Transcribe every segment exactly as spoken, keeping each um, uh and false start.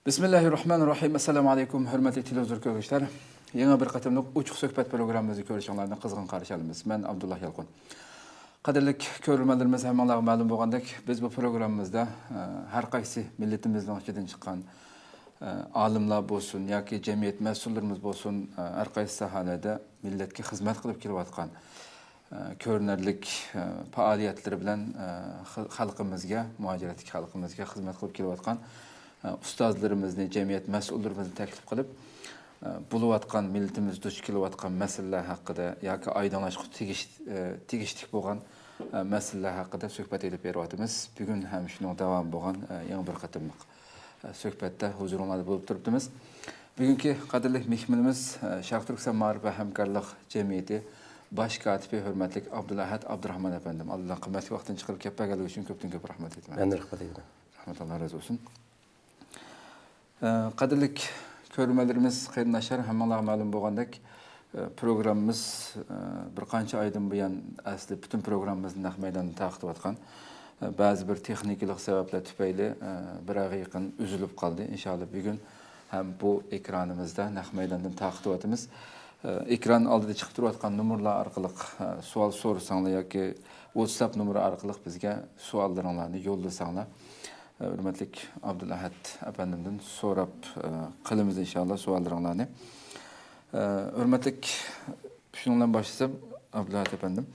بىسمىللاھىررەھمانىررەھىم. ئەسسالامۇ ئەلەيكۇم، ھۆرمەتلىك تېلېۋىزور كۆرگۈچىلەر. يېڭى بىر قېتىملىق ئوچۇق سۆھبەت پروگراممىمىزنى كۆرۈشۈڭلارنى قىزغىن قارشى ئالىمىز. مەن ئابدۇللا يالقۇن. قەدىرلىك كۆرۈرمەنلىرىمىز، ھەممىڭلارغا مەلۇم بولغاندەك، بىز بۇ پروگراممىمىزدا، ئە، ھەر قايسى مىللىتىمىزنىڭ ئىچىدىن چىققان، ئە، ئالىملار بولسۇن ياكى جەمئىيەت مەسئۇللىرىمىز بولسۇن، ئە، ھەر قايسى ساھەلەردە مىللەتكە خىزمەت قىلىپ كېلىۋاتقان، ئە، كۆرۈنەرلىك، ئە، پائالىيەتلىرى بىلەن، ئە، خە-، خەلقىمىزگە، مۇھاجىرەتتىكى خەلقىمىزگە خىزمەت قىلىپ كېلىۋاتقان، ئە، ئۇستازلىرىمىزنى، جەمئىيەت مەسئۇللىرىمىزنى تەكلىپ قىلىپ، ئە، بولۇۋاتقان، مىللىتىمىز دۇچ كېلىۋاتقان مەسىلىلەر ھەققىدە ياكى ئايدىڭلاشقا تېگىش-، ئە، تېگىشلىك بولغان، ئە، مەسىلىلەر ھەققىدە سۆھبەت ئېلىپ بېرىۋاتىمىز. بۈگۈن ھەم شۇنىڭ داۋامى بولغان، ئە، يېڭى بىر قېتىملىق سۆھبەتتە ھۇزۇرۇڭلاردا بولۇپ تۇرۇپتىمىز. بۈگۈنكى قەدىرلىك مېھمىنىمىز، شەرقىي تۈركىستان مائارىپ ۋە ھەمكارلىق جەمئىيىتى باش كاتىپى ھۆرمەتلىك ئابدۇلئەھەت ئابدۇراخمان ئەپەندىم. ئالدىن قىممەتلىك ۋاقتىنى چىقىرىپ كەپ بەرگەنلىكى ئۈچۈن كۆپتىن كۆپ رەھمەت ئېيتىمەن. مەن رەھمەت ئېيتىمەن. رەھمەت، ئاللا رازى بولسۇن. ئە، قەدىرلىك كۆرۈرمەنلىرىمىز، قېرىنداشلار، ھەممىڭلارغا مەلۇم بولغاندەك، ئە، پروگراممىمىز، ئە، بىر قانچە ئايدىن بۇيان ئەسلى پۈتۈن پروگراممىمىزنى نەق مەيداندا تارقىتىۋاتقان. ئە، بەزى بىر تېخنىكىلىق سەۋەبلەر تۈپەيلى، ئە، بىر ئايغا يېقىن ئۈزۈلۈپ قالدى. ئىنشائاللا، بۈگۈن ھەم بۇ ئېكرانىمىزدا نەق مەيداندىن تارقىتىۋاتىمىز. ئە، ئېكران ئالدىدا چىقىپ تۇرۇۋاتقان نومۇرلار ئارقىلىق، ئە، سوئال سورىساڭلار ياكى ۋاتساپ نومۇرى ئارقىلىق بىزگە سوئاللىرىڭلارنى يوللىساڭلار. ھۆرمەتلىك ئابدۇلئەھەت ئەپەندىمدىن سوراپ، ئە، قىلىمىز ئىنشائاللا سوئاللىرىڭلارنى. ئە، ھۆرمەتلىك، شۇنىڭ بىلەن باشلىسام، ئابدۇلئەھەت ئەپەندىم،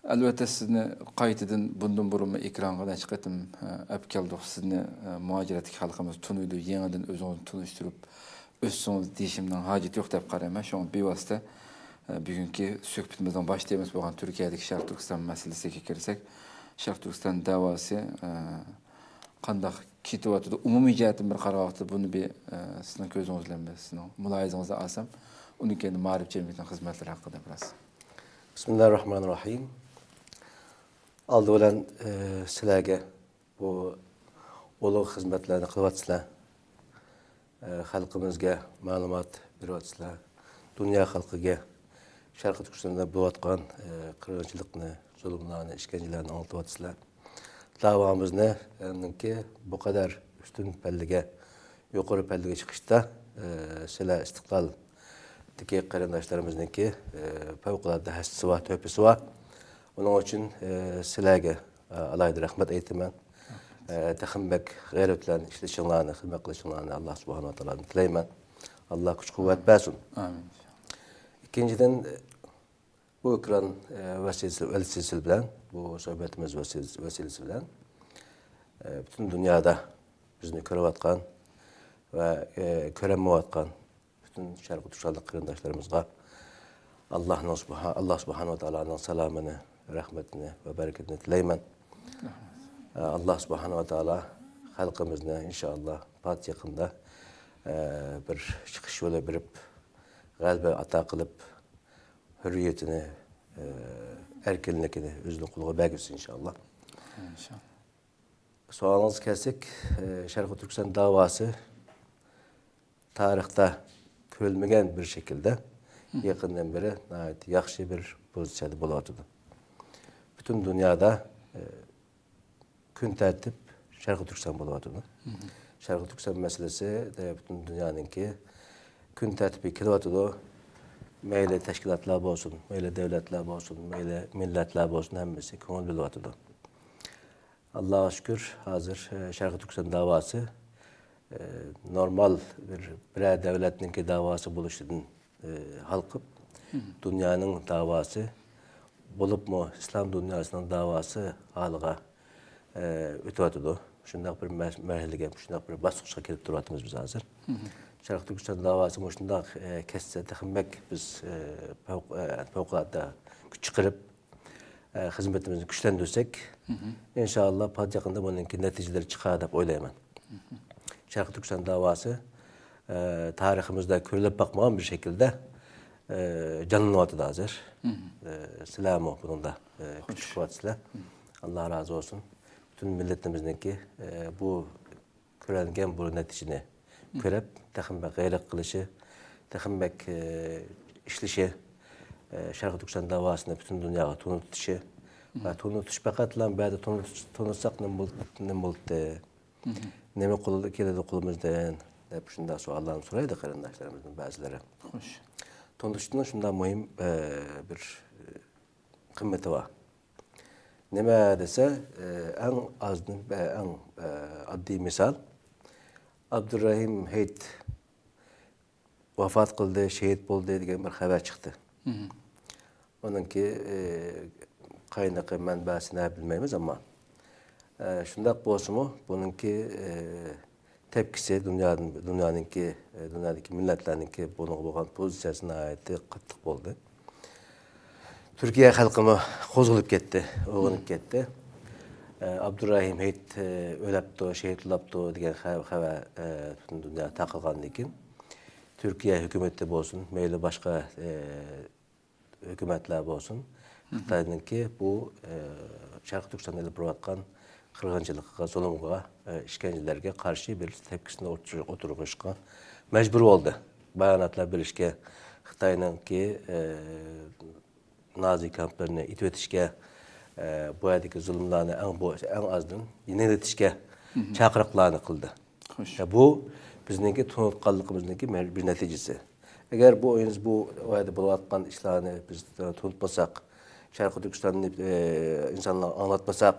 ئەلۋەتتە سىزنى قايتىدىن بۇندىن بۇرۇنمۇ ئېكرانغا نەچچە قېتىم، ئە، ئەپ كەلدۇق. سىزنى، ئە، مۇھاجىرەتتىكى خەلقىمىز تونۇيدۇ، يېڭىدىن ئۆزىڭىزنى تونۇشتۇرۇپ ئۆتسىڭىز دېيىشىمنىڭ ھاجىتى يوق دەپ قارايمەن. شۇڭا بىۋاسىتە، ئە، بۈگۈنكى سۆھبىتىمىزنىڭ باش تېمىسى بولغان تۈركىيەدىكى شەرقىي تۈركىستان مەسىلىسىگە كىرسەك، شەرقىي تۈركىستان دەۋاسى، ئە، قانداق كېتىۋاتىدۇ؟ ئومۇمىي جەھەتتىن بىر قارىغان ۋاقىتتا بۇنى بىر، ئە، سىزنىڭ كۆزىڭىز بىلەن بىر سىزنىڭ مۇلاھىزىڭىزنى ئالسام، ئۇنىڭ كەينىدىن مائارىپ جەمئىيىتىنىڭ خىزمەتلىرى ھەققىدە بىراز. بىسمىللاھىررەھمانىررەھىم. ئالدى بىلەن، ئە، سىلەرگە بۇ ئۇلۇغ خىزمەتلەرنى قىلىۋاتىسىلەر. ئە، خەلقىمىزگە مەلۇمات بېرىۋاتىسىلەر. دۇنيا خەلقىگە شەرقىي تۈركىستاندا بولۇۋاتقان، ئە، قىرغىنچىلىقنى، زۇلۇملارنى، ئىشكەنجىلەرنى ئاڭلىتىۋاتىسىلەر. داۋامىزنى، ئە، نىڭكى بۇ قەدەر ئۈستۈن پەللىگە، يۇقىرى پەللىگە چىقىشتا، ئە، سىلەر ئىستىقلالدىكى قېرىنداشلىرىمىزنىڭكى، ئە، پەۋقۇلئاددە ھەسسىسى بار، تۆھپىسى بار. ئۇنىڭ ئۈچۈن، ئە، سىلەرگە، ئە، ئالاھىدە رەھمەت ئېيتىمەن. ئە، تېخىمۇ بەك غەيرەت بىلەن ئىشلىشىڭلارنى، خىزمەت قىلىشىڭلارنى ئاللا سۇبھانەھۇ ۋە تائالادىن تىلەيمەن. ئاللا كۈچ قۇۋۋەت بەرسۇن. ئامىن. ئىككىنچىدىن، بۇ ئېكران، ئە، ۋەسىلىسى، ۋەسىلىسى بىلەن، بۇ سۆھبىتىمىز ۋەسىلىسى، ۋەسىلىسى بىلەن، ئە، پۈتۈن دۇنيادا بىزنى كۆرۈۋاتقان ۋە، ئە، كۆرەلمەيۋاتقان پۈتۈن شەرقىي تۈركىستانلىق قېرىنداشلىرىمىزغا ئاللانىڭ سۇبھا-، ئاللا سۇبھانەھۇ ۋە تائالانىڭ سالامىنى، رەھمىتىنى ۋە بەرىكىتىنى تىلەيمەن. ئاللا سۇبھانەھۇ ۋە تائالا خەلقىمىزنى ئىنشائاللا پات يېقىندا، ئە، بىر چىقىش يولى بېرىپ، غەلىبە ئاتا قىلىپ، ھۆررىيىتىنى، ئە، ئەركىنلىكىنى ئۆزىنىڭ قولىغا بەرگۈسى ئىنشائاللا. ئىنشائاللا. سوئالىڭىزغا كەلسەك، ئە، شەرقىي تۈركىستان داۋاسى تارىختا كۆرۈلمىگەن بىر شەكىلدە يېقىندىن بېرى ناھايىتى ياخشى بىر پوزىتسىيەدە بولۇۋاتىدۇ. پۈتۈن دۇنيادا، ئە، كۈن تەرتىپ شەرقىي تۈركىستان بولۇۋاتىدۇ. شەرقىي تۈركىستان مەسىلىسى، ئە، پۈتۈن دۇنيانىڭكى كۈن تەرتىپىگە كېلىۋاتىدۇ. مەيلى تەشكىلاتلار بولسۇن، مەيلى دۆلەتلەر بولسۇن، مەيلى مىللەتلەر بولسۇن، ھەممىسى كۆڭۈل بۆلۈۋاتىدۇ. ئاللاغا شۈكۈر، ھازىر، ئە، شەرقىي تۈركىستان داۋاسى، ئە، نورمال بىر، بىرەر دۆلەتنىڭكى داۋاسى بولۇشىدىن، ئە، ھالقىپ، دۇنيانىڭ داۋاسى، بولۇپمۇ ئىسلام دۇنياسىنىڭ داۋاسى ھالىغا، ئە، ئۆتۈۋاتىدۇ. شۇنداق بىر مەر-، مەرھەلىگە، شۇنداق بىر باسقۇچقا كېلىپ تۇرۇۋاتىمىز بىز ھازىر. شەرقىي تۈركىستان داۋاسى مۇشۇنداق، ئە، كەتسە تېخىمۇ بەك بىز، ئە، پەۋق-، ئە، پەۋقۇلئاددە كۈچ چىقىرىپ، ئە، خىزمىتىمىزنى كۈچلەندۈرسەك، ئىنشائاللا، پات يېقىندا بۇنىڭكى نەتىجىلىرى چىقار دەپ ئويلايمەن. شەرقىي تۈركىستان داۋاسى، ئە، تارىخىمىزدا كۆرۈلۈپ باقمىغان بىر شەكىلدە، ئە، جانلىنىۋاتىدۇ ھازىر. ئە، سىلەرمۇ بۇنىڭدا، ئە، كۈچ چىقىۋاتىسىلەر. ئاللا رازى بولسۇن. پۈتۈن مىللىتىمىزنىڭكى، ئە، بۇ كۆرۈلگەن بۇ نەتىجىنى كۆرۈپ، تېخىمۇ بەك غەيرەت قىلىشى، تېخىمۇ بەك، ئە، ئىشلىشى، ئە، شەرقىي تۈركىستان داۋاسىنى پۈتۈن دۇنياغا تونۇتۇشى ۋە تونۇتۇش پەقەتلا بۇ يەردە تونۇتۇش، تونۇتساق نېمە بول-، نېمە بولدى؟ نېمە قول-، كېلىدۇ قولىمىزدىن دەپ شۇنداق سوئاللارنى سورايدۇ قېرىنداشلىرىمىزنىڭ بەزىلىرى. خوش. تونۇتۇشنىڭ شۇنداق مۇھىم، ئە، بىر، ئە، قىممىتى بار. نېمە دېسە، ئە، ئەڭ ئازدىن، ئە، ئەڭ، ئە، ئاددىي مىسال، ئابدۇرەھىم ھېيت ۋاپات قىلدى، شېھىت بولدى دېگەن بىر خەۋەر چىقتى. ئۇنىڭكى، ئى، قاينىقى، مەنبەسىنى بىلمەيمىز، ئەمما، ئە، شۇنداق بولسىمۇ، بۇنىڭكى، ئى، تەپكىسى دۇنيادىن، دۇنيانىڭكى، ئى، دۇنيادىكى مىللەتلەرنىڭكى بۇنىڭغا بولغان پوزىتسىيەسى ناھايىتى قاتتىق بولدى. تۈركىيە خەلقىمۇ قوزغىلىپ كەتتى، ئويغىنىپ كەتتى. ئە، ئابدۇرەھىم ھېيت، ئە، ئۆلەپتۇ، شېھىت بولاپتۇ دېگەن خە-، خەۋەر، ئە، پۈتۈن دۇنيا تارقالغاندىن كېيىن، تۈركىيە ھۆكۈمىتى بولسۇن، مەيلى باشقا، ئە، ھۆكۈمەتلەر بولسۇن، خىتاينىڭكى بۇ، ئە، شەرقىي تۈركىستاندا ئېلىپ بېرىۋاتقان قىرغىنچىلىققا، زۇلۇمغا، ئە، ئىشكەنجىلەرگە قارشى بىر تەپكىسىنى ئوتتۇرىغا، ئوتتۇرىغا قويۇشقا مەجبۇر بولدى. باياناتلار بېرىشكە، خىتاينىڭكى، ئە، نازى كامپلىرىنى ئېتىۋېتىشكە، ئە، بۇ يەردىكى زۇلۇملارنى ئەڭ بو-، ئەڭ ئازدىن يېنىكلىتىشكە چاقىرىقلارنى قىلدى. خوش. يا، بۇ بىزنىڭكى تونۇتقانلىقىمىزنىڭكى مە-، بىر نەتىجىسى. ئەگەر بۇ ئۆيىمىز، بۇ يەردە بولۇۋاتقان ئىشلارنى بىز، ئە، تونۇتمىساق، شەرقىي تۈركىستاننى، ئە، ئىنسانلارغا ئاڭلاتماساق،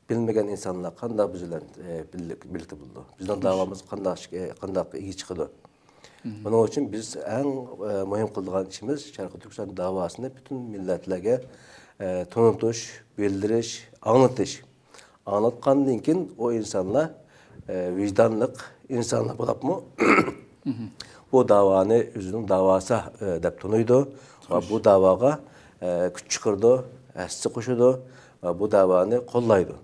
بىلمىگەن ئىنسانلار قانداق بىز بىلەن، ئە، بىللە-، بىرلىكتە بولىدۇ؟ بىزنىڭ داۋامىز قانداق، ئە، قانداق ئىگە چىقىدۇ؟ بۇنىڭ ئۈچۈن بىز ئەڭ، ئە، مۇھىم قىلىدىغان ئىشىمىز شەرقىي تۈركىستان داۋاسىنى پۈتۈن مىللەتلەرگە، ئە، تونۇتۇش، بىلدۈرۈش، ئاڭلىتىش. ئاڭلاتقاندىن كېيىن ئۇ ئىنسانلار، ئە، ۋىجدانلىق ئىنسانلار بولۇپمۇ بۇ داۋانى ئۆزىنىڭ داۋاسى، ئە، دەپ تونۇيدۇ ۋە بۇ داۋاغا، ئە، كۈچ چىقىرىدۇ، ھەسسە قوشىدۇ ۋە بۇ داۋانى قوللايدۇ.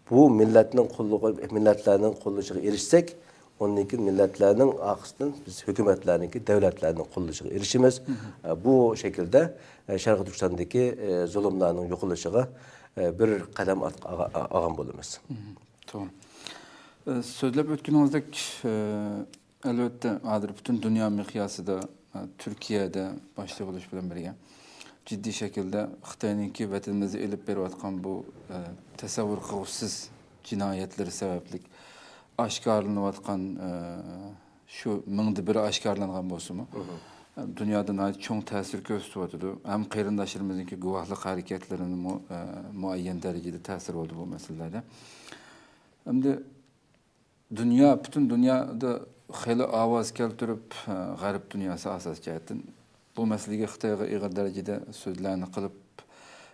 بۇ مىللەتنىڭ قوللىغى، مىللەتلەرنىڭ قوللىشىغا ئېرىشسەك، ئۇندىن كېيىن مىللەتلەرنىڭ ئارقىسىدىن بىز ھۆكۈمەتلەرنىڭكى، دۆلەتلەرنىڭ قوللىشىغا ئېرىشىمىز. ئە، بۇ شەكىلدە، ئە، شەرقىي تۈركىستاندىكى، ئە، زۇلۇملارنىڭ يوقىلىشىغا، ئە، بىر قەدەم ئات-، ئا-، ئا-، ئالغان بولىمىز. توغرا. ئە، سۆزلەپ ئۆتكىنىڭىزدەك، ئە، ئەلۋەتتە، ھازىر پۈتۈن دۇنيا مىقياسىدا، ئە، تۈركىيەدە باشتا بولۇش بىلەن بىرگە، جىددىي شەكىلدە خىتاينىڭكى ۋەتىنىمىزدە ئېلىپ بېرىۋاتقان بۇ، ئە، تەسەۋۋۇر قىلغۇسىز جىنايەتلىرى سەۋەبلىك ئاشكارىلىنىۋاتقان، ئە، شۇ مىڭدا بىرى ئاشكارىلانغان بولسىمۇ، ئە، دۇنيادا ناھايىتى چوڭ تەسىر كۆرسىتىۋاتىدۇ. ھەم قېرىنداشلىرىمىزنىڭكى گۇۋاھلىق ھەرىكەتلىرىنىمۇ، ئە، مۇئەييەن دەرىجىدە تەسىرى بولدى بۇ مەسىلىلەردە. ئەمدى دۇنيا، پۈتۈن دۇنيادا خېلى ئاۋاز كەلتۈرۈپ، غەرب دۇنياسى ئاساسىي جەھەتتىن بۇ مەسىلىگە خىتايغا ئېغىر دەرىجىدە سۆزلەرنى قىلىپ،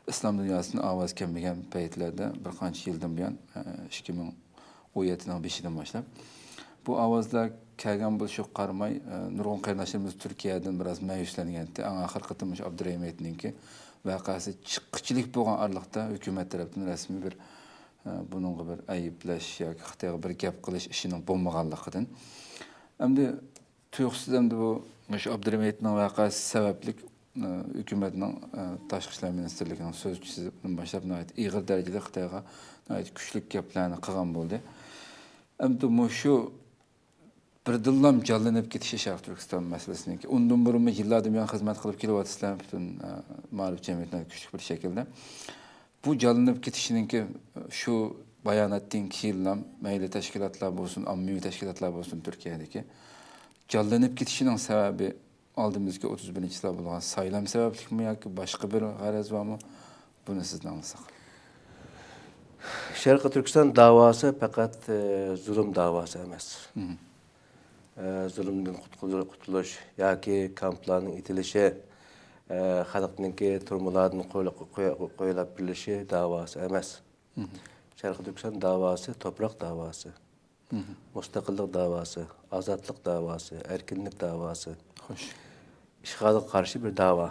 ئىسلام دۇنياسىدىن ئاۋاز كەلمىگەن پەيتلەردە بىر قانچە يىلدىن بۇيان، ئىككى مىڭ ئون يەتتىنىڭ بېشىدىن باشلاپ بۇ ئاۋازلار كەلگەن بولۇشىغا قارىماي، نۇرغۇن قېرىنداشلىرىمىز تۈركىيەدىن بىراز مەيۈسلەنگەنتى. ئەڭ ئاخىرقى قېتىم مۇشۇ ئابدۇرەھىم ھېيتنىڭكى ۋەقەسى چىققۇچىلىك بولغان ئارىلىقتا ھۆكۈمەت تەرەپتىن رەسمىي بىر ئە، بۇنىڭغا بىر ئەيىبلەش ياكى خىتايغا بىر گەپ قىلىش ئىشىنىڭ بولمىغانلىقىدىن. ئەمدى تۇيۇقسىز ئەمدى بۇ مۇشۇ ئابدۇرەھىم ھېيتنىڭ ۋەقەسى سەۋەبلىك، ئە، ھۆكۈمەتنىڭ، ئە، تاشقى ئىشلار مىنىستىرلىكىنىڭ سۆزچىسىدىن باشلاپ ناھايىتى ئېغىر دەرىجىدە خىتايغا ناھايىتى كۈچلۈك گەپلەرنى قىلغان بولدى. ئەمدى مۇشۇ بىردىنلا جانلىنىپ كېتىشى شەرقىي تۈركىستان مەسىلىسىنىڭكى. ئۇندىن بۇرۇنمۇ يىللاردىن بۇيان خىزمەت قىلىپ كېلىۋاتىسىلەر، پۈتۈن، ئە، مائارىپ جەمئىيىتىنىڭ كۈچلۈك بىر شەكىلدە. بۇ جانلىنىپ كېتىشىنىڭكى شۇ باياناتتىن كېيىنلا مەيلى تەشكىلاتلار بولسۇن، ئاممىۋى تەشكىلاتلار بولسۇن تۈركىيەدىكى جانلىنىپ كېتىشىنىڭ سەۋەبى ئالدىمىزدىكى ئوتتۇز بىرىنچى يىللار بولغان سايلام سەۋەبلىكمۇ ياكى باشقا بىر غەرەز بارمۇ؟ بۇنى سىزدىن ئاڭلىساق. شەرقىي تۈركىستان داۋاسى پەقەت، ئە، زۇلۇم داۋاسى ئەمەس. ئە، زۇلۇمدىن قۇتقۇزۇ-، قۇتۇلۇش ياكى كامپلارنىڭ ئېتىلىشى، ئە، خەلقنىڭكى تۈرمىلاردىن قويۇلۇپ، قوي-، قويۇلاپ بېرىلىشى داۋاسى ئەمەس. شەرقىي تۈركىستان داۋاسى توپراق داۋاسى، مۇستەقىللىق داۋاسى، ئازادلىق داۋاسى، ئەركىنلىك داۋاسى. خوش. ئىشغالغا قارشى بىر داۋا.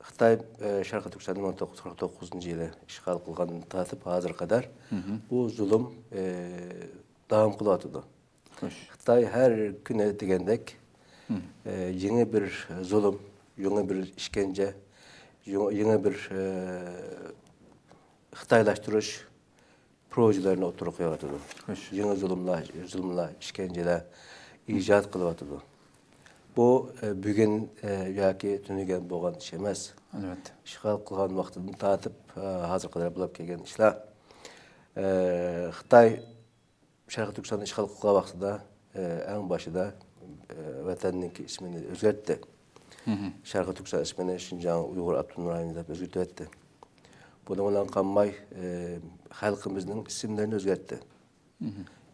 خىتاي، ئە، شەرقىي تۈركىستاننى مىڭ توققۇز يۈز قىرىق توققۇزىنچى يىلى ئىشغال قىلغاندىن تارتىپ ھازىرغا قەدەر بۇ زۇلۇم، ئە، داۋام قىلىۋاتىدۇ. خوش. خىتاي ھەر كۈنى دېگەندەك، ئە، يېڭى بىر زۇلۇم، يېڭى بىر ئىشكەنجە، يېڭى، يېڭى بىر، ئە، خىتايلاشتۇرۇش پروژىلىرىنى ئوتتۇرىغا قويۇۋاتىدۇ. خوش. يېڭى زۇلۇملار، زۇلۇملار، ئىشكەنجىلەر ئىجاد قىلىۋاتىدۇ. بۇ، ئە، بۈگۈن، ئە، ياكى تۈنۈگۈن بولغان ئىش ئەمەس. ئەلۋەتتە. ئىشغال قىلغان ۋاقتىدىن تارتىپ، ئە، ھازىرغا قەدەر بولۇپ كەلگەن ئىشلار. ئە، خىتاي شەرقىي تۈركىستاننى ئىشغال قىلغان ۋاقتىدا، ئە، ئەڭ باشىدا، ئە، ۋەتەننىڭكى ئىسمىنى ئۆزگەرتتى. شەرقىي تۈركىستان ئىسمىنى شىنجاڭ ئۇيغۇر ئاپتونوم رايونى دەپ ئۆزگەرتىۋەتتى. بۇنىڭ بىلەن قالماي، ئە، خەلقىمىزنىڭ ئىسىملىرىنى ئۆزگەرتتى.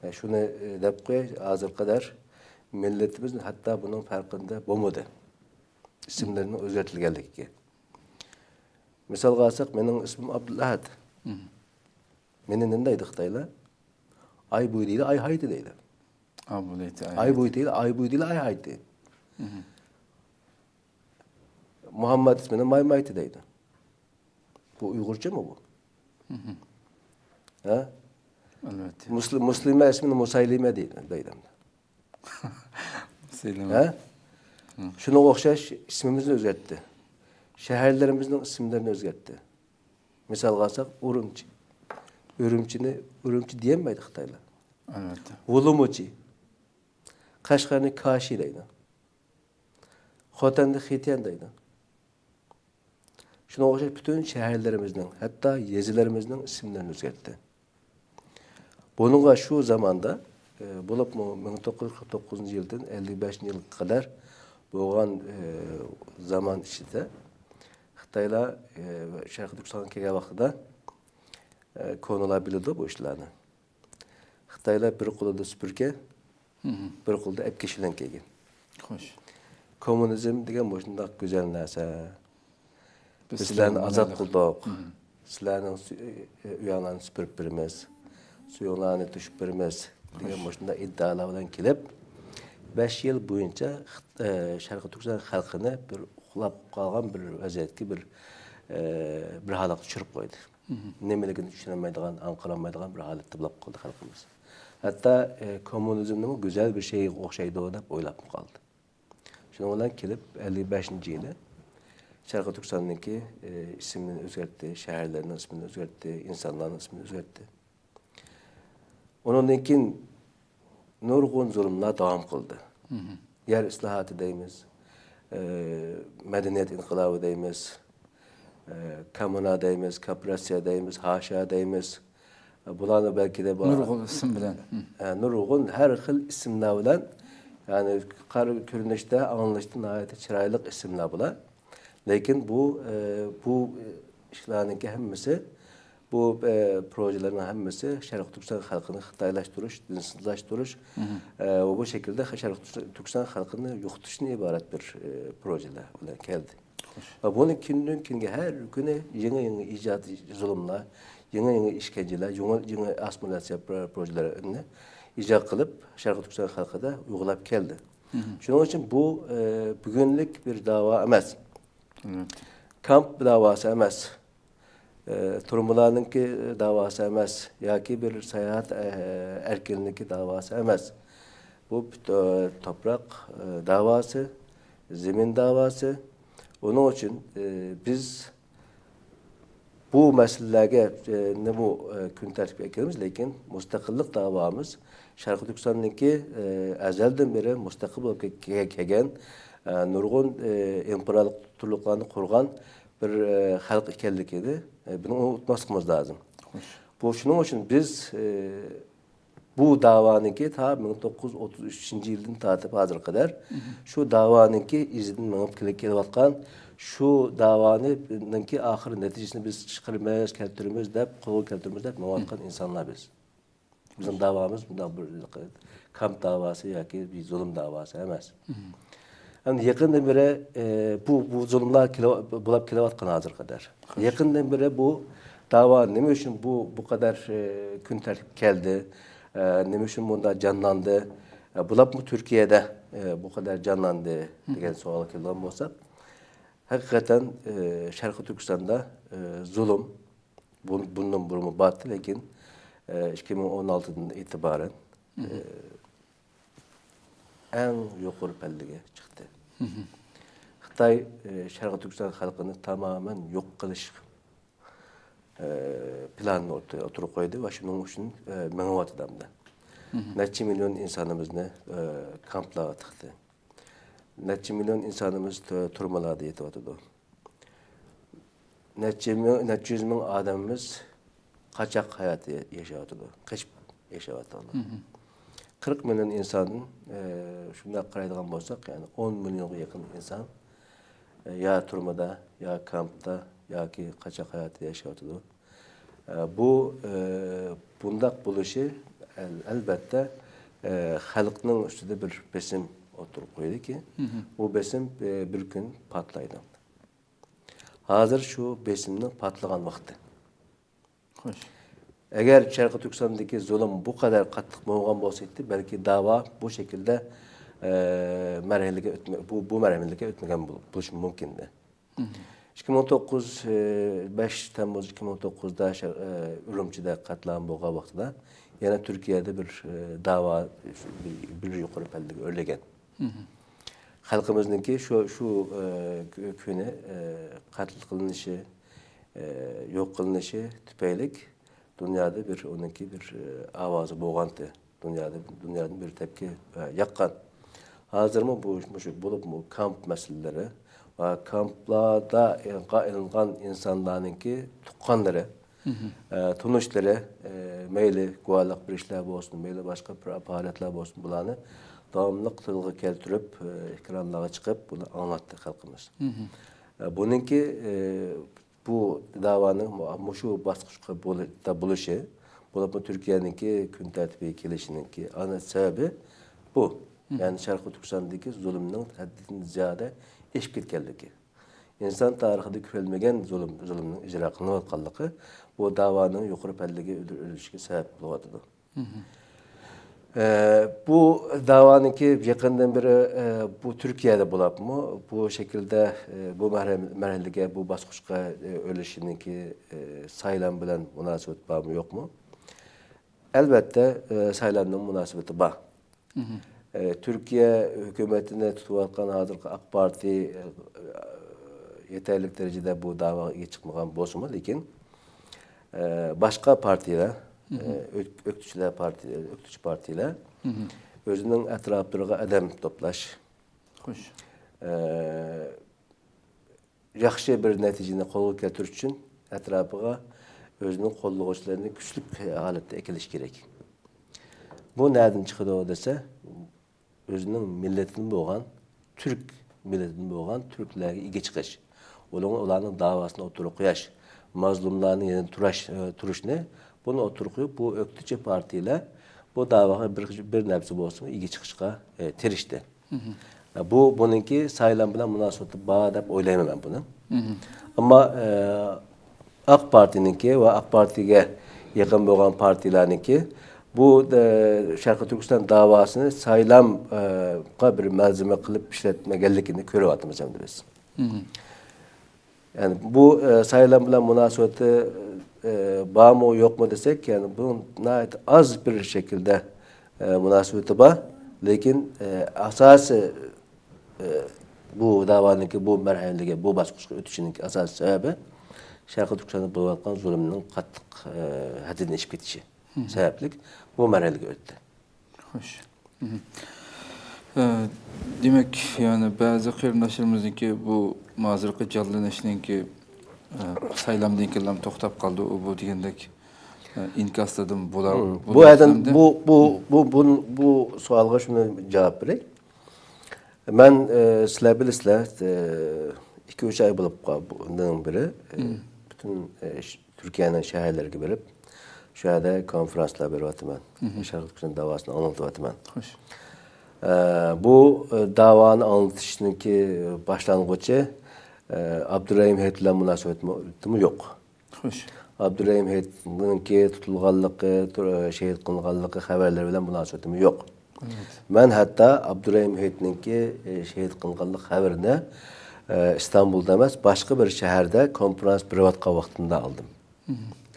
ئە، شۇنى، ئە، دەپ قوياي، ھازىرغا قەدەر مىللىتىمىز ھەتتا بۇنىڭ پەرقىندە بولمىدى. ئىسىملىرىنىڭ ئۆزگەرتىلگەنلىكىگە. مىسالغا ئالساق، مېنىڭ ئىسمىم ئابدۇلئەھەد. مېنى نېمە دەيدۇ خىتايلار؟ ئاي بويى دەيدۇ، ئاي ھايتى دەيدۇ. ئاي بويى دەيدۇ، ئاي ئاي ھايتى. بويى دەيدۇ، ئاي بويى دەيدۇ، ئاي ھايتى. مۇھەممەد ئىسمىنى ماي مايتى دەيدۇ. بۇ ئۇيغۇرچىمۇ بۇ؟ ھە؟ ئەلۋەتتە. مۇسلى-، مۇسلىمە ئىسمىنى مۇسايلىمە دەيدۇ، دەيدۇ. مۇسايلىمە. ھە؟ شۇنىڭغا ئوخشاش ئىسمىمىزنى ئۆزگەرتتى. شەھەرلىرىمىزنىڭ ئىسىملىرىنى ئۆزگەرتتى. مىسالغا ئالساق، ئۇرۇمچى. ئۈرۈمچىنى ئۈرۈمچى دېيەلمەيدۇ خىتايلار. ئەلۋەتتە. ۋۇلۇمۇچى. قەشقەرنى كاشى دەيدۇ. خوتەننى خېتيەن دەيدۇ. شۇنىڭغا ئوخشاش پۈتۈن شەھەرلىرىمىزنىڭ، ھەتتا يېزىلىرىمىزنىڭ ئىسىملىرىنى ئۆزگەرتتى. بۇنىڭغا شۇ زاماندا، ئە، بولۇپمۇ مىڭ توققۇز يۈز قىرىق توققۇزىنچى يىلدىن ئەللىك بەشىنچى يىلغا قەدەر بولغان، ئە، زامان ئىچىدە خىتايلار، ئە، شەرقىي تۈركىستانغا كەلگەن ۋاقتىدا، ئە، كونىلار بىلىدۇ بۇ ئىشلارنى. خىتايلار بىر قولىدا سۈپۈرگە، بىر قولىدا ئەپكېچى بىلەن كەلگەن. خوش. كوممۇنىزم دېگەن مۇشۇنداق گۈزەل نەرسە. بىز بىز سىلەرنى سىلەرنى ئازاد مۇنازىرە قىلدۇق. سىلەرنىڭ سۈ-، ئۆيۈڭلارنى سۈپۈرۈپ بېرىمىز. سۈيۈڭلارنى تۆشۈپ بېرىمىز دېگەن خوش. مۇشۇنداق ئىدىئالار بىلەن كېلىپ، بەش يىل بويىچە خىت-، ئە، شەرقىي تۈركىستان خەلقىنى بىر ئۇخلاپ قالغان بىر ۋەزىيەتكە، بىر، ئە، بىر ھالەتكە چۈشۈرۈپ قويدى. نېمىلىكىنى چۈشىنەلمەيدىغان، ئاڭقىرالمايدىغان بىر ھالەتتە بولاپ قالدى خەلقىمىز. ھەتتا، ئە، كوممۇنىزمنىمۇ گۈزەل بىر شەيگە ئوخشايدۇ دەپ ئويلاپمۇ قالدى. شۇنىڭ بىلەن كېلىپ، ئەللىك بەشىنچى يىلى شەرقىي تۈركىستاننىڭكى، ئە، ئىسمىنى ئۆزگەرتتى، شەھەرلەرنىڭ ئىسمىنى ئۆزگەرتتى، ئىنسانلارنىڭ ئىسمىنى ئۆزگەرتتى. ئۇنىڭدىن كېيىن نۇرغۇن زۇلۇملار داۋام قىلدى. يەر ئىسلاھاتى دەيمىز، ئە، مەدەنىيەت ئىنقىلابى دەيمىز، ئە، كوممۇنا دەيمىز، كوپىراتسىيە دەيمىز، ھاشا دەيمىز. بۇلارنى بەلكىدە بۇ نۇرغۇن ئىسىم بىلەن. ئە، نۇرغۇن ھەر خىل ئىسىملار بىلەن، يەنى قارا كۆرۈنۈشتە، ئاڭلىنىشتا ناھايىتى چىرايلىق ئىسىملار بۇلار. لېكىن بۇ، ئە، بۇ ئىشلارنىڭكى ھەممىسى، بۇ، ئە، پروژىلارنىڭ ھەممىسى شەرقىي تۈركىستان خەلقىنى خىتايلاشتۇرۇش، دىنسىزلاشتۇرۇش، ئە، ۋە بۇ شەكىلدە شەرقىي تۈركىستان خەلقىنى يوقىتىشتىن ئىبارەت بىر، ئە، پروژىلار بىلەن كەلدى. ۋە بۇنى كۈندىن كۈنگە ھەر كۈنى يېڭى، يېڭى ئىجادىي زۇلۇملار، يېڭى، يېڭى ئىشكەنجىلەر، يېڭى، يېڭى ئاسسىمىلياتسىيە پرو-، پروژىلىرىنى ئىجاد قىلىپ، شەرقىي تۈركىستان خەلقىدە ئۇيغۇلاپ كەلدى. شۇنىڭ ئۈچۈن بۇ، ئە، بۈگۈنلۈك بىر داۋا ئەمەس. كامپ داۋاسى ئەمەس. ئە، تۈرمىلەرنىڭكى داۋاسى ئەمەس ياكى بىر ساياھەت، ئە، ئەركىنلىكى داۋاسى ئەمەس. بۇ پۈت-، ئە، توپراق، ئە، داۋاسى، زېمىن داۋاسى. ئۇنىڭ ئۈچۈن، ئە، بىز بۇ مەسىلىلەرگە، ئە، نېمە، ئە، كۈن تەرتىپكە ئەكىلىمىز، لېكىن مۇستەقىللىق داۋامىز شەرقىي تۈركىستاننىڭكى، ئە، ئەزەلدىن بېرى مۇستەقىل بولۇپ كە-، كە-، كەلگەن، ئە، نۇرغۇن، ئە، ئىمپېرىياللىقلارنى قۇرغان بىر، ئە، خەلق ئىكەنلىكىنى، ئە، بۇنى ئۇنتۇماسلىقىمىز لازىم. خوش. بۇ شۇنىڭ ئۈچۈن بىز، ئە، بۇ داۋانىڭكى تا مىڭ توققۇز يۈز ئوتتۇز ئۈچىنچى يىلدىن تارتىپ ھازىرغا قەدەر شۇ داۋانىڭكى ئىزىدىن مېڭىپ كېلىپ كېلىۋاتقان، شۇ داۋانىڭكى ئاخىر نەتىجىسىنى بىز چىقىرىمىز، كەلتۈرىمىز دەپ، قولغا كەلتۈرىمىز دەپ مېڭىۋاتقان ئىنسانلار بىز. بىزنىڭ داۋامىز بۇنداق بىر كامپ داۋاسى ياكى بىر زۇلۇم داۋاسى ئەمەس. ئەمدى يېقىندىن بېرى، ئە، بۇ، بۇ زۇلۇملار كېلىۋ-، بولاپ كېلىۋاتقان ھازىرغا قەدەر. يېقىندىن بېرى بۇ داۋا نېمە ئۈچۈن بۇ، بۇ قەدەر، ئە، كۈن تەرتىپكە كەلدى؟ ئە، نېمە ئۈچۈن بۇنداق جانلاندى؟ ئە، بولۇپمۇ تۈركىيەدە، ئە، بۇ قەدەر جانلاندى دېگەن سوئالغا كېلىدىغان بولساق، ھەقىقەتەن، ئە، شەرقىي تۈركىستاندا، ئە، زۇلۇم بۇ-، بۇندىن بۇرۇنمۇ بارتى، لېكىن، ئە، ئىككى مىڭ ئون ئالتىدىن ئېتىبارەن، ئە، ئەڭ يۇقىرى پەللىگە چىقتى. خىتاي، ئە، شەرقىي تۈركىستان خەلقىنى تامامەن يوق قىلىش، ئە، پىلانىنى ئوتتۇرىغا، ئوتتۇرىغا قويدى ۋە شۇنىڭ ئۈچۈن، ئە، مېڭىۋاتىدۇ ئەمدى. نەچچە مىليون ئىنسانىمىزنى، ئە، كامپلارغا تىقتى. نەچچە مىليون ئىنسانىمىز تۈ-، تۈرمىلەردە يېتىۋاتىدۇ. نەچچە مىڭ، نەچچە يۈز مىڭ ئادەمىمىز قاچاق ھاياتى ياشاۋاتىدۇ، قېچىپ ياشاۋاتىدۇ. قىرىق مىليون ئىنساندىن، ئە، شۇنداق قارايدىغان بولساق، يەنى ئون مىليونغا يېقىن ئىنسان، ئە، يا تۈرمىدە، يا كامپتا، ياكى قاچاق ھاياتىدا ياشاۋاتىدۇ. ئە، بۇ، ئە، بۇنداق بولۇشى، ئەل-، ئەلۋەتتە، ئە، خەلقنىڭ ئۈستىدە بىر بېسىم ئوتتۇرىغا قويىدۇكى، بۇ بېسىم، ئە، بىر كۈن پارتلايدۇ. ھازىر شۇ بېسىمنىڭ پارتلىغان ۋاقتى. خوش. ئەگەر شەرقىي تۈركىستاندىكى زۇلۇم بۇ قەدەر قاتتىق بولغان بولسا ئىدى، بەلكى داۋا بۇ شەكىلدە، ئە، مەرھىلىگە ئۆتمە-، بۇ، بۇ مەرھىلىگە ئۆتمىگەن بول-، بولۇشى مۇمكىن ئىدى. ئىككى مىڭ توققۇز، ئە، بەش تەممۇز ئىككى مىڭ توققۇزدا شەر-، ئە، ئۈرۈمچىدە قەتلىئام بولغان ۋاقتىدا يەنە تۈركىيەدە بىر، ئە، داۋا، بىر، بىر يۇقىرى پەللىگە ئۆرلىگەن. خەلقىمىزنىڭكى شۇ، شۇ، ئە، كۈ-، كۈنى، ئە، قەتل قىلىنىشى، ئە، يوق قىلىنىشى تۈپەيلىك دۇنيادا بىر، ئۇنىڭكى بىر، ئە، ئاۋازى بولغانتى. دۇنيادا، دۇنيادىن بىر تەپكى، ئە، ياققان. ھازىرمۇ بۇ، مۇشۇ بولۇپمۇ كامپ مەسىلىلىرى ۋە كامپلاردا ئىنقا ئېلىنغان ئىنسانلارنىڭكى تۇغقانلىرى، ئە، تونۇشلىرى، ئە، مەيلى گۇۋاھلىق بېرىشلەر بولسۇن، مەيلى باشقا پا-، پائالىيەتلەر بولسۇن، بۇلارنى داۋاملىق تىلغا كەلتۈرۈپ، ئە، ئېكرانلارغا چىقىپ، بۇنى ئاڭلاتتى خەلقىمىز. ئە، بۇنىڭكى، ئە، بۇ داۋانىڭ مۇ-، مۇشۇ باسقۇچقا بولۇ-، بولۇشى، بولۇپمۇ تۈركىيەنىڭكى كۈن تەرتىپىگە كېلىشىنىڭكى ئانا سەۋەبى بۇ. يەنى شەرقىي تۈركىستاندىكى زۇلۇمنىڭ ھەددىدىن زىيادە ئېشىپ كەتكەنلىكى. ئىنسان تارىخىدا كۆرۈلمىگەن زۇلۇم، زۇلۇمنىڭ ئىجرا قىلىنىۋاتقانلىقى بۇ داۋانىڭ يۇقىرى پەللىگە ئۆتۈشىگە سەۋەب بولۇۋاتىدۇ. ئە، بۇ داۋانىڭكى يېقىندىن بېرى، ئە، بۇ تۈركىيەدە بولۇپمۇ بۇ شەكىلدە، ئە، بۇ مەرھەم-، مەرھەلىگە، بۇ باسقۇچقا، ئە، ئۆرلىشىنىڭكى، ئە، سايلام بىلەن مۇناسىۋىتى بارمۇ، يوقمۇ؟ ئەلۋەتتە، ئە، سايلامنىڭ مۇناسىۋىتى بار. ئە، تۈركىيە ھۆكۈمىتىنى تۇتۇۋاتقان ھازىرقى ئاق پارتىي، ئە، يېتەرلىك دەرىجىدە بۇ داۋاغا ئىگە چىقمىغان بولسىمۇ، لېكىن، ئە، باشقا پارتىيەلەر، ئە، ئۆك-، ئۆكتىچىلەر پارتىيە-، ئۆكتىچى پارتىيەلەر ئۆزىنىڭ ئەتراپلىرىغا ئادەم توپلاش، خوش. ئە، ياخشى بىر نەتىجىنى قولغا كەلتۈرۈش ئۈچۈن ئەتراپىغا ئۆزىنىڭ قوللىغۇچىلىرىنى كۈچلۈك ھالەتتە ئەكېلىش كېرەك. بۇ نەدىن چىقىدۇ دېسە، ئۆزىنىڭ مىللىتىدىن بولغان، تۈرك مىللىتىدىن بولغان تۈركلەرگە ئىگە چىقىش، ئۇلارنىڭ، ئۇلارنىڭ داۋاسىنى ئوتتۇرىغا قويۇش، مازلۇملارنى يېنىدا تۇراش، ئە، تۇرۇشنى، بۇنى ئوتتۇرىغا قويۇپ، بۇ ئۆكتىچى پارتىيەلەر بۇ داۋاغا بىر، بىر نەرسە بولسىمۇ ئىگە چىقىشقا، ئە، تىرىشتى. ئە، بۇ، بۇنىڭكى سايلام بىلەن مۇناسىۋىتى بار دەپ ئويلايمەن مەن بۇنى. ئەمما، ئە، ئاق پارتىيەنىڭكى ۋە ئاق پارتىيەگە يېقىن بولغان پارتىيەلەرنىڭكى بۇ، ئە، شەرقىي تۈركىستان داۋاسىنى سايلامغا بىر مەلزىمە قىلىپ ئىشلەتمىگەنلىكىنى كۆرۈۋاتىمىز ئەمدى بىز. يەنى بۇ، ئە، سايلام بىلەن مۇناسىۋىتى، ئە، بارمۇ، يوقمۇ دېسەك، يەنى بۇنىڭ ناھايىتى ئاز بىر شەكىلدە، ئە، مۇناسىۋىتى بار. لېكىن، ئە، ئاساسىي، ئە، بۇ داۋانىڭكى بۇ مەرھەلىگە، بۇ باسقۇچقا ئۆتۈشىنىڭكى ئاساسىي سەۋەبى شەرقىي تۈركىستاندا بولۇۋاتقان زۇلۇمنىڭ قاتتىق، ئە، ھەددىدىن ئېشىپ كېتىشى سەۋەبلىك بۇ مەرھەلىگە ئۆتتى. خوش. ئە، دېمەك، يەنى بەزى قېرىنداشلىرىمىزنىڭكى بۇ ھازىرقى جانلىنىشنىڭكى، ئە، سايلامدىن كېيىنلا توختاپ قالدى، ئۇ بۇ دېگەندەك، ئە، ئىنكاسلىرىدىن بۇلار، بۇ بۇلار ئادەم، ئىسلەمدە بۇ، بۇ، بۇ، بۇ، بۇ سوئالغا شۇنى جاۋاب بېرەي. مەن، ئە، سىلەر بىلىسىلەر، ئە، ئىككى، ئۈچ ئاي بولۇپ قال-، بۇنىڭ بىرى، ئە، پۈتۈن، ئە، ش-، تۈركىيەنىڭ شەھەرلىرىگە بېرىپ، شۇ يەردە كونفېرانسلار بېرىۋاتىمەن. شەرقىي تۈركىستان داۋاسىنى ئاڭلىتىۋاتىمەن. خوش. ئە، بۇ، ئە، داۋانى ئاڭلىتىشنىڭكى باشلانغۇچى، ئە، ئابدۇرەھىم ھېيت بىلەن مۇناسىۋىتىمۇ يوق. خوش. ئابدۇرەھىم ھېيتنىڭكى تۇتۇلغانلىقى، تۇ-، شېھىت قىلىنغانلىقى خەۋەرلىرى بىلەن مۇناسىۋىتىمۇ يوق. مەن ھەتتا ئابدۇرەھىم ھېيتنىڭكى، ئە، شېھىت قىلىنغانلىق خەۋىرىنى، ئە، ئىستانبۇلدا ئەمەس، باشقا بىر شەھەردە كونفېرانس بېرىۋاتقان ۋاقتىمدا ئالدىم.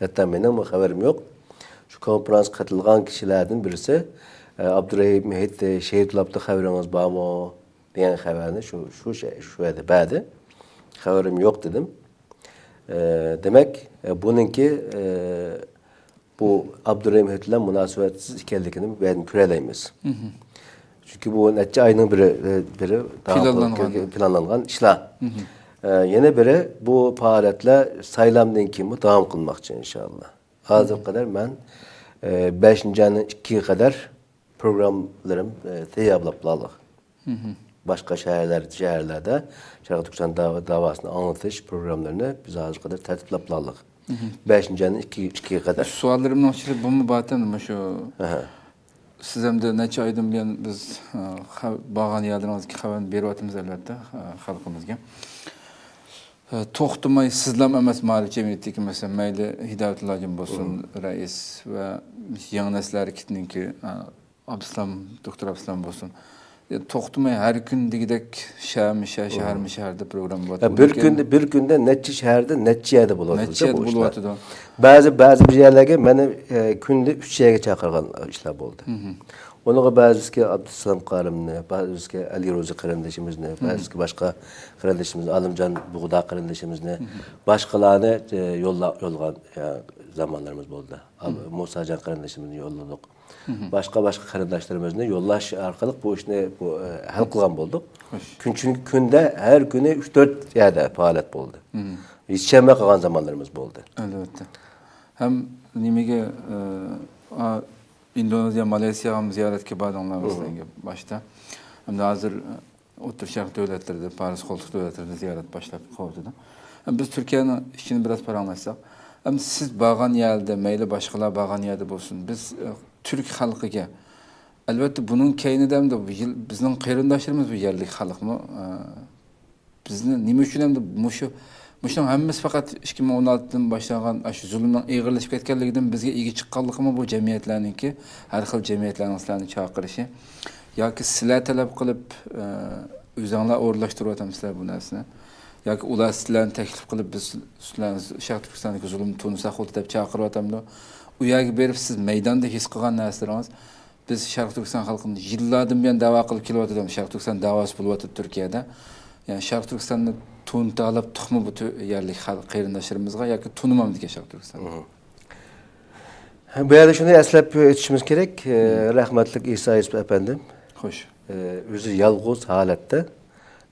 ھەتتا مېنىڭمۇ خەۋىرىم يوق. شۇ كونفېرانسقا قېتىلغان كىشىلەردىن بىرسى، ئە، «ئابدۇرەھىم ھېيت، ئە، شېھىت بولاپتۇ، خەۋىرىڭىز بارمۇ؟» دېگەن خەۋەرنى شۇ، شۇ شە-، شۇ يەردە بەردى. «خەۋىرىم يوق» دېدىم. ئە، دېمەك، ئە، بۇنىڭكى، ئە، بۇ ئابدۇرەھىم ھېيت بىلەن مۇناسىۋەتسىز ئىكەنلىكىنى بۇ يەردىن كۆرەلەيمىز. چۈنكى بۇ نەچچە ئاينىڭ بىرى، بىرى پىلانلانغان. پىلانلانغان ئىشلار. ئە، يەنە بىرى، بۇ پائالىيەتلەر سايلامدىن كېيىنمۇ داۋام قىلماقچى، ئىنشائاللا. ھازىرغا قەدەر مەن، ئە، بەشىنچى ئاينىڭ ئىككىگە قەدەر پروگراممىلىرىم، ئە، تەييارلاپ بولدۇق. باشقا شەھەرلەر، شەھەرلەردە شەرقىي تۈركىستان داۋا-، داۋاسىنى ئاڭلىتىش پروگراملىرىنى بىز ھازىرغا قەدەر تەرتىپلەپ بولدۇق. بەشىنچى ئاينىڭ ئىككى، ئىككىگە قەدەر. سوئاللىرىمنىڭ ئىچىدە بۇمۇ بار ئىكەن، مۇشۇ. ئەھە. سىز ئەمدى نەچچە ئايدىن بۇيان بىز، ئە، خە-، بارغان يەرلىرىڭىزدىكى خەۋەرنى بېرىۋاتىمىز، ئەلۋەتتە، ئە، خەلقىمىزگە. ئە، توختىماي سىزلام ئەمەس، مائارىپ جەمئىيىتىدىكى، مەسىلەن، مەيلى ھىدايەتۇللا ھاجىم بولسۇن، رەئىس ۋە يېڭى نەسىل ھەرىكىتىنىڭكى، ئە، ئابدۇسالام، دوكتور ئابدۇسالام بولسۇن. ئە، توختىماي ھەر كۈن دېگۈدەك شەھەرمۇ شەھەر، شەھەرمۇ شەھەردە پروگرامما بولۇۋاتىدۇ. بىر كۈندە، بىر كۈندە نەچچە شەھەردە، نەچچە يەردە بولۇۋاتىدۇ. نەچچە يەردە بولۇۋاتىدۇ. بەزى، بەزى بىر يەرلەرگە مەنى، ئە، كۈندە ئۈچ يەرگە چاقىرغان ئىشلار بولدى. ئۇنىڭغا بەزىسىگە ئابدۇسالام قارىمنى، بەزىسىگە ئەلى روزى قېرىندىشىمىزنى، بەزىسىگە باشقا قېرىندىشىمىزنى، ئالىمجان بۇغدا قېرىندىشىمىزنى، باشقىلارنى، ئە، يوللا-، يوللىغان، ئە، زامانلىرىمىز بولدى. مۇساجان قېرىندىشىمىزنى يوللىدۇق. باشقا، باشقا قېرىنداشلىرىمىزنى يوللاش ئارقىلىق بۇ ئىشنى، بۇ، ئە، ھەل قىلغان بولدۇق. چۈنكى كۈندە، ھەر كۈنى ئۈچ تۆت يەردە پائالىيەت بولدى. يېتىشەلمەي قالغان زامانلىرىمىز بولدى. ئەلۋەتتە. ھەم نېمىگە، ئە، ئا، ئىندونېزىيە، مالايسىياغا زىيارەتكە باردىڭلار، مەسىلەن، باشتا. ئەمدى ھازىر، ئە، ئوتتۇرا شەرق دۆلەتلىرىدە، پارس قولتۇق دۆلەتلىرىدە زىيارەت باشلاپ قويۇۋاتىدۇ. ئەمدى بىز تۈركىيەنىڭ ئىچىنى بىراز پاراڭلاشساق، ئەمدى سىز بارغان يەردە، مەيلى باشقىلار بارغان يەردە بولسۇن، بىز، ئە، تۈرك خەلقىگە، ئەلۋەتتە، بۇنىڭ كەينىدە ئەمدى بۇ يىل-، بىزنىڭ قېرىنداشلىرىمىز بۇ يەرلىك خەلقمۇ، ئە، بىزنى نېمە ئۈچۈن ئەمدى مۇشۇ، مۇشۇنىڭ ھەممىسى پەقەت ئىككى مىڭ ئون ئالتىدىن باشلانغان ئاشۇ زۇلۇمنىڭ ئېغىرلىشىپ كەتكەنلىكىدىن بىزگە ئىگە چىققانلىقىمۇ بۇ جەمئىيەتلەرنىڭكى، ھەر خىل جەمئىيەتلەرنىڭ سىلەرنى چاقىرىشى ياكى سىلەر تەلەپ قىلىپ، ئە، ئۆزۈڭلار ئورۇنلاشتۇرۇۋاتامسىلەر بۇ نەرسىنى؟ ياكى ئۇلار سىلەرنى تەكلىپ قىلىپ، بىز سىلەرنى شەرقىي تۈركىستاندىكى زۇلۇمنى تونۇساق بولدى دەپ چاقىرىۋاتامدۇ؟ ئۇ يەرگە بېرىپ سىز مەيداندا ھېس قىلغان نەرسىلىرىڭىز، بىز شەرقىي تۈركىستان خەلقىمىز يىللاردىن بۇيان دەۋا قىلىپ كېلىۋاتىدۇ، شەرقىي تۈركىستان دەۋاسى بولۇۋاتىدۇ تۈركىيەدە. يەنى شەرقىي تۈركىستاننى تونۇتالىپ تۇقمۇ بۇ تۈ-، يەرلىك خەلق قېرىنداشلىرىمىزغا ياكى تونۇمامدىكەن شەرقىي تۈركىستاننى؟ بۇ يەردە شۇنى ئەسلەپ ئۆتۈشىمىز كېرەك، ئە، رەھمەتلىك ئىسا يۈسۈپ ئەپەندىم، خوش. ئە، ئۆزى يالغۇز ھالەتتە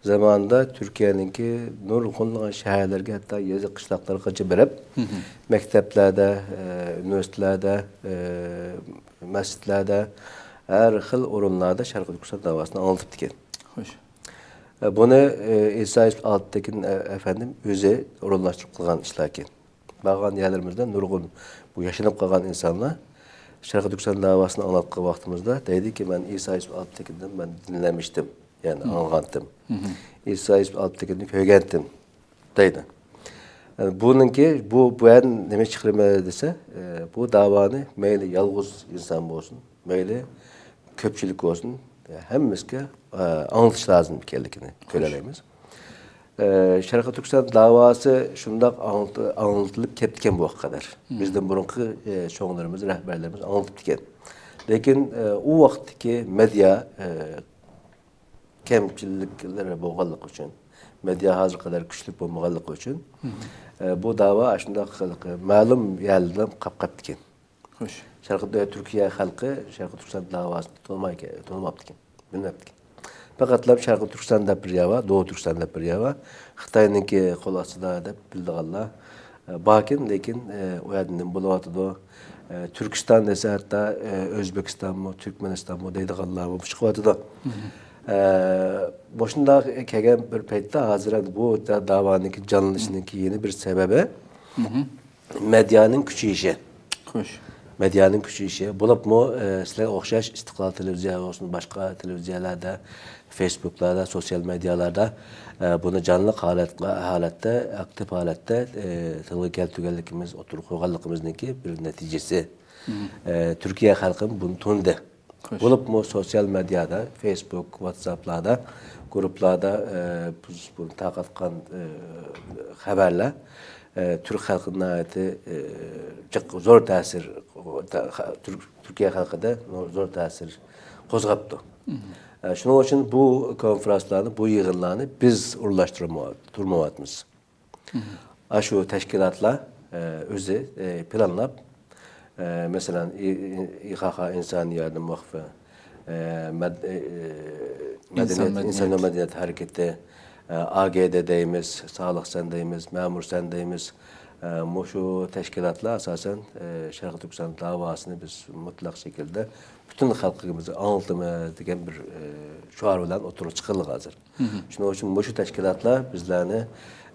زامانىدا تۈركىيەنىڭكى نۇرغۇنلىغان شەھەرلەرگە، ھەتتا يېزا قىشلاقلارغىچە بېرىپ، مەكتەپلەردە، ئە، ئۇنىۋېرسىتېتلاردا، ئە، مەسچىتلەردە، ھەر خىل ئورۇنلاردا شەرقىي تۈركىستان داۋاسىنى ئاڭلىتىپتىكەن. خوش. ئە، بۇنى، ئە، ئىسا يۈسۈپ ئالتىنتېكىن، ئە، ئەپەندىم ئۆزى ئورۇنلاشتۇرۇپ قىلغان ئىشلاركەن. بارغان يەرلىرىمىزدە نۇرغۇن بۇ ياشىنىپ قالغان ئىنسانلار شەرقىي تۈركىستان داۋاسىنى ئاڭلاتقان ۋاقتىمىزدا دەيدىكى، مەن ئىسا يۈسۈپ ئالتىنتېكىندىن مەن دىنلەمىشتىم، يەنى ئاڭلىغانتىم. ئىسا يۈسۈپ ئالتىنتېكىندىن كۆرگەنتىم دەيدۇ. ئە، بۇنىڭكى، بۇ، بۇ يەردىن نېمە چىقىرىمەن دېسە، ئە، بۇ داۋانى مەيلى يالغۇز ئىنسان بولسۇن، مەيلى كۆپچىلىك بولسۇن، ھەممىسىگە، ئە، ئاڭلىتىش لازىم ئىكەنلىكىنى كۆرەلەيمىز. ئە، شەرقىي تۈركىستان داۋاسى شۇنداق ئاڭلىتى-، ئاڭلىتىلىپ كەپتىكەن بۇ ۋاقىتقا قەدەر. بىزدىن بۇرۇنقى، ئە، چوڭلىرىمىز، رەھبەرلىرىمىز ئاڭلىتىپتىكەن. لېكىن، ئە، ئۇ ۋاقىتتىكى مېدىيا، ئە، كەمچىلىكلىرى بولغانلىقى ئۈچۈن، مېدىيا ھازىرقى قەدەر كۈچلۈك بولمىغانلىقى ئۈچۈن، ئە، بۇ داۋا ئاشۇنداق مەلۇم يەرلەردىن قاپ قاپتىكەن. خوش. شەرقىي تۈركىيە خەلقى شەرقىي تۈركىستان داۋاسىنى تونۇمايكەن، تونۇماپتىكەن، بىلمەپتىكەن. پەقەتلا شەرقىي تۈركىستان دەپ بىر يەر بار، دوغۇ تۈركىستان دەپ بىر يەر بار. خىتاينىڭكى قول ئاستىدا دەپ بىلىدىغانلار، ئە، باركەن، لېكىن، ئە، ئۇ يەردە نېمە بولۇۋاتىدۇ؟ ئە، تۈركىستان دېسە ھەتتا، ئە، ئۆزبېكىستانمۇ، تۈركمەنىستانمۇ دەيدىغانلارمۇ چىقىۋاتىدۇ. ئە، مۇشۇنداق كەلگەن بىر پەيتتە ھازىر ئەمدى بۇ دا-، داۋانىڭكى جانلىنىشىنىڭكى يەنە بىر سەۋەبى، مېدىيانىڭ كۈچىيىشى. خوش. مېدىيانىڭ كۈچىيىشى. بولۇپمۇ، ئە، سىلەرگە ئوخشاش ئىستىقلال تېلېۋىزىيە بولسۇن، باشقا تېلېۋىزىيەلەردە، فېيسبۇكلاردا، سوتسىيال مېدىيالاردا، ئە، بۇنى جانلىق ھالەت-، ھالەتتە، ئاكتىپ ھالەتتە، ئە، تىلغا كەلتۈرگەنلىكىمىز، ئوتتۇرىغا قويغانلىقىمىزنىڭكى بىر نەتىجىسى. ئە، تۈركىيە خەلقىمۇ بۇنى تونۇدى. خوش. بولۇپمۇ سوتسىيال مېدىيادا، فېيسبۇك، ۋاتساپلاردا، گۇرۇپپىلاردا، ئە، بىز بۇنى تارقاتقان، ئە، خەۋەرلەر، ئە، تۈرك خەلقىنى ناھايىتى، ئە، جىق، زور تەسىر، تە-، خە-، تۈرك-، تۈركىيە خەلقىدە زور تەسىر قوزغاپتۇ. ئە، شۇنىڭ ئۈچۈن بۇ كونفرانسلارنى، بۇ يىغىنلارنى بىز ئورۇنلاشتۇرما-، تۇرمايۋاتىمىز. ئاشۇ تەشكىلاتلار، ئە، ئۆزى، ئە، پىلانلاپ، ئە، مەسىلەن، ئى-، ئى-، ئىخاخا ئىنسانىي ياردەم ۋەقفى، ئە، مەد-، ئە، ئە، ئىنسان مەدەنىيەت، مەدەنىيەت. ئىنسان ۋە مەدەنىيەت ھەرىكىتى، ئە، ئا گې دې دەيمىز، سالىھ سەن دەيمىز، مەمۇر سەن دەيمىز، ئە، مۇشۇ تەشكىلاتلار ئاساسەن، ئە، شەرقىي تۈركىستان داۋاسىنى بىز مۇتلەق شەكىلدە پۈتۈن خەلقىمىزگە ئاڭلىتىمىز دېگەن بىر، ئە، شوئار بىلەن ئوتتۇرىغا چىقىرىلغان ھازىر. شۇنىڭ ئۈچۈن مۇشۇ تەشكىلاتلار بىزلەرنى،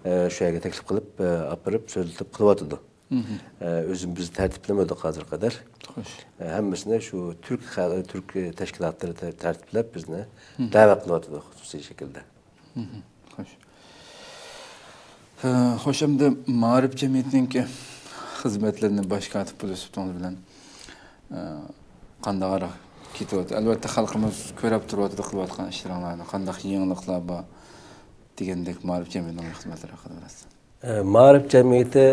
ئە، شۇ يەرگە تەكلىپ قىلىپ، ئە، ئاپىرىپ سۆزلىتىپ قىلىۋاتىدۇ. ئە، ئۆزىمىز بىز تەرتىپلىمىدۇق ھازىرغا قەدەر. خوش. ئە، ھەممىسىنى شۇ تۈرك خەل-، تۈرك تەشكىلاتلىرى تە-، تەرتىپلەپ بىزنى دەۋەت قىلىۋاتىدۇ خۇسۇسىي شەكىلدە. خوش. ئە، خوش، ئەمدى مائارىپ جەمئىيىتىنىڭكى خىزمەتلىرىنى باش كاتىپ بولۇش سۈپىتىڭىز بىلەن، ئە، قانداقراق كېتىۋاتىدۇ؟ ئەلۋەتتە، خەلقىمىز كۆرۈپ تۇرۇۋاتىدۇ قىلىۋاتقان ئىشلىرىڭلارنى. قانداق يېڭىلىقلار بار دېگەندەك مائارىپ جەمئىيىتىنىڭ خىزمەتلىرى ھەققىدە بىراز. ئە، مائارىپ جەمئىيىتى،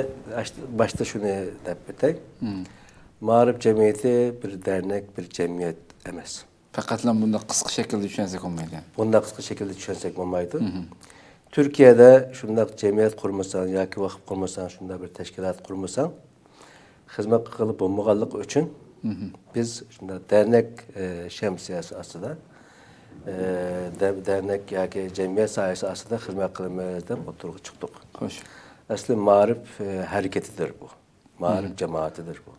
باشتا شۇنى دەپ ئۆتەي. مائارىپ جەمئىيىتى بىر دەرنەك، بىر جەمئىيەت ئەمەس. پەقەتلا بۇنداق قىسقا شەكىلدە چۈشەنسەك بولمايدۇ. بۇنداق قىسقا شەكىلدە چۈشەنسەك بولمايدۇ. تۈركىيەدە شۇنداق جەمئىيەت قۇرمىساڭ ياكى ۋاقىپ قۇرمىساڭ، شۇنداق بىر تەشكىلات قۇرمىساڭ، خىزمەت قىلغىلى بولمىغانلىقى ئۈچۈن، بىز شۇنداق دەرنەك، ئە، شەمسىيەسى ئاستىدا، ئە، دە-، دەرنەك ياكى جەمئىيەت ساھەسى ئاستىدا خىزمەت قىلىمىز دەپ ئوتتۇرىغا چىقتۇق. خوش. ئەسلى مائارىپ، ئە، ھەرىكىتىدۇر بۇ. مائارىپ جامائىتىدۇر بۇ.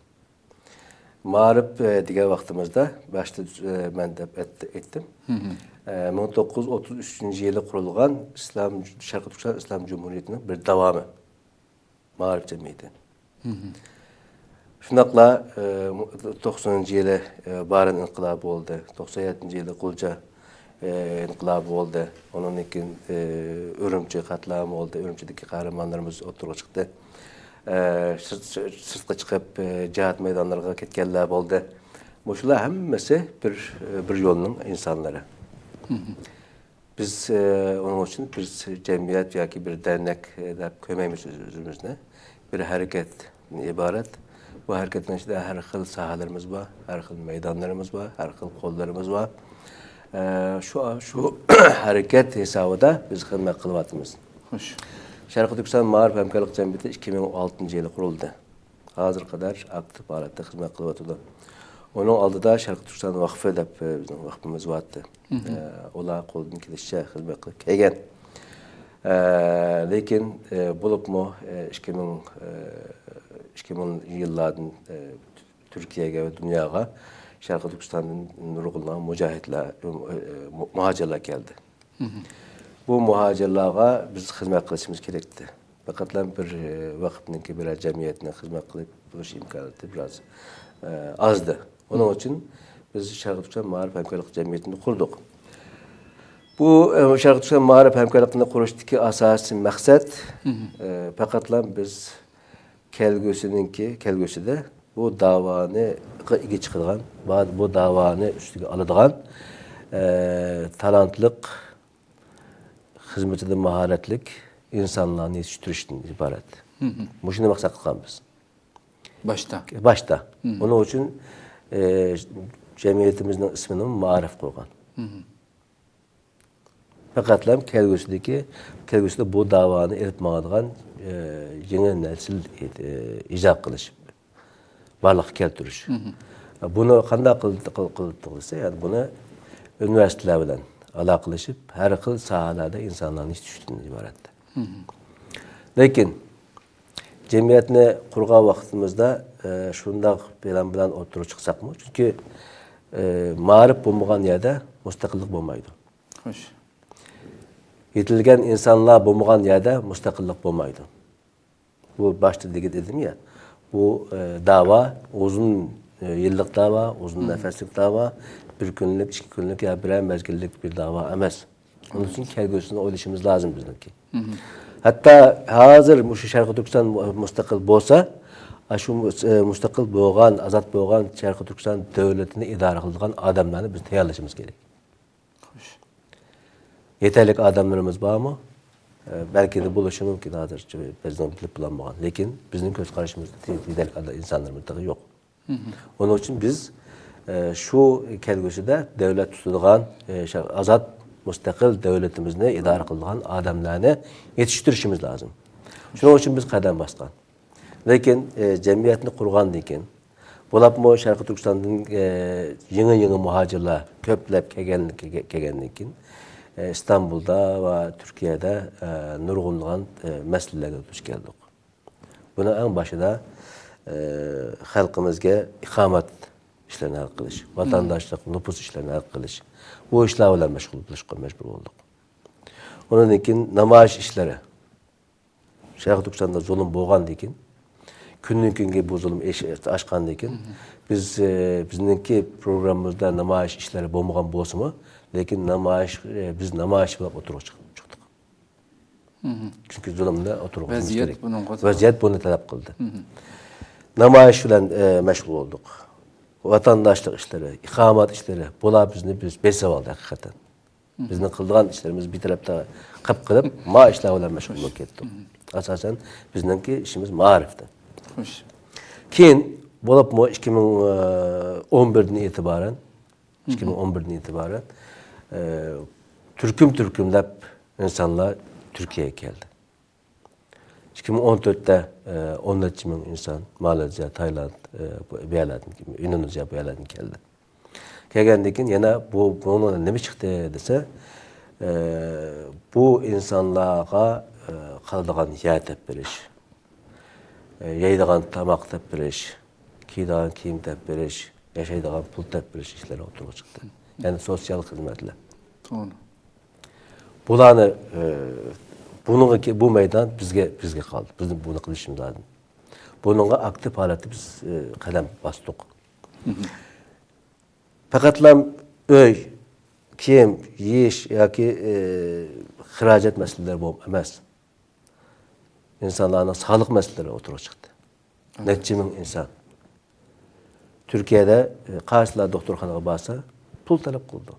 مائارىپ، ئە، دېگەن ۋاقتىمىزدا باشتا، ئە، مەن دەپ ئېيت-، ئېيتتىم. ئە، مىڭ توققۇز يۈز ئوتتۇز ئۈچىنچى يىلى قۇرۇلغان ئىسلام، شەرقىي تۈركىستان ئىسلام جۇمھۇرىيىتىنىڭ بىر داۋامى. مائارىپ جەمئىيىتى. شۇنداقلا، ئە، توقسىنىنچى يىلى، ئە، بارىن ئىنقىلابى بولدى. توقسان يەتتىنچى يىلى غۇلجا، ئە، ئىنقىلابى بولدى. ئۇنىڭدىن كېيىن، ئە، ئۈرۈمچى قەتلىئامى بولدى. ئۈرۈمچىدىكى قەھرىمانلىرىمىز ئوتتۇرىغا چىقتى. ئە، سىرت-، سىرتقا چىقىپ، ئە، جىھاد مەيدانلىرىغا كەتكەنلەر بولدى. مۇشۇلار ھەممىسى بىر، ئە، بىر يولنىڭ ئىنسانلىرى. بىز، ئە، ئۇنىڭ ئۈچۈن بىز جەمئىيەت ياكى بىر دەرنەك، ئە، دەپ كۆرمەيمىز ئۆز-، ئۆزىمىزنى. بىر ھەرىكەتتىن ئىبارەت. بۇ ھەرىكەتنىڭ ئىچىدە ھەر خىل ساھەلىرىمىز بار، ھەر خىل مەيدانلىرىمىز بار، ھەر خىل قوللىرىمىز بار. ئە، شۇ، شۇ ھەرىكەت ھېسابىدا بىز خىزمەت قىلىۋاتىمىز. خوش. شەرقىي تۈركىستان مائارىپ ھەمكارلىق جەمئىيىتى ئىككى مىڭ ئون ئالتىنچى يىلى قۇرۇلدى. ھازىرغا قەدەر ئاكتىپ ھالەتتە خىزمەت قىلىۋاتىدۇ. ئۇنىڭ ئالدىدا شەرقىي تۈركىستان ۋەقفى دەپ، ئە، بىزنىڭ ۋەقفىمىز بارتتى. ئە، ئۇلار قولىدىن كېلىشىچە خىزمەت قىلىپ كەلگەن. ئە، لېكىن، ئە، بولۇپمۇ، ئە، ئىككى مىڭ، ئە، ئىككى مىڭ يىللاردىن، ئە، تۈركىيەگە ۋە دۇنياغا شەرقىي تۈركىستاندىن نۇرغۇنلىغان مۇجاھىدلار، ئە، مۇ-، مۇھاجىرلار كەلدى. بۇ مۇھاجىرلارغا بىز خىزمەت قىلىشىمىز كېرەكتى. پەقەتلا بىر، ئە، ۋەقىپنىڭكى، بىرەر جەمئىيەتنىڭ خىزمەت قىلىپ بولۇش ئىمكانىيىتى بىراز، ئە، ئازدى. ئۇنىڭ ئۈچۈن بىز شەرقىي تۈركىستان مائارىپ ھەمكارلىق جەمئىيىتىنى قۇردۇق. بۇ، ئە، شەرقىي تۈركىستان مائارىپ ھەمكارلىقىنى قۇرۇشتىكى ئاساسىي مەقسەت، ئە، پەقەتلا بىز كەلگۈسىنىڭكى، كەلگۈسىدە بۇ داۋانى ئىگە چىقىدىغان، بۇ داۋانى ئۈستىگە ئالىدىغان، ئە، تالانتلىق، خىزمىتىدە ماھارەتلىك ئىنسانلارنى يېتىشتۈرۈشتىن ئىبارەت. مۇشۇنى مەقسەت قىلغان بىز. باشتا. باشتا. ئۇنىڭ ئۈچۈن، ئە، جەمئىيىتىمىزنىڭ ئىسمىنى مائارىپ قويغان. پەقەتلا كەلگۈسىدىكى، كەلگۈسىدە بۇ داۋانى ئېلىپ ماڭىدىغان، ئە، يېڭى نەسىل، ئە، ئىجاد قىلىش، بارلىققا كەلتۈرۈش. بۇنى قانداق قىل-، قىل-، قىلدۇق دېسە، يەنى بۇنى ئۇنىۋېرسىتېتلار بىلەن ئالاقىلىشىپ، ھەر خىل ساھەلەردە ئىنسانلارنى يېتىشتۈرۈشتىن ئىبارەت. لېكىن جەمئىيەتنى قۇرغان ۋاقتىمىزدا، ئە، شۇنداق پىلان بىلەن ئوتتۇرىغا چىقساقمۇ، چۈنكى، ئە، مائارىپ بولمىغان يەردە مۇستەقىللىق بولمايدۇ. خوش. يېتىلگەن ئىنسانلار بولمىغان يەردە مۇستەقىللىق بولمايدۇ. بۇ باشتا دېگەن ئىدىم يا، بۇ، ئە، داۋا ئۇزۇن، ئە، يىللىق داۋا، ئۇزۇن نەپەسلىك داۋا، بىر كۈنلۈك، ئىككى كۈنلۈك يا بىرەر مەزگىللىك بىر داۋا ئەمەس. ئۇنىڭ ئۈچۈن كەلگۈسىنى ئويلىشىمىز لازىم بىزنىڭكى. ھەتتا ھازىر مۇشۇ شەرقىي تۈركىستان مۇستەقىل بولسا، ئاشۇ مۇس-، ئە، مۇستەقىل بولغان، ئازاد بولغان شەرقىي تۈركىستان دۆلىتىنى ئىدارە قىلىدىغان ئادەملەرنى بىز تەييارلىشىمىز كېرەك. خوش. يېتەرلىك ئادەملىرىمىز بارمۇ؟ ئە، بەلكى بولۇشى مۇمكىن، ھازىرچە بىزنىڭ بىلىپ بولالمىغان. لېكىن بىزنىڭ كۆز قارىشىمىزدا يېتەرلىك ئادەم، ئىنسانلىرىمىز تېخى يوق. ئۇنىڭ ئۈچۈن بىز، ئە، شۇ كەلگۈسىدە دۆلەت تۇتىدىغان، ئە، شا-، ئازاد، مۇستەقىل دۆلىتىمىزنى ئىدارە قىلىدىغان ئادەملەرنى يېتىشتۈرۈشىمىز لازىم. شۇنىڭ ئۈچۈن بىز قەدەم باسقان. لېكىن، ئە، جەمئىيەتنى قۇرغاندىن كېيىن، بولۇپمۇ شەرقىي تۈركىستاندىن، ئە، يېڭى-يېڭى مۇھاجىرلار كۆپلەپ كەلگەن-، كەلگەندىن كېيىن، ئە، ئىستانبۇلدا ۋە تۈركىيەدە، ئە، نۇرغۇنلىغان، ئە، مەسىلىلەرگە دۇچ كەلدۇق. بۇنىڭ ئەڭ باشىدا، ئە، خەلقىمىزگە ئىقامەت ئىشلىرىنى ھەل قىلىش، ۋاتانداشلىق، نوپۇس ئىشلىرىنى ھەل قىلىش، بۇ ئىشلار بىلەن مەشغۇل بولۇشقا مەجبۇر بولدۇق. ئۇنىڭدىن كېيىن نامايىش ئىشلىرى. شەرقىي تۈركىستاندا زۇلۇم بولغاندىن كېيىن، كۈندىن كۈنگە بۇ زۇلۇم ئېش-، ئاشقاندىن كېيىن، بىز، ئە، بىزنىڭكى پروگراممىمىزدا نامايىش ئىشلىرى بولمىغان بولسىمۇ، لېكىن نامايىش، ئە، بىز نامايىش بىلەن ئوتتۇرىغا چىق-، چىقتۇق. چۈنكى زۇلۇمنى ئوتتۇرىغا قويۇش كېرەك. ۋەزىيەت بۇنى تەلەپ قىلدى. نامايىش بىلەن، ئە، مەشغۇل بولدۇق. ۋاتانداشلىق ئىشلىرى، ئىقامەت ئىشلىرى، بۇلار بىزنى بىز بېسىۋالدى ھەقىقەتەن. بىزنىڭ قىلىدىغان ئىشلىرىمىز بىر تەرەپتە قېلىپ قېلىپ، ما ئىشلار بىلەن مەشغۇل بولۇپ كەتتۇق. ئاساسەن بىزنىڭكى ئىشىمىز مائارىپتا. خوش. كېيىن بولۇپمۇ ئىككى مىڭ ئون بىردىن ئېتىبارەن، ئىككى مىڭ ئون بىردىن ئېتىبارەن، ئە، تۈركۈم-تۈركۈملەپ ئىنسانلار تۈركىيەگە كەلدى. ئىككى مىڭ ئون تۆتتە، ئە، ئون نەچچە مىڭ ئىنسان مالايزىيە، تايلاند، ئە، بۇ، بۇ يەرلەردىن، ئىندونېزىيە بۇ يەرلەردىن كەلدى. كەلگەندىن كېيىن يەنە بۇ، بۇنىڭ نېمە چىقتى دېسە، ئە، بۇ ئىنسانلارغا، ئە، قالىدىغان يەر تېپىپ بېرىش، ئە، يەيدىغان تاماق تېپىپ بېرىش، كىيىدىغان كىيىم تېپىپ بېرىش، ياشايدىغان پۇل تېپىپ بېرىش ئىشلىرى ئوتتۇرىغا چىقتى. يەنى سوتسىيال خىزمەتلەر. توغرا. بۇلارنى، ئە، بۇنىڭغا كە-، بۇ مەيدان بىزگە، بىزگە قالدى. بىز بۇنى قىلىشىمىز لازىم. بۇنىڭغا ئاكتىپ ھالەتتە بىز، ئە، قەدەم باستۇق. پەقەتلا ئۆي، كىيىم، يېيىش ياكى، ئە، خىراجەت مەسىلىلىرى بولۇپ ئەمەس. ئىنسانلارنىڭ ساغلىق مەسىلىلىرى ئوتتۇرىغا چىقتى. نەچچە مىڭ ئىنسان. تۈركىيەدە، ئە، قايسىلار دوختۇرخانىغا بارسا، پۇل تەلەپ قىلىدۇ.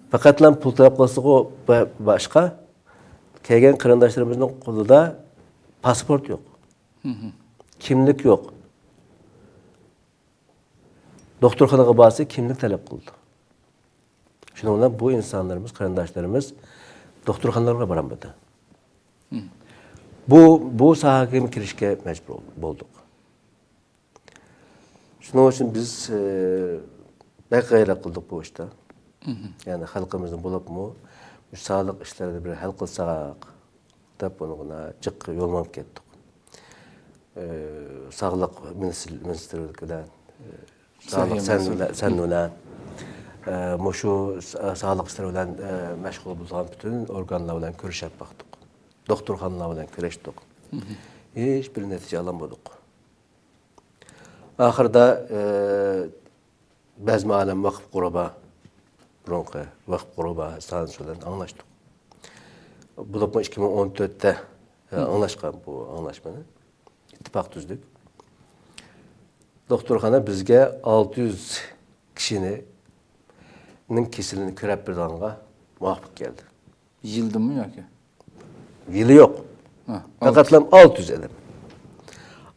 پەقەتلا پۇل تەلەپ قىلسىغۇ با-، باشقا، كەلگەن قېرىنداشلىرىمىزنىڭ قولىدا پاسپورت يوق. كىملىك يوق. دوختۇرخانىغا بارسا، كىملىك تەلەپ قىلىدۇ. شۇنىڭ بىلەن بۇ ئىنسانلىرىمىز، قېرىنداشلىرىمىز دوختۇرخانىلارغا بارالمىدى. بۇ، بۇ ساھەگە كىرىشكە مەجبۇر بولدۇق. شۇنىڭ ئۈچۈن بىز، ئە، بەك غەيرەت قىلدۇق بۇ ئىشتا. يەنى خەلقىمىزنى بولۇپمۇ مۇشۇ ساغلىق ئىشلىرىنى بىر ھەل قىلساق دەپ بۇنىڭغا جىق يوللىنىپ كەتتۇق. ئە، ساغلىق مىنىستىر-، مىنىستىرلىكىدە، ئە، ساغلىق سەن بىلەن، سەن بىلەن، ئە، مۇشۇ سا-، ساغلىق ئىشلىرى بىلەن، ئە، مەشغۇل بولىدىغان پۈتۈن ئورگانلار بىلەن كۆرۈشۈپ باقتۇق. دوختۇرخانىلار بىلەن كۆرۈشتۇق. ھېچبىر نەتىجە ئالالمىدۇق. ئاخىرىدا، ئى، بەزمە ئالەم ۋەقىپ غۇرابا، بۇرۇنقى ۋەقىپ غۇرابا ئىستانسىسى بىلەن ئاڭلاشتۇق. بولۇپمۇ ئىككى مىڭ ئون تۆتتە، ئى، ئاڭلاشقان بۇ ئاڭلاشمىنى. ئىتتىپاق تۈزدۇق. دوختۇرخانا بىزگە ئالتە يۈز كىشىنى، نىڭ كېسىلىنى كۆرەپ بېرىدىغانغا مۇۋاپىق كەلدى. يىلدىمۇ ياكى؟ يىلى يوق. ھە، پەقەتلا ئالتە يۈز ئادەم.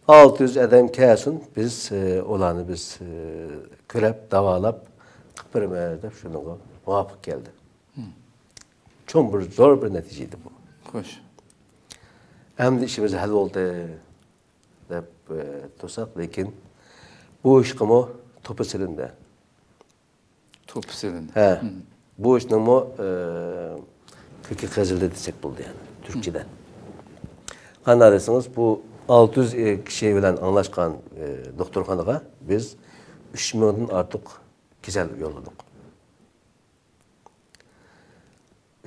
ئالتە يۈز ئادەم كەلسۇن، بىز، ئى، ئۇلارنى بىز، ئى، كۆرەپ، داۋالاپ، قىلىپ بېرىمىز دەپ شۇنىڭغا مۇۋاپىق كەلدى. چوڭ بىر، زور بىر نەتىجە ئىدى بۇ. خوش. ئەمدى ئىشىمىز ھەل بولدى دەپ، ئى، تۇرساق، لېكىن بۇ ئىشقىمۇ توپا سېلىندى. توپا سېلىندى. ھە. بۇ ئىشنىڭمۇ، ئى، كۆكى قېزىلدى دېسەك بولىدۇ، يەنى، تۈركچىدە. قانداق دېسىڭىز، بۇ ئالتە يۈز كىشى بىلەن ئاڭلاشقان، ئى، دوختۇرخانىغا بىز ئۈچ مىڭدىن ئارتۇق كېسەل يوللىدۇق.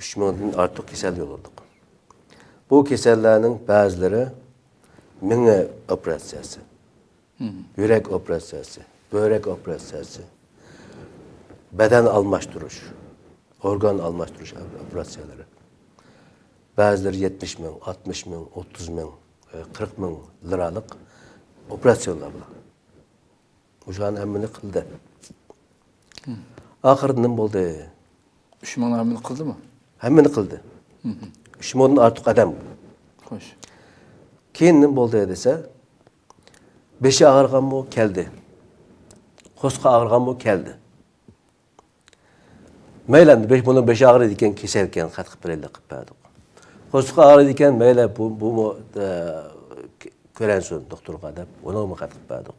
ئۈچ مىڭدىن ئارتۇق كېسەل يوللىدۇق. بۇ كېسەللەرنىڭ بەزىلىرى مېڭە ئوپېراتسىيەسى، يۈرەك ئوپېراتسىيەسى، بۆرەك ئوپېراتسىيەسى، بەدەن ئالماشتۇرۇش، ئورگان ئالماشتۇرۇش ئوپېراتسىيەلىرى. بەزىلىرى يەتمىش مىڭ، ئاتمىش مىڭ، ئوتتۇز مىڭ، قىرىق مىڭ لىرالىق ئوپېراتسىيونلار بار. مۇشۇلارنى ھەممىنى قىلدى. ئاخىرىدا نېمە بولدى؟ ئۈچ مىڭنى ھەممىنى قىلدىمۇ؟ ھەممىنى قىلدى. ئۈچ مىڭدىن ئارتۇق ئادەم. خوش. كېيىن نېمە بولدى دېسە، بېشى ئاغرىغانمۇ كەلدى. قورسىقى ئاغرىغانمۇ كەلدى. مەيلى، ئەمدى بېش-، بۇنىڭ بېشى ئاغرىيدىكەن، كېسەلكەن، خەت قىلىپ بېرەيلى، قىلىپ بەردۇق. قورسىقى ئاغرىيدىكەن، مەيلى، بۇ، بۇمۇ، ئە، كۆرەنسۇن دوختۇرغا دەپ، ئۇنىڭغىمۇ خەت قىلىپ بەردۇق.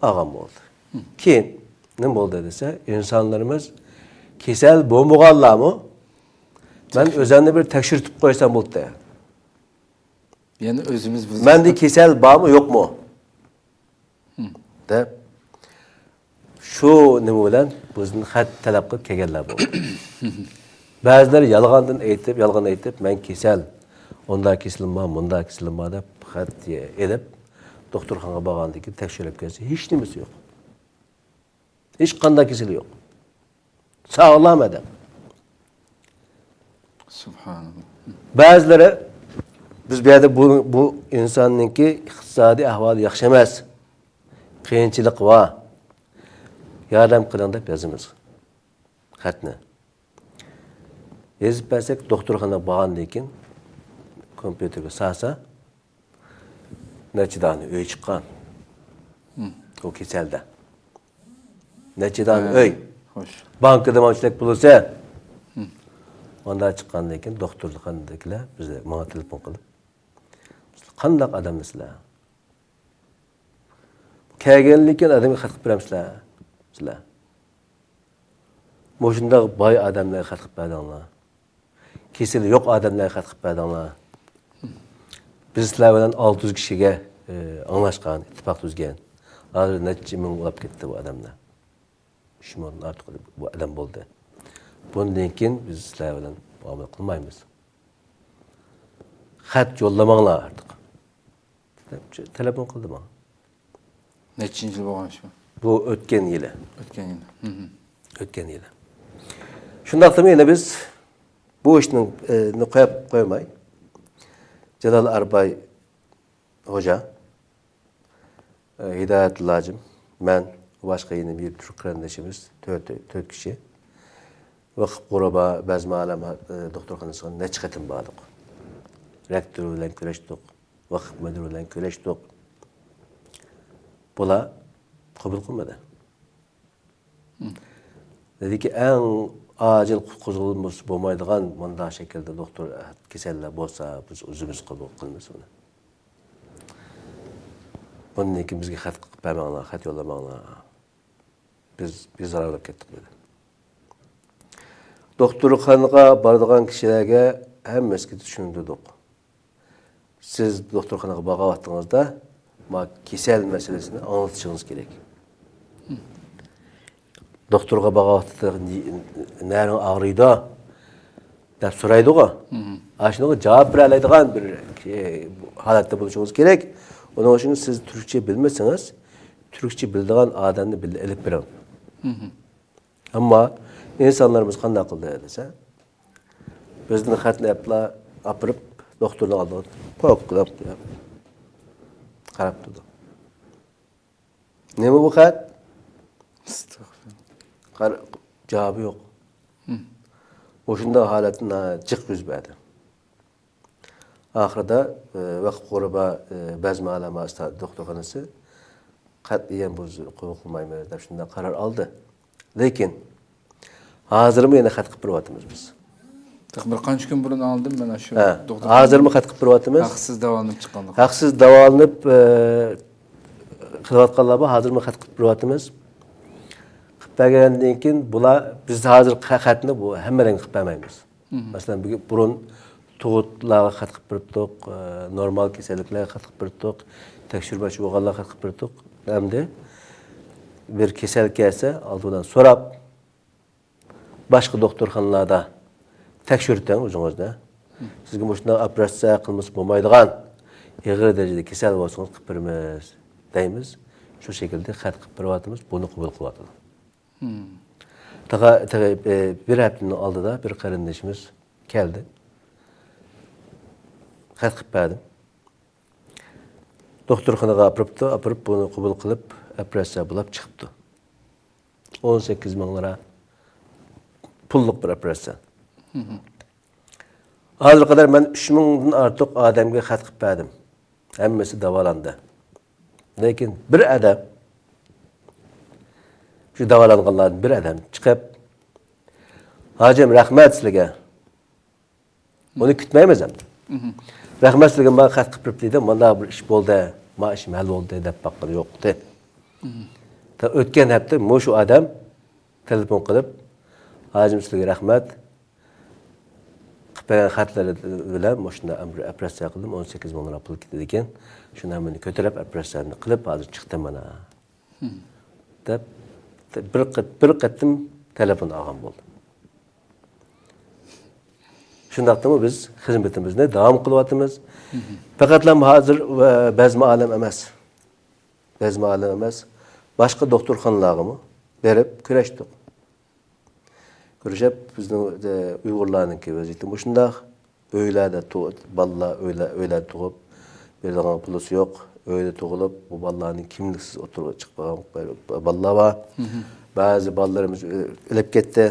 ئالغان بولدى. كېيىن نېمە بولدى دېسە، ئىنسانلىرىمىز كېسەل بولمىغانلارمۇ، مەن ئۆزۈمنى بىر تەكشۈرتۈپ قويسام بولدى. يەنى ئۆزىمىز بىلىمىز. مەندە كېسەل بارمۇ، يوقمۇ؟ دەپ، شۇ نېمە بىلەن بىزدىن خەت تەلەپ قىلىپ كەلگەنلەر بولدى. بەزىلەر يالغاندىن ئېيتىپ، يالغان ئېيتىپ، مەن كېسەل، ئۇنداق كېسىلىم بار، مۇنداق كېسىلىم بار دەپ خەت ئېلىپ، دوختۇرخانىغا بارغاندىن كېيىن تەكشۈرۈپ كەلسە، ھېچ نېمىسى يوق. ھېچقانداق كېسىلى يوق. ساغلام ئادەم. سۇبھاناللا. بەزىلىرى، بىز بۇ يەردە بۇ، بۇ ئىنساننىڭكى ئىقتىسادىي ئەھۋالى ياخشى ئەمەس، قىيىنچىلىقى بار، ياردەم قىلىڭ دەپ يازىمىز خەتنى. يېزىپ بەرسەك، دوختۇرخانىغا بارغاندىن كېيىن كومپيۇتېرگە سالسا، نەچچە دانە ئۆي چىققان. ئۇ كېسەلدە. نەچچە دانە ئۆي. خوش. بانكىدا مانا شۇنداق پۇل بولسا. ئاندا چىققاندىن كېيىن دوختۇرخانىدىكىلەر بىزگە، ماڭا تېلېفون قىلىپ، «قانداق ئادەملەر سىلەر؟ كەلگەندىن كېيىن ئادەمگە خەت قىلىپ بېرەمسىلەر سىلەر؟ مۇشۇنداق باي ئادەملەرگە خەت قىلىپ بەردىڭلار. كېسىلى يوق ئادەملەرگە خەت قىلىپ بەردىڭلار. بىز سىلەر بىلەن ئالتە يۈز كىشىگە، ئى، ئاڭلاشقان، ئىتتىپاق تۈزگەن. ھازىر نەچچە مىڭ بولاپ كەتتى بۇ ئادەملەر. ئۈچ مىڭدىن ئارتۇق بۇ ئادەم بولدى. بۇندىن كېيىن بىز سىلەر بىلەن مۇئامىلە قىلمايمىز. خەت يوللىماڭلار ئارتۇق.» دەپ تېلېفون قىلدى ماڭا. نەچچىنچى يىل بولغان شۇ؟ بۇ ئۆتكەن يىلى. ئۆتكەن يىلى. ئۆتكەن يىلى. شۇنداقتىمۇ يەنە بىز بۇ ئىشنى، ئى، نى قويۇپ قويماي، جالال ئارباي خوجا، ئى، ھىدايەتۇللا ھاجىم، مەن، باشقا يەنە بىر تۈرك قېرىندىشىمىز، تۆت، تۆت كىشى. ۋەقىپ غۇرابا بەزمە ئالەم، ئى، دوختۇرخانىسىغا نەچچە قېتىم باردۇق. رەكتور بىلەن كۆرۈشتۇق. ۋەقىپ مۇدىرى بىلەن كۆرۈشتۇق. بۇلار قوبۇل قىلمىدى. دېدىكى، ئەڭ ئاجىل قۇتقۇزغىلى بولمايدىغان مۇنداق شەكىلدە دوختۇر كېسەللەر بولسا، بىز ئۆزىمىز قوبۇل قىلىمىز بۇنى. بۇندىن كېيىن بىزگە خەت قىلىپ بەرمەڭلار، خەت يوللىماڭلار. بىز بىزار بولۇپ كەتتۇق دېدى. دوختۇرخانىغا بارىدىغان كىشىلەرگە ھەممىسىگە چۈشەندۈردۇق. سىز دوختۇرخانىغا بارغان ۋاقتىڭىزدا ما كېسەل مەسىلىسىنى ئاڭلىتىشىڭىز كېرەك. دوختۇرغا بارغان ۋاقتىدا نى-، نەرىڭ ئاغرىيدۇ دەپ سورايدىغۇ. ئاشۇنىڭغا جاۋاب بېرەلەيدىغان بىر، ئى، ھالەتتە بولۇشىڭىز كېرەك. ئۇنىڭ ئۈچۈن سىز تۈركچە بىلمىسىڭىز، تۈركچە بىلىدىغان ئادەمنى بىللە ئېلىپ بېرىڭ. ئەمما ئىنسانلىرىمىز قانداق قىلدى دېسە، بىزدىن خەتنى ئەپلا ئاپىرىپ، دوختۇرنىڭ ئالدىغا پوكلاپ قويۇپ قاراپ تۇردى. نېمە بۇ خەت؟ ئەستەغپىرۇللا. قارا-، جاۋابى يوق. مۇشۇنداق ھالەتتە جىق يۈز بەردى. ئاخىرىدا، ئى، ۋەقىپ غۇرابا، ئى، بەزمە ئالەم ئاستا دوختۇرخانىسى قەتئىيەن بۇ قوبۇل قىلمايمىز دەپ شۇنداق قارار ئالدى. لېكىن ھازىرمۇ يەنە خەت قىلىپ بېرىۋاتىمىز بىز. تېخى بىر قانچە كۈن بۇرۇن ئاڭلىدىم مەن ئاشۇ ھە، دوختۇرخانا ھازىرمۇ خەت قىلىپ بېرىۋاتىمىز. ھەقسىز داۋالىنىپ چىققانلىقى. ھەقسىز داۋالىنىپ، ئى، قىلىۋاتقانلار بار، ھازىرمۇ خەت قىلىپ بېرىۋاتىمىز. قىلىپ بەرگەندىن كېيىن بۇلار، بىز ھازىر خە-، خەتنى بۇ ھەممىلەرگە قىلىپ بەرمەيمىز. مەسىلەن، بۈگۈن بۇرۇن تۇغۇتلارغا خەت قىلىپ بېرىپتۇق، ئى، نورمال كېسەللىكلەرگە خەت قىلىپ بېرىپتۇق، تەكشۈرمەكچى بولغانلارغا خەت قىلىپ بېرىپتۇق. ئەمدى بىر كېسەل كەلسە، ئالدى بىلەن سوراپ، باشقا دوختۇرخانىلاردا تەكشۈرتۈڭ ئۆزىڭىزنى. سىزگە مۇشۇنداق ئوپېراتسىيە قىلمىسا بولمايدىغان ئېغىر دەرىجىدە كېسەل بولسىڭىز قىلىپ بېرىمىز دەيمىز. شۇ شەكىلدە خەت قىلىپ بېرىۋاتىمىز، بۇنى قوبۇل قىلىۋاتىدۇ. تېخى، تېخى، ئى، بىر ھەپتىنىڭ ئالدىدا بىر قېرىندىشىمىز كەلدى. خەت قىلىپ بەردىم. دوختۇرخانىغا ئاپىرىپتۇ، ئاپىرىپ بۇنى قوبۇل قىلىپ، ئوپېراتسىيە بولاپ چىقىپتۇ. ئون سەككىز مىڭ لىرا پۇللۇق بىر ئوپېراتسىيە. ھازىرغا قەدەر مەن ئۈچ مىڭدىن ئارتۇق ئادەمگە خەت قىلىپ بەردىم. ھەممىسى داۋالاندى. لېكىن بىر ئادەم، شۇ داۋالانغانلاردىن بىر ئادەم چىقىپ، «ھاجىم، رەھمەت سىلىگە.» ئۇنى كۈتمەيمىز ئەمدى. رەھمەت سىلىگە، ماڭا خەت قىلىپ بېرىپ دېدى، مانداق بىر ئىش بولدى، ما ئىشىم ھەل بولدى دەپ باققىنى يوق. تا ئۆتكەن ھەپتە مۇشۇ ئادەم تېلېفون قىلىپ، «ھاجىم، سىلىگە رەھمەت. بەرگەن خەتلىرى بىلەن مۇشۇنداق بىر ئوپېراتسىيە قىلدىم، ئون سەككىز مىڭ رۇپىيە پۇل كېتىدىكەن. شۇنى ھەممىنى كۆتۈرۈپ، ئوپېراتسىيەمنى قىلىپ، ھازىر چىقتىم مانا. دەپ، بىر قېت-، بىر قېتىم تېلېفون ئالغان بولدۇم. شۇنداقتىمۇ بىز خىزمىتىمىزنى داۋام قىلىۋاتىمىز. پەقەتلا ھازىر ۋە بەزمە ئالەم ئەمەس. بەزمە ئالەم ئەمەس. باشقا دوختۇرخانىلارغىمۇ بېرىپ كۆرۈشتۇق. كۆرۈشۈپ، بىزنىڭ، ئە، ئۇيغۇرلارنىڭكى ۋەزىيىتى مۇشۇنداق. ئۆيلەردە تۇ-، بالىلار ئۆيلە-، ئۆيلەردە تۇغۇپ، بېرىدىغان پۇلىسى يوق. ئۆيدە تۇغۇلۇپ، بۇ بالىلارنىڭ كىملىكسىز ئوتتۇرىغا چىقىپ قالغان بالىلار بار. بەزى بالىلىرىمىز ئۆ-، ئۆلۈپ كەتتى،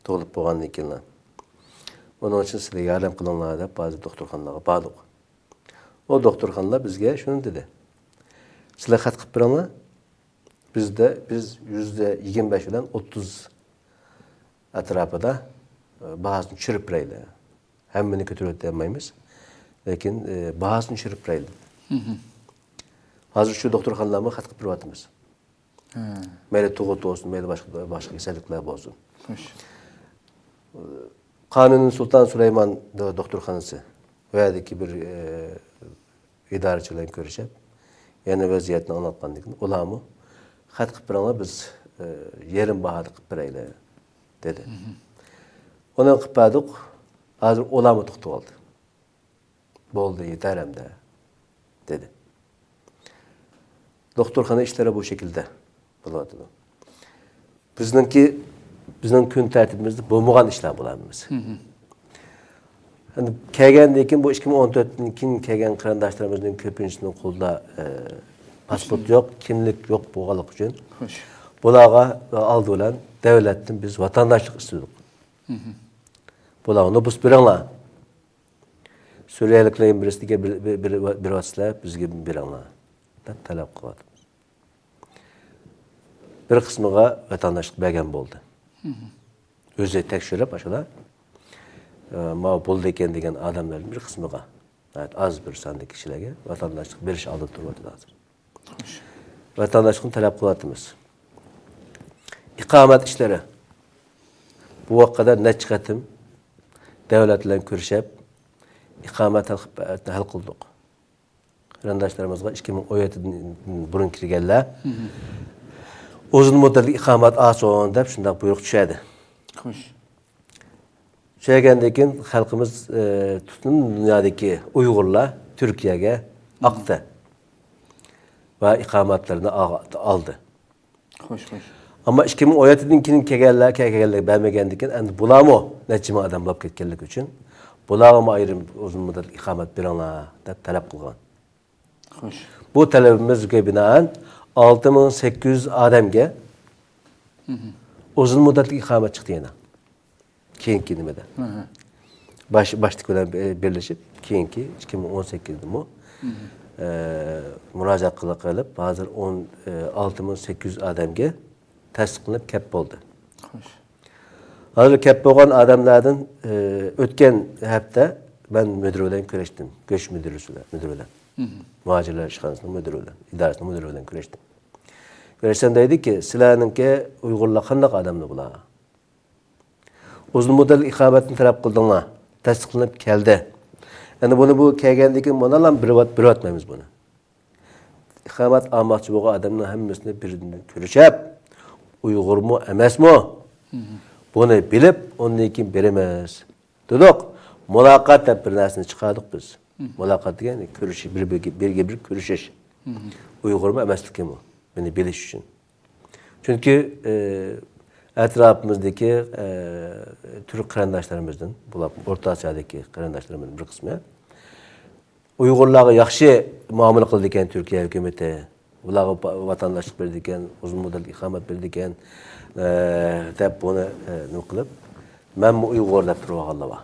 تۇغۇلۇپ بولغاندىن كېيىنلا. ئۇنىڭ ئۈچۈن سىلەر ياردەم قىلىڭلار دەپ، بەزى دوختۇرخانىلارغا باردۇق. ئۇ دوختۇرخانىلار بىزگە شۇنى دېدى: «سىلەر خەت قىلىپ بېرىڭلار. بىزدە، بىز يۈزدە يىگىرمە بەش بىلەن ئوتتۇز ئەتراپىدا، ئە، باھاسىنى چۈشۈرۈپ بېرەيلى. ھەممىنى كۆتۈرۈۋېتەلمەيمىز. لېكىن، ئە، باھاسىنى چۈشۈرۈپ بېرەيلى.» ھازىر شۇ دوختۇرخانىلارمۇ خەت قىلىپ بېرىۋاتىمىز. مەيلى تۇغۇت بولسۇن، مەيلى باشقا، باشقا كېسەللىكلەر بولسۇن. خوش. قانۇن سۇلتان سۇلايمان دو-، دوختۇرخانىسى، ئۇ يەردىكى بىر، ئە، ئىدارىچى بىلەن كۆرۈشۈپ، يەنە ۋەزىيەتنى ئاڭلاتقاندىن كېيىن، ئۇلارمۇ: «خەت قىلىپ بېرىڭلار، بىز، ئە، يېرىم باھادا قىلىپ بېرەيلى» دېدى. ئۇنى قىلىپ بەردۇق. ھازىر ئۇلارمۇ توختىۋالدى. «بولدى، يېتەر ئەمدى» دېدى. دوختۇرخانا ئىشلىرى بۇ شەكىلدە بولۇۋاتىدۇ. بىزنىڭكى، بىزنىڭ كۈن تەرتىپىمىزدە بولمىغان ئىشلار بۇلار ھەممىسى. ئەمدى كەلگەندىن كېيىن، بۇ ئىككى مىڭ ئون تۆتتىن كېيىن كەلگەن قېرىنداشلىرىمىزنىڭ كۆپىنچىسىنىڭ قولىدا، ئە، پاسپورت يوق، كىملىك يوق بولغانلىقى ئۈچۈن، خوش، بۇلارغا، ئە، ئالدى بىلەن دۆلەتتىن بىز ۋاتانداشلىق ئىستىدۇق. بۇلارغا نوپۇس بېرىڭلار. سۈرىيەلىكلەرنىڭ بىرسىگە بىر، بىر، بىر، بىر ۋاتساپ بىزگە بېرىڭلار دەپ تەلەپ قىلىۋاتىمىز. بىر قىسمىغا ۋەتەنداشلىق بەرگەن بولدى. ئۆزى تەكشۈرۈپ ئاشۇلار، ئە، ماۋۇ بولىدىكەن دېگەن ئادەملەرنىڭ بىر قىسمىغا، ناھايىتى ئاز بىر ساندىكى كىشىلەرگە ۋەتەنداشلىق بېرىش ئالدىدا تۇرۇۋاتىدۇ ھازىر. ۋەتەنداشلىقنى تەلەپ قىلىۋاتىمىز. ئىقامەت ئىشلىرى. بۇ ۋاقىتقا قەدەر نەچچە قېتىم دۆلەت بىلەن كۆرۈشۈپ، ئىقامەت ھەل، ھەل قىلدۇق. قېرىنداشلىرىمىزغا ئىككى مىڭ ئون يەتتىدىن بۇرۇن كىرگەنلەر ئۇزۇن مۇددەتلىك ئىقامەت ئالسۇن دەپ شۇنداق بۇيرۇق چۈشەردى. خوش. چۈشەرگەندىن كېيىن خەلقىمىز، ئە، پۈتۈن دۇنيادىكى ئۇيغۇرلار تۈركىيەگە ئاقتى ۋە ئىقامەتلىرىنى ئاغ-، ئالدى. خوش، خوش. ئەمما ئىككى مىڭ ئون يەتتىدىن كېيىن كەلگەنلەر، كەلگەنلەر بەرمىگەندىن كېيىن، ئەمدى بۇلارمۇ نەچچە مىڭ ئادەم بولۇپ كەتكەنلىكى ئۈچۈن، بۇلارغىمۇ ئايرىم ئۇزۇن مۇددەتلىك ئىقامەت بېرىڭلار دەپ تەلەپ قىلغان. خوش. بۇ تەلىپىمىزگە بىنائەن ئالتە مىڭ سەككىز يۈز ئادەمگە ئۇزۇن مۇددەتلىك ئىقامەت چىقتى يەنە. كېيىنكى نېمىدە؟ باش، باشتىكى بىلەن بىرلىشىپ، كېيىنكى ئىككى مىڭ ئون سەككىزدىمۇ، ئە، مۇراجىئەت قىل-، قىلىپ، ھازىر ئون، ئە، ئالتە مىڭ سەككىز يۈز ئادەمگە تەستىقلىنىپ كەپ بولدى. خوش. ھازىر كەپ بولغان ئادەملەردىن، ئە، ئۆتكەن ھەپتە مەن مۇدىر بىلەن كۆرۈشتۈم. گۆش مۇدىرى بىلەن، مۇدىرى بىلەن. مۇھاجىرلار ئىشخانىسىنىڭ مۇدىرى بىلەن، ئىدارىسىنىڭ مۇدىرى بىلەن كۆرۈشتۈم. كۆرۈشسەم دەيدىكى، سىلەرنىڭكى ئۇيغۇرلار قانداق ئادەملەر بۇلار؟ ئۇزۇن مۇددەتلىك ئىقامەتنى تەلەپ قىلدىڭلار، تەستىقلىنىپ كەلدى. ئەمدى بۇنى بۇ كەلگەندىن كېيىن مانا بىر ۋات-، بېرىۋاتمايمىز بۇنى. ئىقامەت ئالماقچى بولغان ئادەمنىڭ ھەممىسىنى بىردىن كۆرۈشۈپ، ئۇيغۇرمۇ ئەمەسمۇ؟ بۇنى بىلىپ، ئۇندىن كېيىن بېرىمىز دېدۇق. مۇلاقات دەپ بىر نەرسىنى چىقاردۇق بىز. مۇلاقات دېگەن كۆرۈشۈش، بىر، بىرگە، بىرگە بىر كۆرۈشۈش. ئۇيغۇرمۇ ئەمەسلىكىمۇ، بۇنى بىلىش ئۈچۈن. چۈنكى، ئى، ئەتراپىمىزدىكى، ئى، تۈرك قېرىنداشلىرىمىزدىن، بۇلار ئورتا ئاسىيادىكى قېرىنداشلىرىمىزنىڭ بىر قىسمى ئۇيغۇرلارغا ياخشى مۇئامىلە قىلىدىكەن تۈركىيە ھۆكۈمىتى، ئۇلارغا ۋا-، ۋاتانداشلىق بېرىدىكەن، ئۇزۇن مۇددەتلىك ئىقامەت بېرىدىكەن، ئى، دەپ بۇنى، ئى، نېمە قىلىپ، مەنمۇ ئۇيغۇر دەپ تۇرۇۋالغانلار بار.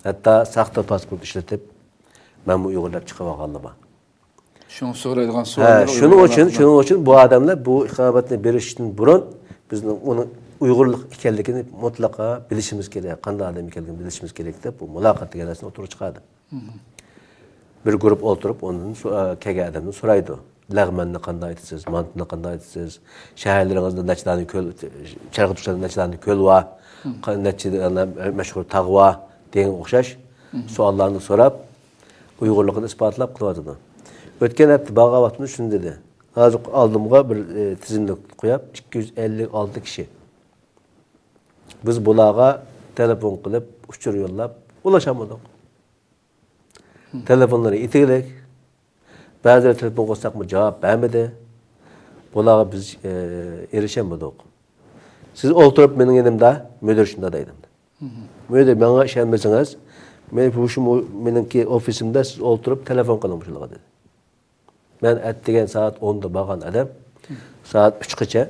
ھەتتا ساختا پاسپورت ئىشلىتىپ، مەنمۇ ئۇيغۇر دەپ چىقىۋالغانلار بار. شۇڭا سورايدىغان ھە، سوئاللار شۇنىڭ ئۇيغۇر ئۈچۈن، ئادەملەر شۇنىڭ ئۈچۈن بۇ ئادەملەر بۇ ئىقامەتنى بېرىشتىن بۇرۇن بىزنىڭ ئۇنىڭ ئۇيغۇرلۇق ئىكەنلىكىنى مۇتلەقا بىلىشىمىز كېرەك، قانداق ئادەم ئىكەنلىكىنى بىلىشىمىز كېرەك دەپ بۇ مۇلاقات دېگەن نەرسىنى ئوتتۇرىغا چىقاردى. بىر گۇرۇپپا ئولتۇرۇپ ئۇنىڭدىن سو-، ئە، كەلگەن ئادەمدىن سورايدۇ. لەغمەننى قانداق ئېيتىسىز، مانتىنى قانداق ئېيتىسىز، شەھەرلىرىڭىزدە نەچچە دانە كۆل، شەرقىي تۈركىستاندا نەچچە دانە كۆل بار، قا-، نەچچە دانە مەشھۇر تاغ بار، دېگەنگە ئوخشاش سوئاللارنى سوراپ، ئۇيغۇرلۇقىنى ئىسپاتلاپ قىلىۋاتىدۇ. ئۆتكەن ھەپتە بارغان ۋاقتىمدا شۇنى دېدى. ھازىر ئالدىمغا بىر، ئە، تىزىملىك قويۇپ، ئىككى يۈز ئەللىك ئالتە كىشى. بىز بۇلارغا تېلېفون قىلىپ، ئۇچۇر يوللاپ ئۇلاشالمىدۇق. تېلېفونلىرى ئېتىگلىك. بەزىلەر تېلېفون قىلساقمۇ جاۋاب بەرمىدى. بۇلارغا بىز، ئە، ئېرىشەلمىدۇق. سىز ئولتۇرۇپ مېنىڭ يېنىمدا، مۇدىر شۇنداق دەيدۇ. مۇدىر، ماڭا ئىشەنمىسىڭىز، مەن بۇ شۇ مېنىڭكى ئوفىسىمدا، سىز ئولتۇرۇپ تېلېفون قىلىڭ مۇشۇلارغا دېدى. مەن ئەتىگەن سائەت ئوندا بارغان ئادەم، سائەت ئۈچقىچە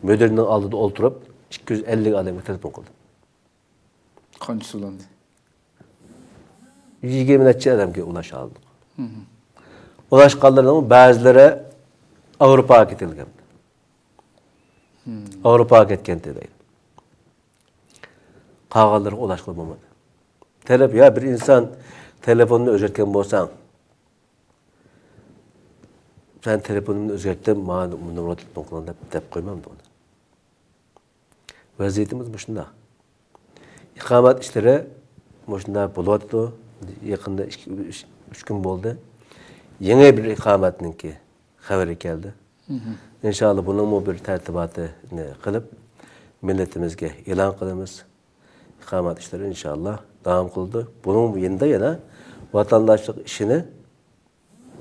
مۇدىرنىڭ ئالدىدا ئولتۇرۇپ، ئىككى يۈز ئەللىك ئادەمگە تېلېفون قىلدىم. قانچىسى بولدى؟ يىگىرمە نەچچە ئادەمگە ئۇلاشالدۇق. ئۇلاشقانلىرىنىڭ بەزىلىرى ئاۋروپاغا كېتىلگەن. ئاۋروپاغا كەتكەن دەيدۇ. قالغانلىرىغا ئۇلاشقىلى بولمىدى. تېلېف-، يا بىر ئىنسان تېلېفوننى ئۆزگەرتكەن بولساڭ، سەن تېلېفونۇمنى ئۆزگەرتتىم، ماڭا نومۇرغا تېلېفون قىلىڭ دەپ، دەپ قويمامدۇ ئۇنى؟ ۋەزىيىتىمىز مۇشۇنداق. ئىقامەت ئىشلىرى مۇشۇنداق بولۇۋاتىدۇ. يېقىندا ئىككى، ئۈچ، ئۈچ كۈن بولدى. يېڭى بىر ئىقامەتنىڭكى خەۋىرى كەلدى. ئىنشاللا بۇنىڭمۇ بىر تەرتىباتىنى قىلىپ، مىللىتىمىزگە ئېلان قىلىمىز. ئىقامەت ئىشلىرى ئىنشاللا داۋام قىلىدۇ. بۇنىڭ يېنىدا يەنە ۋاتانداشلىق ئىشىنى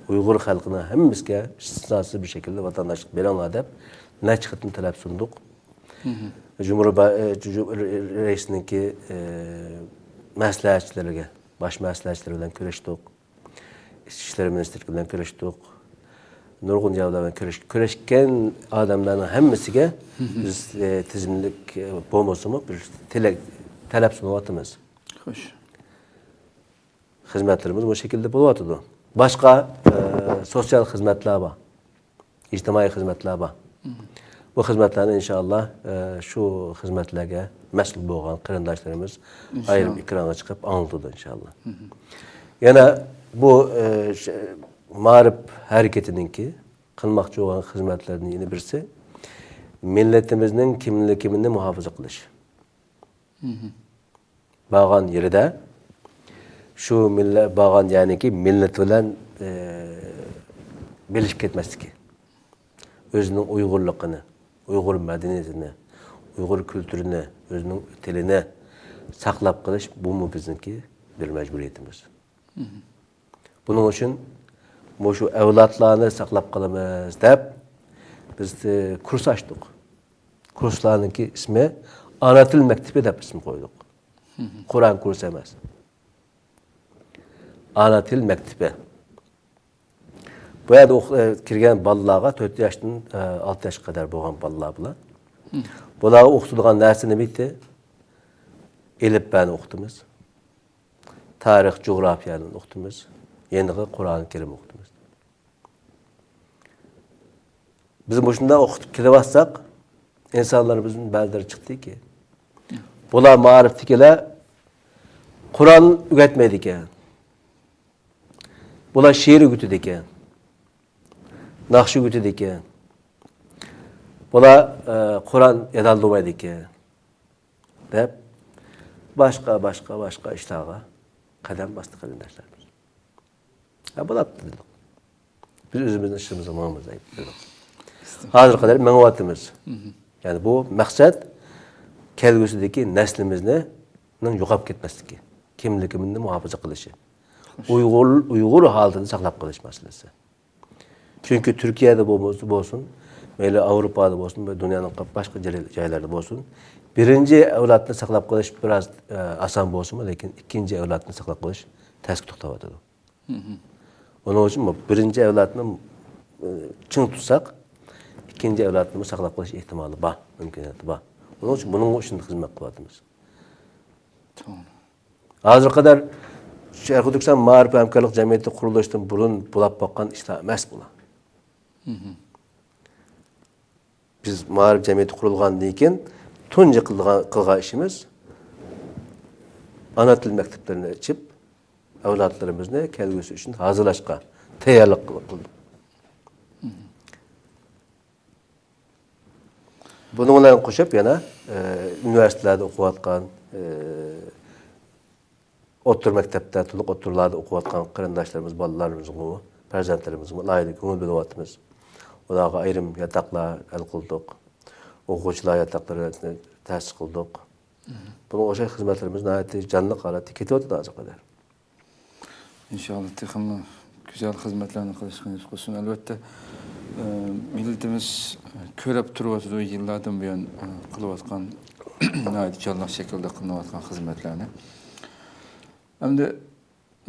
ئۇيغۇر خەلقىنىڭ ھەممىسىگە ئىستىسناسىز بىر شەكىلدە ۋاتانداشلىق بېرىڭلار دەپ نەچچە قېتىم تەلەپ سۇندۇق. جۇمھۇر با-، ئە، جۇ-، جۇ-، رەئىسىنىڭكى، ئە، مەسلىھەتچىلىرىگە، باش مەسلىھەتچىلىرى بىلەن كۆرۈشتۇق. ئىچكى ئىشلار مىنىستىرلىقى بىلەن كۆرۈشتۇق. نۇرغۇن جايلار بىلەن كۆرۈش-، كۆرۈشكەن ئادەملەرنىڭ ھەممىسىگە بىز، ئە، تىزىملىك، ئە، بولمىسىمۇ بىر تىلەك، تەلەپ سۇنۇۋاتىمىز. خوش. خىزمەتلىرىمىز بۇ شەكىلدە بولۇۋاتىدۇ. باشقا، ئە، سوتسىيال خىزمەتلەر بار. ئىجتىمائىي خىزمەتلەر بار. بۇ خىزمەتلەرنى ئىنشاللا، ئە، شۇ خىزمەتلەرگە مەسئۇل بولغان قېرىنداشلىرىمىز ئايرىم ئېكرانغا چىقىپ ئاڭلىتىدۇ ئىنشاللا. يەنە بۇ، ئە، ش-، مائارىپ ھەرىكىتىنىڭكى قىلماقچى بولغان خىزمەتلىرىدىن يەنە بىرسى مىللىتىمىزنىڭ كىملىكىنى مۇھاپىزە قىلىش. بارغان يېرىدە شۇ مىللەت، بارغان يەرنىڭكى مىللىتى بىلەن، ئى، بىلىشىپ كەتمەسلىكى. ئۆزىنىڭ ئۇيغۇرلۇقىنى، ئۇيغۇر مەدەنىيىتىنى، ئۇيغۇر كۈلتۈرىنى، ئۆزىنىڭ تىلىنى ساقلاپ قېلىش، بۇمۇ بىزنىڭكى بىر مەجبۇرىيىتىمىز. بۇنىڭ ئۈچۈن مۇشۇ ئەۋلادلارنى ساقلاپ قالىمىز دەپ بىز، ئى، كۇرس ئاچتۇق. كۇرسلارنىڭكى ئىسمى ئانا تىل مەكتىپى دەپ ئىسىم قويدۇق. قۇرئان كۇرسى ئەمەس. ئانا تىل مەكتىپى. بۇ يەردە ئوق-، ئە، كىرگەن بالىلارغا تۆت ياشتىن، ئە، ئالتە ياشقا قەدەر بولغان بالىلار بۇلار. بۇلارغا ئوقۇتىدىغان نەرسە نېمە ئىدى؟ ئېلىپبەنى ئوقۇتىمىز. تارىخ، جۇغراپىيەنى ئوقۇتىمىز. يېنىغا قۇرئان كەرىم ئوقۇتىمىز. بىز مۇشۇنداق ئوقۇتۇپ كېلىۋاتساق، ئىنسانلىرىمىزدىن بەزىلىرى چىقتىكى، بۇلار مائارىپتىكىلەر قۇرئان ئۆگەتمەيدىكەن. بۇلار شېئىر ئۆگىتىدىكەن. ناخشا ئۆگىتىدىكەن. بۇلار، ئە، قۇرئان يادالدۇرمايدىكەن. دەپ، باشقا، باشقا، باشقا ئىشلارغا قەدەم باستى قېرىنداشلىرىمىز. ھە، بولاتتى دېدۇق. بىز ئۆزىمىزنىڭ ئىشىمىزغا ماڭىمىز دېدۇق. ھازىرغا قەدەر مېڭىۋاتىمىز. يەنى بۇ مەقسەت كەلگۈسىدىكى نەسلىمىزنى، نىڭ يوقاپ كەتمەسلىكى، كىملىكىمىزنى مۇھاپىزە قىلىشى، ئۇيغۇر، ئۇيغۇر ھالىتىنى ساقلاپ قېلىش مەسىلىسى. چۈنكى تۈركىيەدە بولمىسا بولسۇن، مەيلى ئاۋروپادا بولسۇن، دۇنيانىڭ باشقا جاي-، جايلاردا بولسۇن، بىرىنچى ئەۋلادنى ساقلاپ قېلىش بىراز، ئە، ئاسان بولسىمۇ، لېكىن ئىككىنچى ئەۋلادنى ساقلاپ قېلىش تەسكە توختاۋاتىدۇ. ئۇنىڭ ئۈچۈن بۇ بىرىنچى ئەۋلادنى، ئە، چىڭ تۇتساق، ئىككىنچى ئەۋلادنىمۇ ساقلاپ قېلىش ئېھتىمالى بار، مۇمكىنىيىتى بار. ئۇنىڭ ئۈچۈن بۇنىڭغا ئۈچۈن خىزمەت قىلىۋاتىمىز. توغرا. ھازىرغا قەدەر شەرقىي تۈركىستان مائارىپ ھەمكارلىق جەمئىيىتى قۇرۇلۇشتىن بۇرۇن بولاپ باققان ئىشلار ئەمەس بۇلار. بىز مائارىپ جەمئىيىتى قۇرۇلغاندىن كېيىن تۇنجى قىلغان، قىلغان ئىشىمىز ئانا تىل مەكتەپلىرىنى ئېچىپ، ئەۋلادلىرىمىزنى كەلگۈسى ئۈچۈن ھازىرلاشقا، تەييارلىق قىلدۇق. بۇنىڭ بىلەن قوشۇپ يەنە، ئە، ئۇنىۋېرسىتېتلاردا ئوقۇۋاتقان، ئە، ئوتتۇرا مەكتەپتە، تولۇق ئوتتۇرىلاردا ئوقۇۋاتقان قېرىنداشلىرىمىز، بالىلىرىمىزغىمۇ، پەرزەنتلىرىمىزغىمۇ ئالاھىدە كۆڭۈل بۆلۈۋاتىمىز. ئۇلارغا ئايرىم ياتاقلار ھەل قىلدۇق. ئوقۇغۇچىلار ياتاقلىرىنى تەسىس قىلدۇق. بۇنىڭغا ئوخشاش خىزمەتلىرىمىز ناھايىتى جانلىق ھالەتتە كېتىۋاتىدۇ ھازىرغا قەدەر. ئىنشاللا تېخىمۇ گۈزەل خىزمەتلەرنى قىلىشقا نېسىپ قىلسۇن. ئەلۋەتتە، ئە، مىللىتىمىز كۆرۈپ تۇرۇۋاتىدۇ يىللاردىن بۇيان، ئە، قىلىۋاتقان، ناھايىتى جانلىق شەكىلدە قىلىنىۋاتقان خىزمەتلەرنى. ئەمدى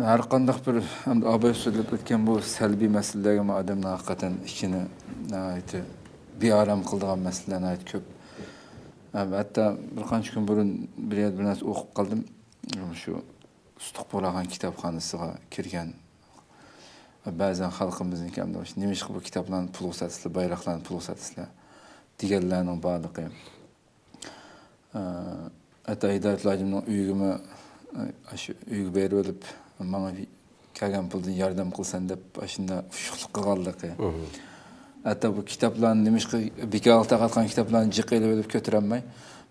ھەر قانداق بىر، ئەمدى ئاباي سۆزلەپ ئۆتكەن بۇ سەلبىي مەسىلىلەرگىمۇ ئادەمنىڭ ھەقىقەتەن ئىچىنى ناھايىتى بىئارام قىلىدىغان مەسىلىلەر ناھايىتى كۆپ. ھەم ھەتتا بىر قانچە كۈن بۇرۇن بىر يەردە بىر نەرسە ئوقۇپ قالدىم. شۇ ئۇستىخ بۇغراخان كىتابخانىسىغا كىرگەن، بەزەن خەلقىمىزنىڭكى ئەمدى نېمىشقا بۇ كىتابلارنى پۇلغا ساتىسىلەر، بايراقلارنى پۇلغا ساتىسىلەر دېگەنلەرنىڭ بارلىقى. ئە، ھەتتا ھىدايەتۇللا ھاجىمنىڭ ئۆيىگىمۇ، ئە، شۇ ئۆيگە بېرىۋېلىپ، ماڭا كەلگەن پۇلدىن ياردەم قىلسەن دەپ، ئاشۇنداق ئۇششۇقلۇق قىلغانلىقى. ھەتتا بۇ كىتابلارنى، نېمىشقا بىكارغا تارقاتقان كىتابلارنى جىق ئېلىۋېلىپ كۆتۈرەلمەي،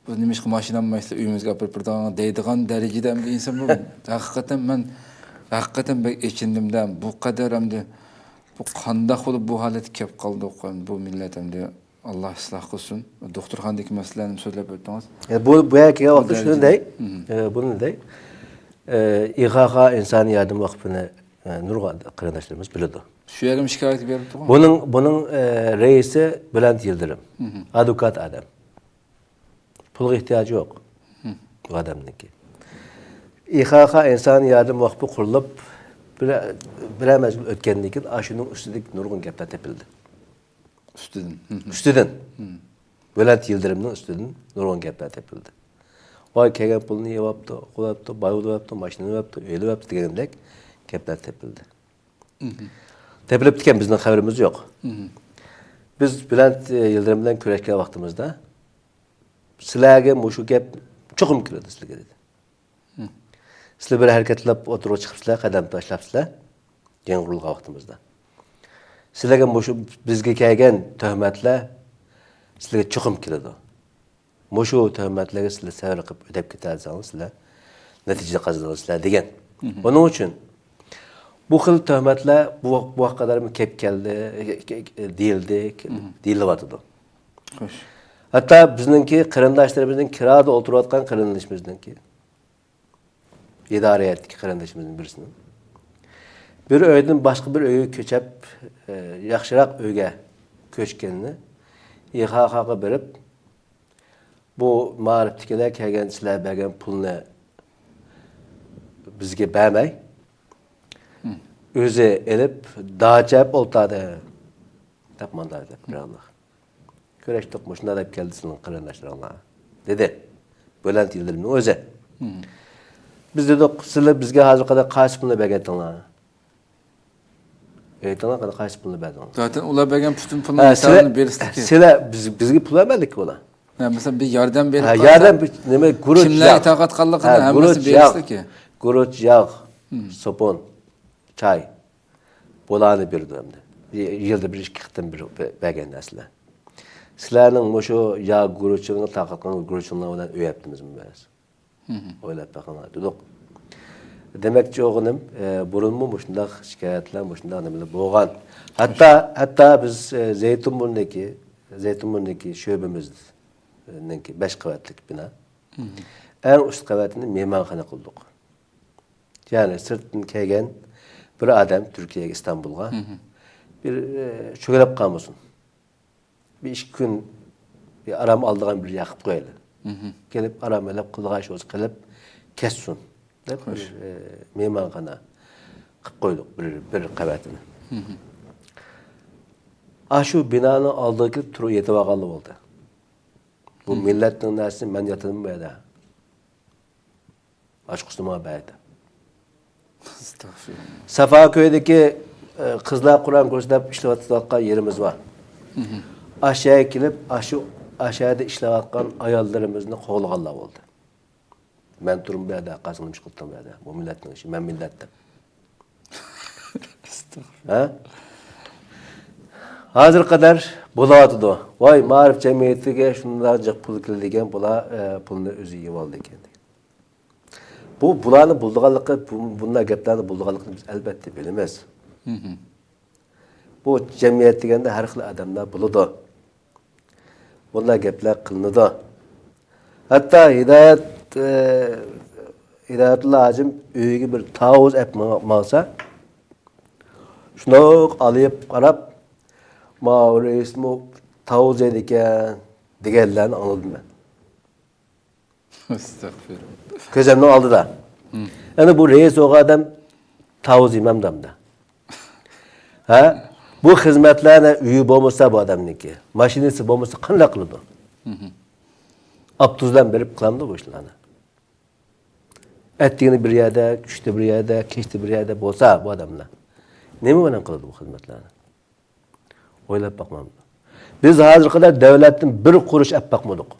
بۇ نېمىشقا ماشىنا ئالمايسىلەر، ئۆيىمىزگە ئاپىرىپ بېرىدىغان دەيدىغان دەرىجىدە ئەمدى ئىنسان بۇ. ھەقىقەتەن مەن، ھەقىقەتەن بەك ئېچىندىم-دە، بۇ قەدەر ئەمدى بۇ قانداق بولۇپ بۇ ھالەتكە كەپ قالدۇق، بۇ مىللەت ئەمدى. ئاللا ئىسلاھ قىلسۇن. دوختۇرخانىدىكى مەسىلىلەرنى سۆزلەپ ئۆتتىڭىز. ئە، بۇ، بۇ يەرگە كەلگەن ۋاقىتتا شۇنى دەي. ئە، بۇنى دەي. ئە، ئىخاخا ئىنسانىي ياردەم ۋاقپىنى، ئە، نۇرغۇن قېرىنداشلىرىمىز بىلىدۇ. شۇ يەرگىمۇ شىكايەت بېرىپتىغۇ. بۇنىڭ، بۇنىڭ، ئە، رەئىسى بۈلەنت يىلدىرىم. ئادۋوكات ئادەم. پۇلغا ئېھتىياجى يوق بۇ ئادەمنىڭكى. ئىخاخا ئىنسانىي ياردەم ۋاقپى قۇرۇلۇپ، بىر، بىرەر مەزگىل ئۆتكەندىن كېيىن، ئاشۇنىڭ ئۈستىدىكى نۇرغۇن گەپلەر تېپىلدى. ئۈستىدىن. ئۈستىدىن. بۈلەنت يىلدىرىمنىڭ ئۈستىدىن نۇرغۇن گەپلەر تېپىلدى. ۋاي، كەلگەن پۇلنى يەۋاپتۇ، قىلىۋاپتۇ، باي بولۇۋاپتۇ، ماشىنا ئېلىۋاپتۇ، ئېلىۋاپتۇ دېگەندەك گەپلەر تېپىلدى. تېپىلىپتىكەن، بىزنىڭ خەۋىرىمىز يوق. بىز بۈلەنت، ئە، يىلدىرىم بىلەن كۆرۈشكەن ۋاقتىمىزدا، سىلەرگە مۇشۇ گەپ چوقۇم كېلىدۇ سىلەرگە، دېدى. سىلەر بىر ھەرىكەتلەپ ئوتتۇرىغا چىقىپسىلەر، قەدەم تاشلاپسىلەر، يېڭى قۇرۇلغان ۋاقتىمىزدا. سىلەرگە مۇشۇ بىزگە كەلگەن تۆھمەتلەر سىلەرگە چوقۇم كېلىدۇ. مۇشۇ تۆھمەتلەرگە سىلەر سەۋر قىلىپ ئۆتەپ كېتەلىسەڭلار، سىلەر نەتىجە قازىنىسىلەر دېگەن. بۇنىڭ ئۈچۈن بۇ خىل تۆھمەتلەر بۇ، بۇ ۋاقىتقا قەدەرمۇ كەپ كەلدى، دېيىلدى، دېيىلىۋاتىدۇ. خوش. ھەتتا بىزنىڭكى قېرىنداشلىرىمىزنىڭ، كىرادا ئولتۇرۇۋاتقان قېرىندىشىمىزنىڭكى، ئىدارە ھەيئەتتىكى قېرىندىشىمىزنىڭ بىرسىنىڭ بىر ئۆيدىن باشقا بىر ئۆيگە كۆچۈپ، ئە، ياخشىراق ئۆيگە كۆچكىنىنى، ئىخاخاغا بېرىپ، بۇ مائارىپتىكىلەر كەلگەن، سىلەر بەرگەن پۇلنى بىزگە بەرمەي، ئۆزى ئېلىپ، داچا ئېلىپ ئولتۇردى، دەپ مانداق دەپ بىراۋلار. كۆرۈشتۇق، مۇشۇنداق دەپ كەلدى سېنىڭ قېرىنداشلىرىڭلار، دېدى بۈلەنت يىلدىرىمنىڭ ئۆزى. بىز دېدۇق، سىلەر بىزگە ھازىرغا قەدەر قايسى پۇلنى بەرگەنتىڭلار؟ ئېيتىڭلار، قېنى قايسى پۇلنى بەردىڭلار؟ زاتەن ئۇلار بەرگەن پۈتۈن پۇلنى ھە، سىلەر، سىلەر بىز، بىزگە پۇل بەرمەدىكى ئۇلار. ھە، مەسىلەن، بىر ياردەم بېرىپ ھە، قالسا، ياردەم بىر نېمە، گۇرۇچ كىملەرگە ياغ. تارقاتقانلىقىنى ھە، ھەممىسىنى گۇرۇچ ياغ. بېرىشلىكى. گۇرۇچ ياغ، سوپۇن، چاي. بۇلارنى بېرىدۇ ئەمدى. يىلدا بىر ئىككى قېتىم بىر بەرگەن نەرسىلەر. سىلەرنىڭ مۇشۇ ياغ گۇرۇچىڭلار تارقاتقان گۇرۇچىڭلار بىلەن ئۆي ھەپتىمىزمۇ بەرسۇن. ئويلاپ بېقىڭلار دېدۇق. دېمەكچى بولغىنىم، ئە، بۇرۇنمۇ مۇشۇنداق شىكايەتلەر، مۇشۇنداق نېمىلەر بولغان. ھەتتا، ھەتتا بىز، ئە، زەيتۇنبۇرنىدىكى، زەيتۇنبۇرنىدىكى شۆبىمىزنىڭكى بەش قەۋەتلىك بىنا. ئەڭ ئۈست قەۋەتىنى مېھمانخانا قىلدۇق. يەنى سىرتتىن كەلگەن بىر ئادەم تۈركىيەگە، ئىستانبۇلغا بىر، ئە، چۆگىلەپ قالمىسۇن. بىر ئىككى كۈن بىر ئارام ئالىدىغان بىر يەر قىلىپ قويايلى. كېلىپ ئارام ئېلىپ، قىلىدىغان ئىشى بولسا قىلىپ كەتسۇن دەپ، بىر، ئە، مېھمانخانا قىلىپ قويدۇق، بىر، بىر قەۋەتىنى. ئاشۇ بىنانىڭ ئالدىغا كېلىپ تۇرۇپ يېتىۋالغانلا بولدى. بۇ مىللەتنىڭ نەرسىسى، مەن ياتىمەن بۇ يەردە. ئاچقۇسىنى ماڭا بەردى. ئەستەغپىرۇللا. سافاكۆيدىكى، ئە، قىزلار قۇرئان كۇرسى دەپ ئىشلەۋاتقان يېرىمىز بار. ئاشۇ يەرگە كېلىپ، ئاشۇ، ئاشۇ يەردە ئىشلەۋاتقان ئاياللىرىمىزنى قوغلىغانلار بولدى. مەن تۇرۇم بۇ يەردە، قاسىڭ نېمە ئىش قىلىدىڭ بۇ يەردە؟ بۇ مىللەتنىڭ ئىشى، مەن مىللەت دەپ. ئەستەغپىرۇللا. ھە؟ ھازىرغا قەدەر بولۇۋاتىدۇ. ۋاي، مائارىپ جەمئىيىتىگە شۇنداق جىق پۇل كېلىدىكەن، بۇلار، ئە، پۇلنى ئۆزى يېۋالىدىكەن. بۇ، بۇلارنى بولىدىغانلىقى، بۇ، بۇنداق گەپلەرنى بولىدىغانلىقىنى بىز ئەلۋەتتە بىلىمىز. بۇ جەمئىيەت دېگەندە ھەر خىل ئادەملەر بولىدۇ. بۇنداق گەپلەر قىلىنىدۇ. ھەتتا ھىدايەت، ئى، ھىدايەتۇللا ھاجىم ئۆيىگە بىر تاۋۇز ئەپ ماڭ-، ماڭسا، شۇنداق ئالىيىپ قاراپ، «ماۋۇ رەئىسمۇ تاۋۇز يەيدىكەن» دېگەنلەرنى ئاڭلىدىم مەن. ئەستەغپىرۇللا. كۆزۈمنىڭ ئالدىدا. ئەنە بۇ رەئىس بولغان ئادەم تاۋۇز يېمەمدۇ ئەمدى؟ ھە؟ بۇ خىزمەتلەرنى، ئۆيى بولمىسا بۇ ئادەمنىڭكى، ماشىنىسى بولمىسا قانداق قىلىدۇ؟ ئاپتوبۇس بىلەن بېرىپ قىلامدۇ بۇ ئىشلارنى؟ ئەتىگىنى بىر يەردە، چۈشتە بىر يەردە، كەچتە بىر يەردە بولسا بۇ ئادەملەر، نېمە بىلەن قىلىدۇ بۇ خىزمەتلەرنى؟ ئويلاپ باقمامدۇ؟ بىز ھازىرغا قەدەر دۆلەتتىن بىر قۇرۇش ئەپ باقمىدۇق.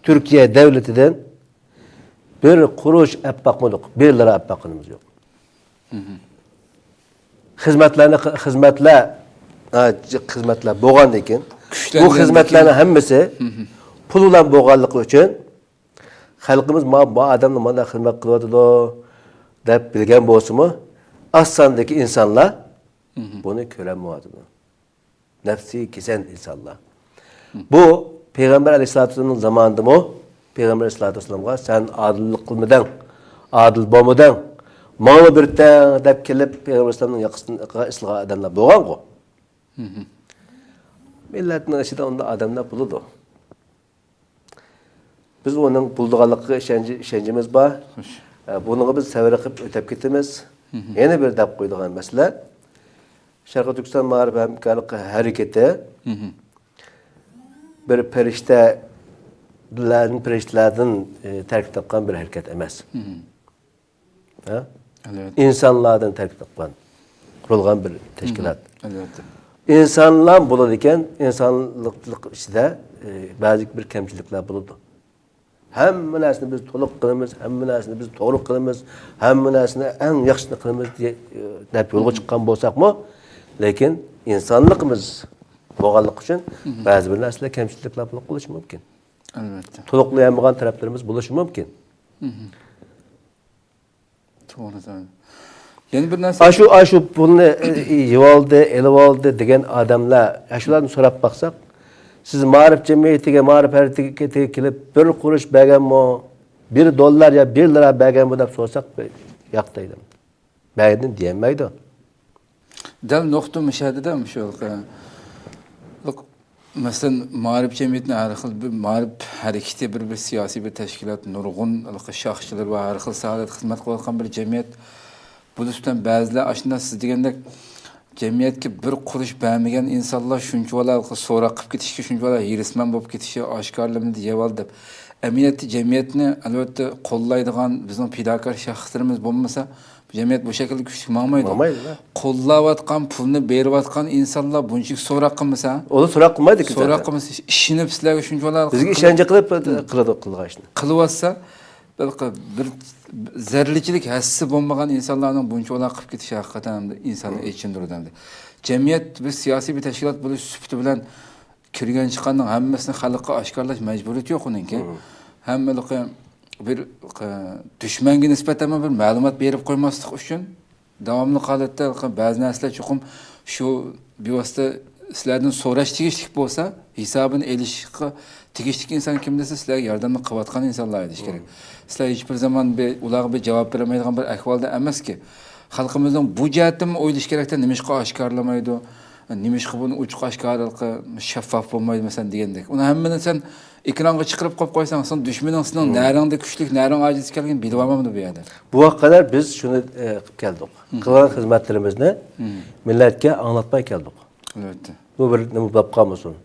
تۈركىيە دۆلىتىدىن بىر قۇرۇش ئەپ باقمىدۇق. بىر لىرا ئەپ باققىنىمىز يوق. خىزمەتلەرنى، خىزمەتلەر، ھە، خىزمەتلەر بولغاندىن كېيىن، بۇ كۈچلەنگەندىن خىزمەتلەرنىڭ كېيىن ھەممىسى پۇل بىلەن بولغانلىقى ئۈچۈن، خەلقىمىز ما-، بۇ ئادەمنى مانا خىزمەت قىلىۋاتىدۇ دەپ بىلگەن بولسىمۇ، ئاز ساندىكى ئىنسانلار بۇنى كۆرەلمەيۋاتىدۇ. نەپسى كېسەل ئىنسانلار. بۇ پەيغەمبەر ئەلەيھىسسالاتۇ ۋەسسالامنىڭ زامانىدىمۇ پەيغەمبەر ئەلەيھىسسالاتۇ ۋەسسالامغا، «سەن ئادىللىق قىلمىدىڭ، ئادىل بولمىدىڭ، ماڭىلا بىرتەڭ» دەپ كېلىپ پەيغەمبەر ئەلەيھىسسالامنىڭ ياقىسىغا ئېسىلغان ئادەملەر بولغانغۇ. مىللەتنىڭ ئىچىدە ئۇنداق ئادەملەر بولىدۇ. بىز ئۇنىڭ بولىدىغانلىقىغا ئىشەنچ-، ئىشەنچىمىز بار. خوش. ئە، بۇنىڭغا بىز سەۋر قىلىپ ئۆتەپ كېتىمىز. يەنە بىر دەپ قويىدىغان مەسىلە، شەرقىي تۈركىستان مائارىپ ھەمكارلىق ھەرىكىتى بىر پەرىشتەلەردىن، پەرىشتىلەردىن، ئە، تەركىب تاپقان بىر ھەرىكەت ئەمەس. ھە؟ ئەلۋەتتە. ئىنسانلاردىن تەركىب تاپقان، قۇرۇلغان بىر تەشكىلات. ئەلۋەتتە. ئىنسانلار بولىدىكەن، ئىنسانلىق ئىچىدە، ئە، بەزى بىر كەمچىلىكلەر بولىدۇ. ھەممە نەرسىنى بىز تولۇق قىلىمىز، ھەممە نەرسىنى بىز توغرا قىلىمىز، ھەممە نەرسىنى ئەڭ ياخشىسىنى قىلىمىز دە-، دەپ يولغا چىققان بولساقمۇ، لېكىن ئىنسانلىقىمىز بولغانلىقى ئۈچۈن بەزى بىر نەرسىلەر كەمچىلىكلەر بولۇپ قېلىشى مۇمكىن. ئەلۋەتتە. تولۇقلىيالمىغان تەرەپلىرىمىز بولۇشى مۇمكىن. توغرا، توغرا. يەنە بىر نەرسە. ئاشۇ، ئاشۇ پۇلنى، ئى، يېۋالدى، ئېلىۋالدى دېگەن ئادەملەر، ئاشۇلاردىن سوراپ باقساق، سىز مائارىپ جەمئىيىتىگە، مائارىپ ھەرىكىتىگە كېلىپ بىر قۇرۇش بەرگەنمۇ، بىر دوللار يا بىر لىرا بەرگەنمۇ دەپ سورىساق، ياق دەيدۇ. بەردىم دېيەلمەيدۇ. دەل نۇقتا مۇشۇ يەردە مۇشۇ، مەسىلەن، مائارىپ جەمئىيىتىنىڭ ھەر خىل بىر مائارىپ ھەرىكىتى، بىر، بىر سىياسىي بىر تەشكىلات، نۇرغۇن ھېلىقى شاخچىلىرى بار، ھەر خىل ساھەلەردە خىزمەت قىلىۋاتقان بىر جەمئىيەت. بۇنىڭ ئۈستىدىن بەزىلەر ئاشۇنداق سىز دېگەندەك جەمئىيەتكە بىر قۇرۇش بەرمىگەن ئىنسانلار شۇنچىۋالا ھېلىقى سوراق قىلىپ كېتىشكە، شۇنچىۋالا ھېرىسمەن بولۇپ كېتىشى، ئاشكارىلىمىدى يەۋالدى دەپ. ئەمەلىيەتتە جەمئىيەتنى ئەلۋەتتە قوللايدىغان بىزنىڭ پىداكار شەخسلىرىمىز بولمىسا، جەمئىيەت بۇ شەكىلدە كۈچلۈك ماڭمايدۇ. ماڭمايدۇ. قوللاۋاتقان، پۇلنى بېرىۋاتقان ئىنسانلار بۇنچىلىك سوراق قىلمىسا، ئۇنى سوراق قىلمايدۇ، سوراق قىلمىسا، ئىشىنىپ سىلەرگە شۇنچىۋالا بىزگە ئىشەنچ قىلىپ قىلىدۇ قىلغان ئىشنى. قىلىۋاتسا، بىر، بىر زەررىچىلىك ھەسسىسى بولمىغان ئىنسانلارنىڭ بۇنچىۋالا قىلىپ كېتىشى ھەقىقەتەن ئىنساننى ئېچىندۇرىدۇ ئەمدى. جەمئىيەت بىر سىياسىي بىر تەشكىلات بولۇش سۈپىتى بىلەن كىرگەن چىققاننىڭ ھەممىسىنى خەلققە ئاشكارىلاش مەجبۇرىيىتى يوق ئۇنىڭكى. ھەممىلىقى بىر، ئە، دۈشمەنگە نىسبەتەنمۇ بىر مەلۇمات بېرىپ قويماسلىق ئۈچۈن داۋاملىق ھالەتتە بەزى نەرسىلەر چوقۇم شۇ بىۋاسىتە سىلەردىن سوراش تېگىشلىك بولسا، ھېسابىنى ئېلىشقا تېگىشلىك ئىنسان كىم دېسە، سىلەرگە ياردەمنى قىلىۋاتقان ئىنسانلار دېيىش كېرەك. سىلەر ھېچبىر زامان بىر، ئۇلارغا بىر جاۋاب بېرەلمەيدىغان بىر ئەھۋالدا ئەمەسكى. خەلقىمىزنىڭ بۇ جەھەتتىنمۇ ئويلىشىش كېرەكتە، نېمىشقا ئاشكارىلىمايدۇ؟ نېمىشقا بۇنى ئوچۇق ئاشكارىلىقى شەفپاف بولمايدۇ، مەسىلەن، دېگەندەك. ئۇنى ھەممىنى سەن ئېكرانغا چىقىرىپ قويۇپ قويساڭ، سېنىڭ دۈشمىنىڭ سېنىڭ نەرىڭدە كۈچلۈك، نەرىڭ ئاجىز ئىكەنلىكىنى بىلىۋالمامدۇ بۇ يەردە؟ بۇ ۋاقىتقا قەدەر بىز شۇنى، ئە، قىلىپ كەلدۇق. قىلغان خىزمەتلىرىمىزنى مىللەتكە ئاڭلاتماي كەلدۇق. ئەلۋەتتە. بۇ بىر نېمە بولۇپ قالمىسۇن.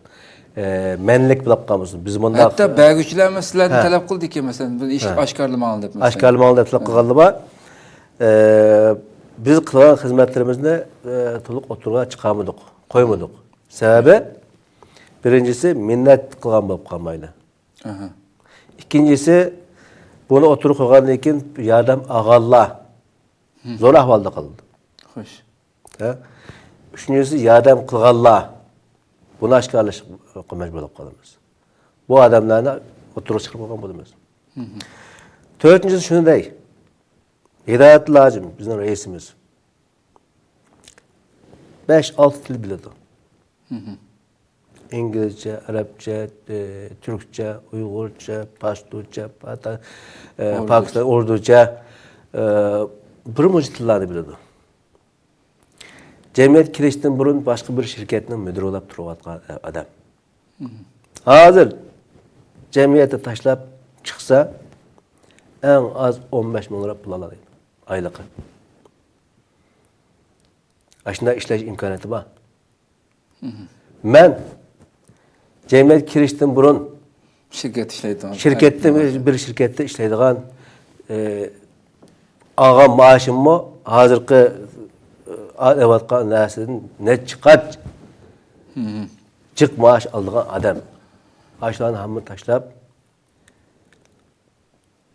ئە، مەنلىك بولۇپ قالمىسۇن. بىز مۇنداق، ھەتتا بەرگۈچىلەرمۇ سىلەردىن تەلەپ قىلدىكى، مەسىلەن، بۇنى ئاشكارىلىماڭلار دەپ، مەسىلەن. ئاشكارىلىماڭلار دەپ تەلەپ قىلغانلار بار. ئە، بىز قىلغان خىزمەتلىرىمىزنى، ئە، تولۇق ئوتتۇرىغا چىقارمىدۇق، قويمىدۇق. سەۋەبى، بىرىنچىسى، مىننەت قىلغان بولۇپ قالمايلى. ئىككىنچىسى، بۇنى ئوتتۇرىغا قويغاندىن كېيىن ياردەم ئالغانلار زور ئەھۋالدا قالىدۇ. خوش. ھە؟ ئۈچىنچىسى، ياردەم قىلغانلار بۇنى ئاشكارىلاشقا مەجبۇر بولۇپ قالىمىز. بۇ ئادەملەرنى ئوتتۇرىغا چىقىرىپ قويغان بولىمىز. تۆتىنچىسى شۇنى دەي. ھىدايەتۇللا ھاجىم، بىزنىڭ رەئىسىمىز. بەش-ئالتە تىل بىلىدۇ. مھم. ئىنگلىزچە، ئەرەبچە، ئى، تۈركچە، ئۇيغۇرچە، پاشتۇچە، پاتا-، ئى، ئوردۇچە. پاكىستان ئوردۇچە، ئى، بىر مۇنچە تىللارنى بىلىدۇ. جەمئىيەتكە كىرىشتىن بۇرۇن باشقا بىر شىركەتنىڭ مۇدىرى بولاپ تۇرۇۋاتقان ئادەم. مھم. ھازىر جەمئىيەتنى تاشلاپ چىقسا، ئەڭ ئاز ئون بەش مىڭ رۇپىيە پۇل ئالالايدۇ ئايلىقى. ئاشۇنداق ئىشلەش ئىمكانىيىتى بار. مھم. مەن جەمئىيەتكە كىرىشتىن بۇرۇن شىركەتتە ئىشلەيدىغان، شىركەتتە، بىر شىركەتتە ئىشلەيدىغان، ئى، ئالغان مائاشىممۇ ھازىرقى، ئى، ئېلىۋاتقان نەرسىدىن نەچچە قات مھم. جىق مائاش ئالىدىغان ئادەم. ئاشۇلارنى ھەممىنى تاشلاپ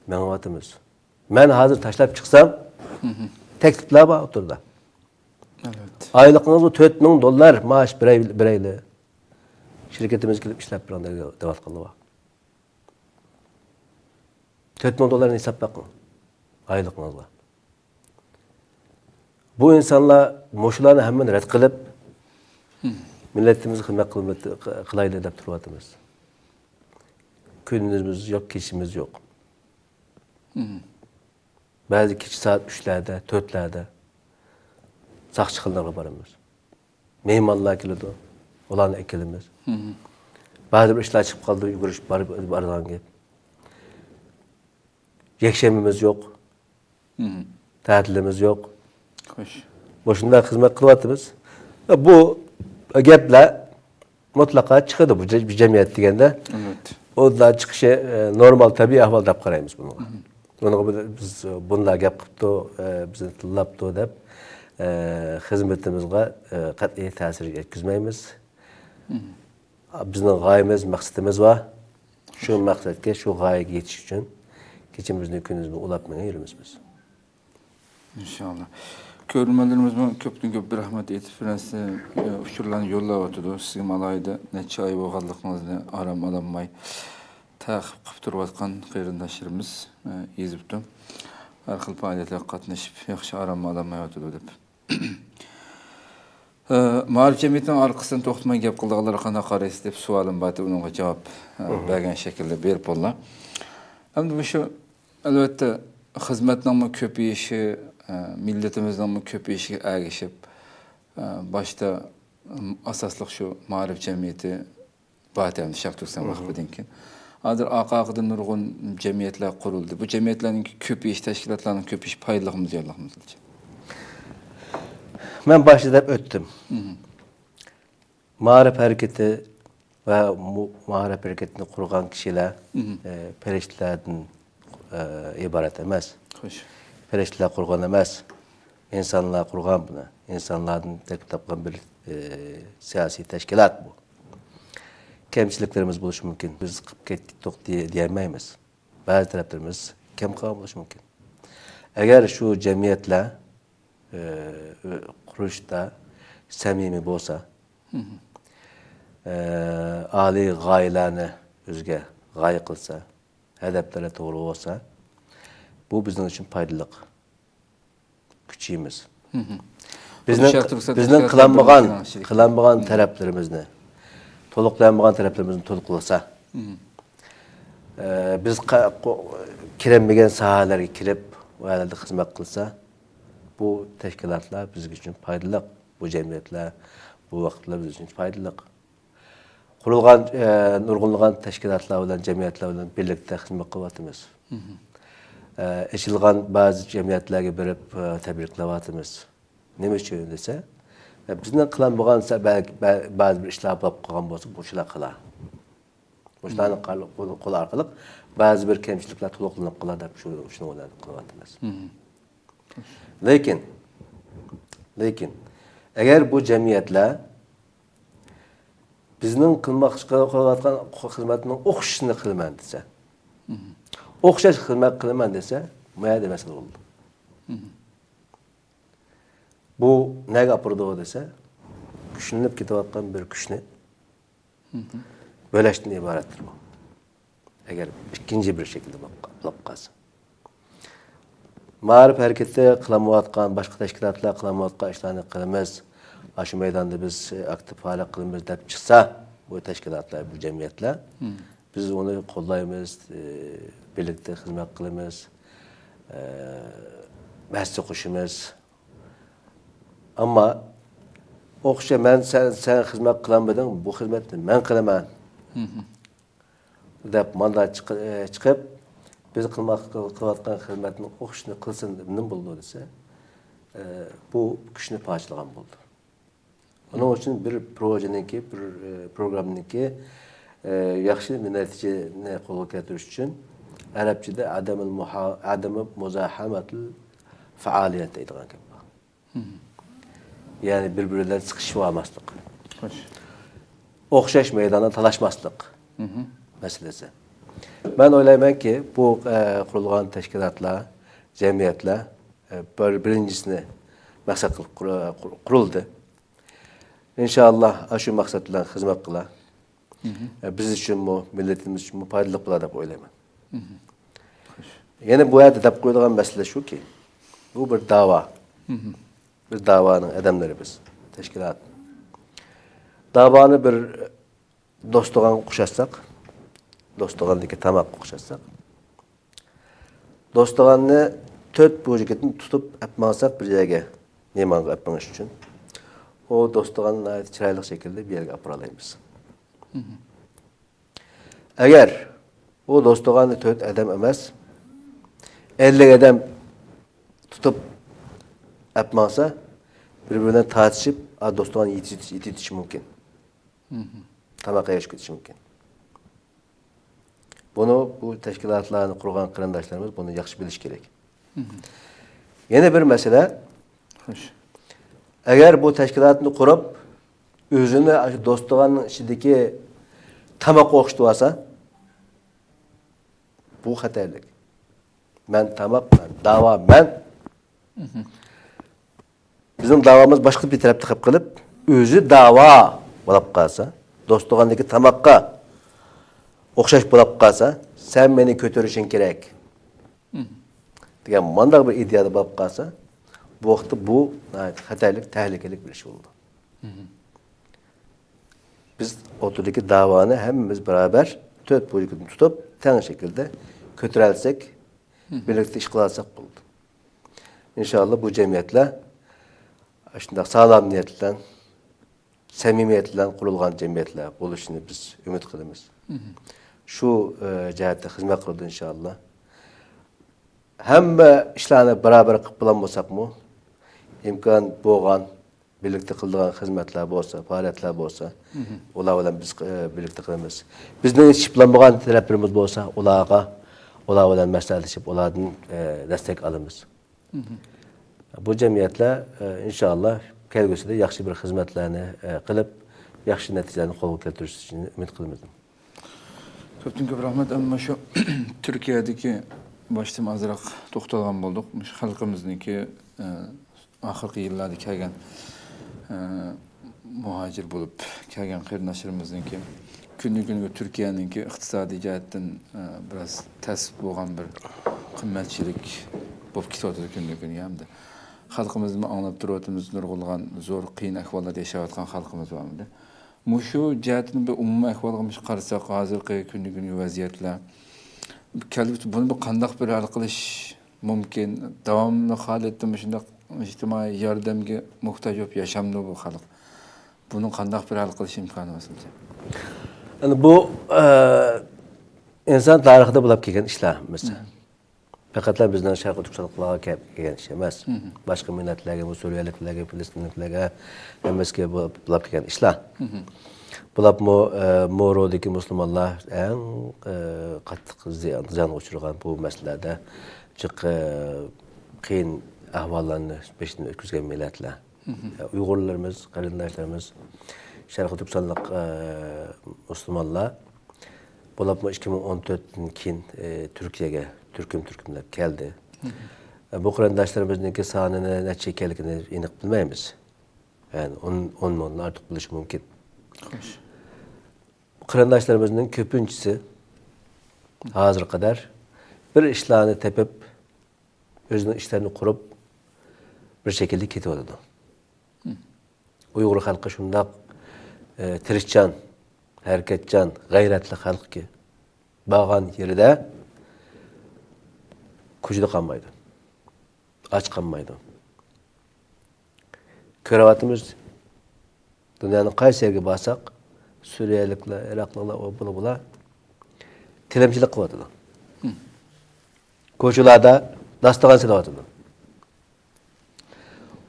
مېڭىۋاتىمىز. مەن ھازىر تاشلاپ چىقسام، مھم. تەكلىپلەر بار ئوتتۇرىدا. ئەلۋەتتە. ئايلىقىڭىزغا تۆت مىڭ دوللار مائاش بېرەي-، بېرەيلى. شىركىتىمىزگە كېلىپ ئىشلەپ بېرىڭ دەي-، دەۋاتقانلار بار. تۆت مىڭ دوللارنى ھېساب بېقىڭ ئايلىقىڭىزغا. بۇ ئىنسانلار مۇشۇلارنى ھەممىنى رەت قىلىپ، مھم. مىللىتىمىزگە خىزمەت قىلمىتى-، قىلايلى دەپ تۇرۇۋاتىمىز. كۈنىمىز يوق، كېچىمىز يوق. مھم. بەزى كېچە سائەت ئۈچلەردە، تۆتلەردە ساقچىخانىلارغا بارىمىز. مېھمانلار كېلىدۇ، ئۇلارنى ئەكېلىمىز. مھم. بەزى بىر ئىشلار چىقىپ قالىدۇ، يۈگۈرۈش بار-، بارىدىغان گەپ. يەكشەنبىمىز يوق. مھم. تەتىلىمىز يوق. خوش. مۇشۇنداق خىزمەت قىلىۋاتىمىز. بۇ گەپلەر مۇتلەقا چىقىدۇ بۇ جە-، بۇ جەمئىيەت دېگەندە. ئەلۋەتتە. ئۇنداق چىقىشى، ئە، نورمال، تەبىئىي ئەھۋال دەپ قارايمىز بۇنىڭغا. مھم. بۇنىڭغا بىز، بىز بۇنداق گەپ قىپتۇ، ئە، بىزنى تىللاپتۇ دەپ، ئە، خىزمىتىمىزغا، ئە، قەتئىي تەسىر يەتكۈزمەيمىز. مھم. بىزنىڭ غايىمىز، مەقسىتىمىز بار. شۇ مەقسەتكە، شۇ غايىگە يېتىش ئۈچۈن كېچىمىزنى، كۈنىمىزنى ئۇلاپ مېڭىۋېرىمىز بىز. ئىنشاللا. كۆرۈرمەنلىرىمىزمۇ كۆپتىن كۆپ رەھمەت ئېيتىپ، بىرەرسى، ئۇچۇرلارنى يوللاۋاتىدۇ. سىزگىمۇ ئالاھىدە نەچچە ئاي بولغانلىقىڭىزنى ئارام ئالالماي تەقىب قىلىپ تۇرۇۋاتقان قېرىنداشلىرىمىز، يېزىپتۇ. ھەر خىل پائالىيەتلەرگە قاتنىشىپ، ياخشى ئارام ئالالمايۋاتىدۇ دەپ. ئە، مائارىپ جەمئىيىتىنىڭ ئارقىسىدىن توختىماي گەپ قىلىدىغانلارغا قانداق قارايسىز دەپ سوئالىم بار ئىدى، ئۇنىڭغا جاۋاب، ئە، مھم. بەرگەن شەكىلدە بېرىپ بوللا. ئەمدى مۇشۇ، ئەلۋەتتە، خىزمەتنىڭمۇ كۆپىيىشى، ئە، مىللىتىمىزنىڭمۇ كۆپىيىشىگە ئەگىشىپ، ئە، باشتا، ئاساسلىق شۇ مائارىپ جەمئىيىتى بار ئىدى شەرقىي تۈركىستان مھم. ۋەقپىدىن كېيىن. ھازىر ئارقا-ئارقىدىن نۇرغۇن جەمئىيەتلەر قۇرۇلدى. بۇ جەمئىيەتلەرنىڭ كۆپىيىشى، تەشكىلاتلارنىڭ كۆپىيىشى پايدىلىقمۇ، زىيانلىقمۇ سىلىچە؟ مەن باشتا دەپ ئۆتتۈم. مھم. مائارىپ ھەرىكىتى ۋە مۇ-، مائارىپ ھەرىكىتىنى قۇرغان كىشىلەر، مھم. ئە، پەرىشتىلەردىن، ئە، ئىبارەت ئەمەس. خوش. پەرىشتىلەر قۇرغان ئەمەس. ئىنسانلار قۇرغان بۇنى. ئىنسانلاردىن تەركىب تاپقان بىر، ئە، سىياسىي تەشكىلات بۇ. كەمچىلىكلىرىمىز بولۇشى مۇمكىن. بىز قىلىپ كەتتۇق دېيە-، دېيەلمەيمىز. بەزى تەرەپلىرىمىز كەم قالغان بولۇشى مۇمكىن. ئەگەر شۇ جەمئىيەتلەر، ئە، قۇرۇلۇشتا سەمىمىي بولسا، مھم. ئە، ئالىي غايىلەرنى ئۆزىگە غايە قىلسا، ھەدەپلىرى توغرا بولسا، بۇ بىزنىڭ ئۈچۈن پايدىلىق. كۈچىمىز. مھم. بىزنىڭ، شەرقىي تۈركىستان بىزنىڭ تەشكىلاتلىرى قىلالمىغان، بىرلىكىنىڭ ئىچىدىكى. قىلالمىغان مھم. تەرەپلىرىمىزنى، تولۇقلىيالمىغان تەرەپلىرىمىزنى تولۇقلىسا. مھم. ئە، بىز قا-، قو-، كىرەلمىگەن ساھەلەرگە كىرىپ، ئۇ يەرلەردە خىزمەت قىلسا، بۇ تەشكىلاتلار بىز ئۈچۈن پايدىلىق، بۇ جەمئىيەتلەر، بۇ ۋەقىپلەر بىز ئۈچۈن پايدىلىق. قۇرۇلغان، ئە، نۇرغۇنلىغان تەشكىلاتلار بىلەن، جەمئىيەتلەر بىلەن بىرلىكتە خىزمەت قىلىۋاتىمىز. مھم. ئە، ئېچىلغان بەزى جەمئىيەتلەرگە بېرىپ، ئە، تەبرىكلەۋاتىمىز. نېمە ئۈچۈن دېسە، ئە، بىزنىڭ قىلالمىغان سە-، بە-، بە-، بەزى بىر ئىشلار بولۇپ قالغان بولسا، مۇشۇلار قىلار. مۇشۇلارنى مھم. قال-، قول، قول ئارقىلىق بەزى بىر كەمچىلىكلەر تولۇقلىنىپ قالار دەپ شۇ، شۇنىڭ بىلەن قىلىۋاتىمىز. مھم. لېكىن، لېكىن، ئەگەر بۇ جەمئىيەتلەر بىزنىڭ قىلماقچى قىلىۋاتقان خىزمەتنىڭ ئوخشىشىنى قىلىمەن دېسە، مھم. ئوخشاش خىزمەت قىلىمەن دېسە، ما يەردە مەسىلە بولىدۇ. مھم. بۇ نەگە ئاپىرىدۇ دېسە، كۈچلىنىپ كېتىۋاتقان بىر كۈچنى مھم. بۆلەشتىن ئىبارەتتۇر بۇ. ئەگەر ئىككىنچى بىر شەكىلدە بولۇپ قا-، بولۇپ قالسا. مائارىپ ھەرىكىتى قىلالمايۋاتقان، باشقا تەشكىلاتلار قىلالمايۋاتقان ئىشلارنى قىلىمىز، ئاشۇ مەيداندا بىز ئاكتىپ پائالىيەت قىلىمىز دەپ چىقسا، بۇ تەشكىلاتلار، بۇ جەمئىيەتلەر، بىز ئۇنى قوللايمىز، بىرلىكتە خىزمەت قىلىمىز، ھەسسە قوشىمىز. ئەمما ئوخشا، مەن، سەن، سەن خىزمەت قىلالمىدىڭ، بۇ خىزمەتنى مەن قىلىمەن دەپ ماندا چىقى-، ئە، چىقىپ، بىز قىلماق-، قىلىۋاتقان خىزمەتنىڭ ئوخشىشىنى قىلسۇن، نېمە بولىدۇ دېسە، ئە، بۇ كۈچنى پارچىلىغان بولىدۇ. ئۇنىڭ ئۈچۈن بىر پروژىنىڭكى، بىر، ئە، پروگراممىنىڭكى، ئە، ياخشى نەتىجىنى قولغا كەلتۈرۈش ئۈچۈن ئەرەبچىدە ئادەمۇل مۇھا-، ئادەمۇ مۇزاھەمەتىل فائالىيەت دەيدىغان گەپ بار. يەنى بىر-بىرى بىلەن سىقىشىۋالماسلىق. خوش. ئوخشاش مەيداندا تالاشماسلىق مەسىلىسى. مەن ئويلايمەنكى، بۇ، ئە، قۇرۇلغان تەشكىلاتلار، جەمئىيەتلەر، ئە، بىر-، بىرىنچىسىنى مەقسەت قىلىپ قۇر-، قۇر-، قۇرۇلدى. ئىنشائاللا، ئاشۇ مەقسەت بىلەن خىزمەت قىلا. ئە، بىز ئۈچۈنمۇ، مىللىتىمىز ئۈچۈنمۇ پايدىلىق بولار دەپ ئويلايمەن. يەنە بۇ يەردە دەپ قويىدىغان مەسىلە شۇكى، بۇ بىر داۋا. بىز داۋانىڭ ئادەملىرى بىز، تەشكىلات. داۋانى بىر دوستىغانغا ئوخشاتساق، دوستىغاندىكى تاماققا ئوخشاتساق، دوستىغاننى تۆت بوجىكىدىن تۇتۇپ ئەپ ماڭساق بىر يەرگە، مېھمانغا ئەپ مېڭىش ئۈچۈن، ئۇ دوستىغاننى ناھايىتى چىرايلىق شەكىلدە بىر يەرگە ئاپىرالايمىز. ئەگەر ئۇ دوستىغاننى تۆت ئادەم ئەمەس، ئەللىك ئادەم تۇتۇپ ئەپ ماڭسا، بىر-بىرى بىلەن تارتىشىپ، ئا، دوستىغان يېتىش-، يېتىۋېتىشى مۇمكىن. تاماق يەشكە كېتىشى مۇمكىن. بۇنى بۇ تەشكىلاتلارنى قۇرغان قېرىنداشلىرىمىز بۇنى ياخشى بىلىشى كېرەك. يەنە بىر مەسىلە، خوش. ئەگەر بۇ تەشكىلاتنى قۇرۇپ، ئۆزىنى ئاشۇ دوستىغاننىڭ ئىچىدىكى تاماققا ئوخشىتىپ ئالسا، بۇ خەتەرلىك. مەن تاماق، مەن داۋا، مەن. بىزنىڭ داۋامىز باشقا بىر تەرەپتە قېلىپ قېلىپ، ئۆزى داۋا بولاپ قالسا، دوستىغاندىكى تاماققا ئوخشاش بولاپ قالسا، سەن مېنى كۆتۈرۈشۈڭ كېرەك دېگەن مانداق بىر ئىدىيەدە بولۇپ قالسا، بۇ ۋاقىتتا بۇ ناھايىتى خەتەرلىك، تەھلىكىلىك بىر ئىش بولىدۇ. بىز ئوتتۇرىدىكى داۋانى ھەممىمىز بارابەر تۆت بوجىكىدىن تۇتۇپ، تەڭ شەكىلدە كۆتۈرەلىسەك، بىرلىكتە ئىش قىلالىساق بولىدۇ. ئىنشائاللا، بۇ جەمئىيەتلەر شۇنداق ساغلام نىيەت بىلەن، سەمىمىيەت بىلەن قۇرۇلغان جەمئىيەتلەر بولۇشىنى بىز ئۈمىد قىلىمىز. شۇ، ئە، جەھەتتە خىزمەت قىلىدۇ، ئىنشائاللا. ھەممە ئىشلارنى بارابەر قىلىپ بولالمىساقمۇ، ئىمكان بولغان بىرلىكتە قىلىدىغان خىزمەتلەر بولسا، پائالىيەتلەر بولسا، ئۇلار بىلەن بىز، ئە، بىرلىكتە قىلىمىز. بىزنىڭ ئىشلىشىپ بولالمىغان تەرەپلىرىمىز بولسا، ئۇلارغا، ئۇلار بىلەن مەسلىھەتلىشىپ، ئۇلاردىن، ئە، دەستەك ئالىمىز. بۇ جەمئىيەتلەر، ئە، ئىنشائاللا، كەلگۈسىدە ياخشى بىر خىزمەتلەرنى، ئە، قىلىپ، ياخشى نەتىجىلەرنى قولغا كەلتۈرۈشىنى ئۈمىد قىلىمىز. كۆپتىن كۆپ رەھمەت. ئەمما شۇ تۈركىيەدىكى باشتىن ئازراق توختالغان بولدۇق. مۇشۇ خەلقىمىزنىڭكى، ئە، ئاخىرقى يىللاردا كەلگەن، ئە، مۇھاجىر بولۇپ كەلگەن قېرىنداشلىرىمىزنىڭكى كۈندىن كۈنگە تۈركىيەنىڭكى ئىقتىسادىي جەھەتتىن، ئە، بىراز تەس بولغان بىر قىممەتچىلىك بولۇپ كېتىۋاتىدۇ كۈندىن كۈنگە ھەمدە خەلقىمىزمۇ ئاڭلاپ تۇرۇۋاتىمىز، نۇرغۇنلىغان زور قىيىن ئەھۋاللاردا ياشاۋاتقان خەلقىمىز بار ئەمدى. مۇشۇ جەھەتتىن بىر ئومۇمىي ئەھۋالغا مۇشۇ قارىساق، ھازىرقى كۈندىن كۈنگە ۋەزىيەتلەر كەلگۈسىدە بۇنى بىر قانداق بىر ھەل قىلىش مۇمكىن؟ داۋاملىق ھالەتتە مۇشۇنداق ئىجتىمائىي ياردەمگە موھتاج بولۇپ ياشامدۇ بۇ خەلق؟ بۇنى قانداق بىر ھەل قىلىش ئىمكانى بار سىزچە؟ ئەنە بۇ، ئە، ئىنسان تارىخىدا بولۇپ كەلگەن ئىشلار، مىسال. پەقەتلا بىزنىڭ شەرقىي تۈركىستانلىقلارغا كەپ-، كەلگەن ئىش ئەمەس. باشقا مىللەتلەرگە، بۇ سۈرىيەلىكلەرگە، پىلىستىنلىكلەرگە، ھەممىسىگە بۇ-، بۇلاپ كەلگەن ئىشلار. بۇلاپمۇ، ئە، مورودىكى مۇسۇلمانلار ئەڭ، ئە، قاتتىق زىيان-، زىيانغا ئۇچرىغان بۇ مەسىلىلەردە جىق، ئە، قىيىن ئەھۋاللارنى بېشىدىن ئۆتكۈزگەن مىللەتلەر. ئۇيغۇرلىرىمىز، قېرىنداشلىرىمىز، شەرقىي تۈركىستانلىق، ئە، مۇسۇلمانلار، بولۇپمۇ ئىككى مىڭ ئون تۆتتىن كېيىن، ئە، تۈركىيەگە تۈركۈم-تۈركۈملەپ كەلدى. ئە، بۇ قېرىنداشلىرىمىزنىڭكى سانىنى نەچچە ئىكەنلىكىنى ئېنىق بىلمەيمىز. يەنى ئون، ئون مىڭدىن ئارتۇق بولۇشى مۇمكىن. خوش. قېرىنداشلىرىمىزنىڭ كۆپىنچىسى ھازىرغا قەدەر بىر ئىشلارنى تېپىپ، ئۆزىنىڭ ئىشلىرىنى قۇرۇپ، بىر شەكىلدە كېتىۋاتىدۇ. ئۇيغۇر خەلقى شۇنداق، ئە، تىرىشچان، ھەرىكەتچان، غەيرەتلىك خەلقكى، بارغان يېرىدە كوچىدا قالمايدۇ، ئاچ قالمايدۇ. كۆرۈۋاتىمىز، دۇنيانىڭ قايسى يەرگە بارساق، سۈرىيەلىكلەر، ئىراقلىقلار، ئۇ بۇلار، بۇلار تىلەمچىلىك قىلىۋاتىدۇ. كوچىلاردا داستىخان سېلىۋاتىدۇ.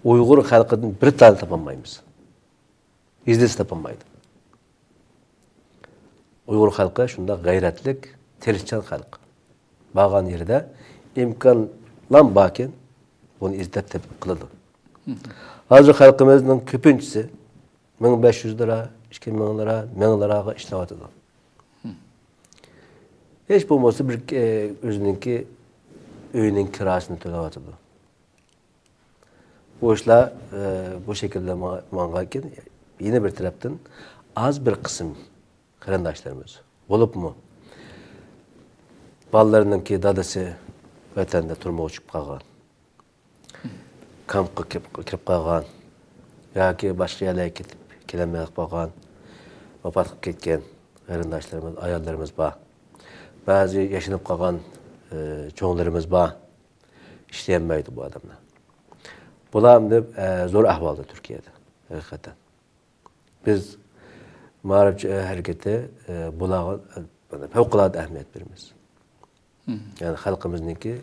ئۇيغۇر خەلقىدىن بىر تال تاپالمايمىز. ھېچنېمە تاپالمايدۇ. ئۇيغۇر خەلقى شۇنداق غەيرەتلىك، تىرىشچان خەلق. بارغان يېرىدە ئىمكانلام باركەن، بۇنى ئىزدەپ تېپىپ قىلىدۇ. ھازىر خەلقىمىزنىڭ كۆپىنچىسى مىڭ بەش يۈز لىرا، ئىككى مىڭ لىرا، مىڭ لىراغا ئىشلەۋاتىدۇ. ھېچ بولمىسا بىر، ئە، ئۆزىنىڭكى ئۆيىنىڭ كىراسىنى تۆلەۋاتىدۇ. بۇ ئىشلار، ئە، بۇ شەكىلدە ما-، ماڭغانكىن، يەنە بىر تەرەپتىن ئاز بىر قىسىم قېرىنداشلىرىمىز، بولۇپمۇ بالىلىرىنىڭكى دادىسى ۋەتەندە تۈرمىگە چۈشۈپ قالغان، كامپقا كىرىپ، كىرىپ قالغان ياكى باشقا يەرلەرگە كېتىپ كېلەلمەي قالغان، ۋاپات قىلىپ كەتكەن قېرىنداشلىرىمىز، ئاياللىرىمىز بار. بەزى ياشىنىپ قالغان، ئە، چوڭلىرىمىز بار. ئىشلىيەلمەيدۇ بۇ ئادەملەر. بۇلار ئەمدى، ئە، زور ئەھۋالدا تۈركىيەدە، ھەقىقەتەن. بىز مائارىپ ھەرىكىتى، ئە، بۇلارغا، ئە، پەۋقۇلئاددە ئەھمىيەت بېرىمىز. يەنى خەلقىمىزنىڭكى،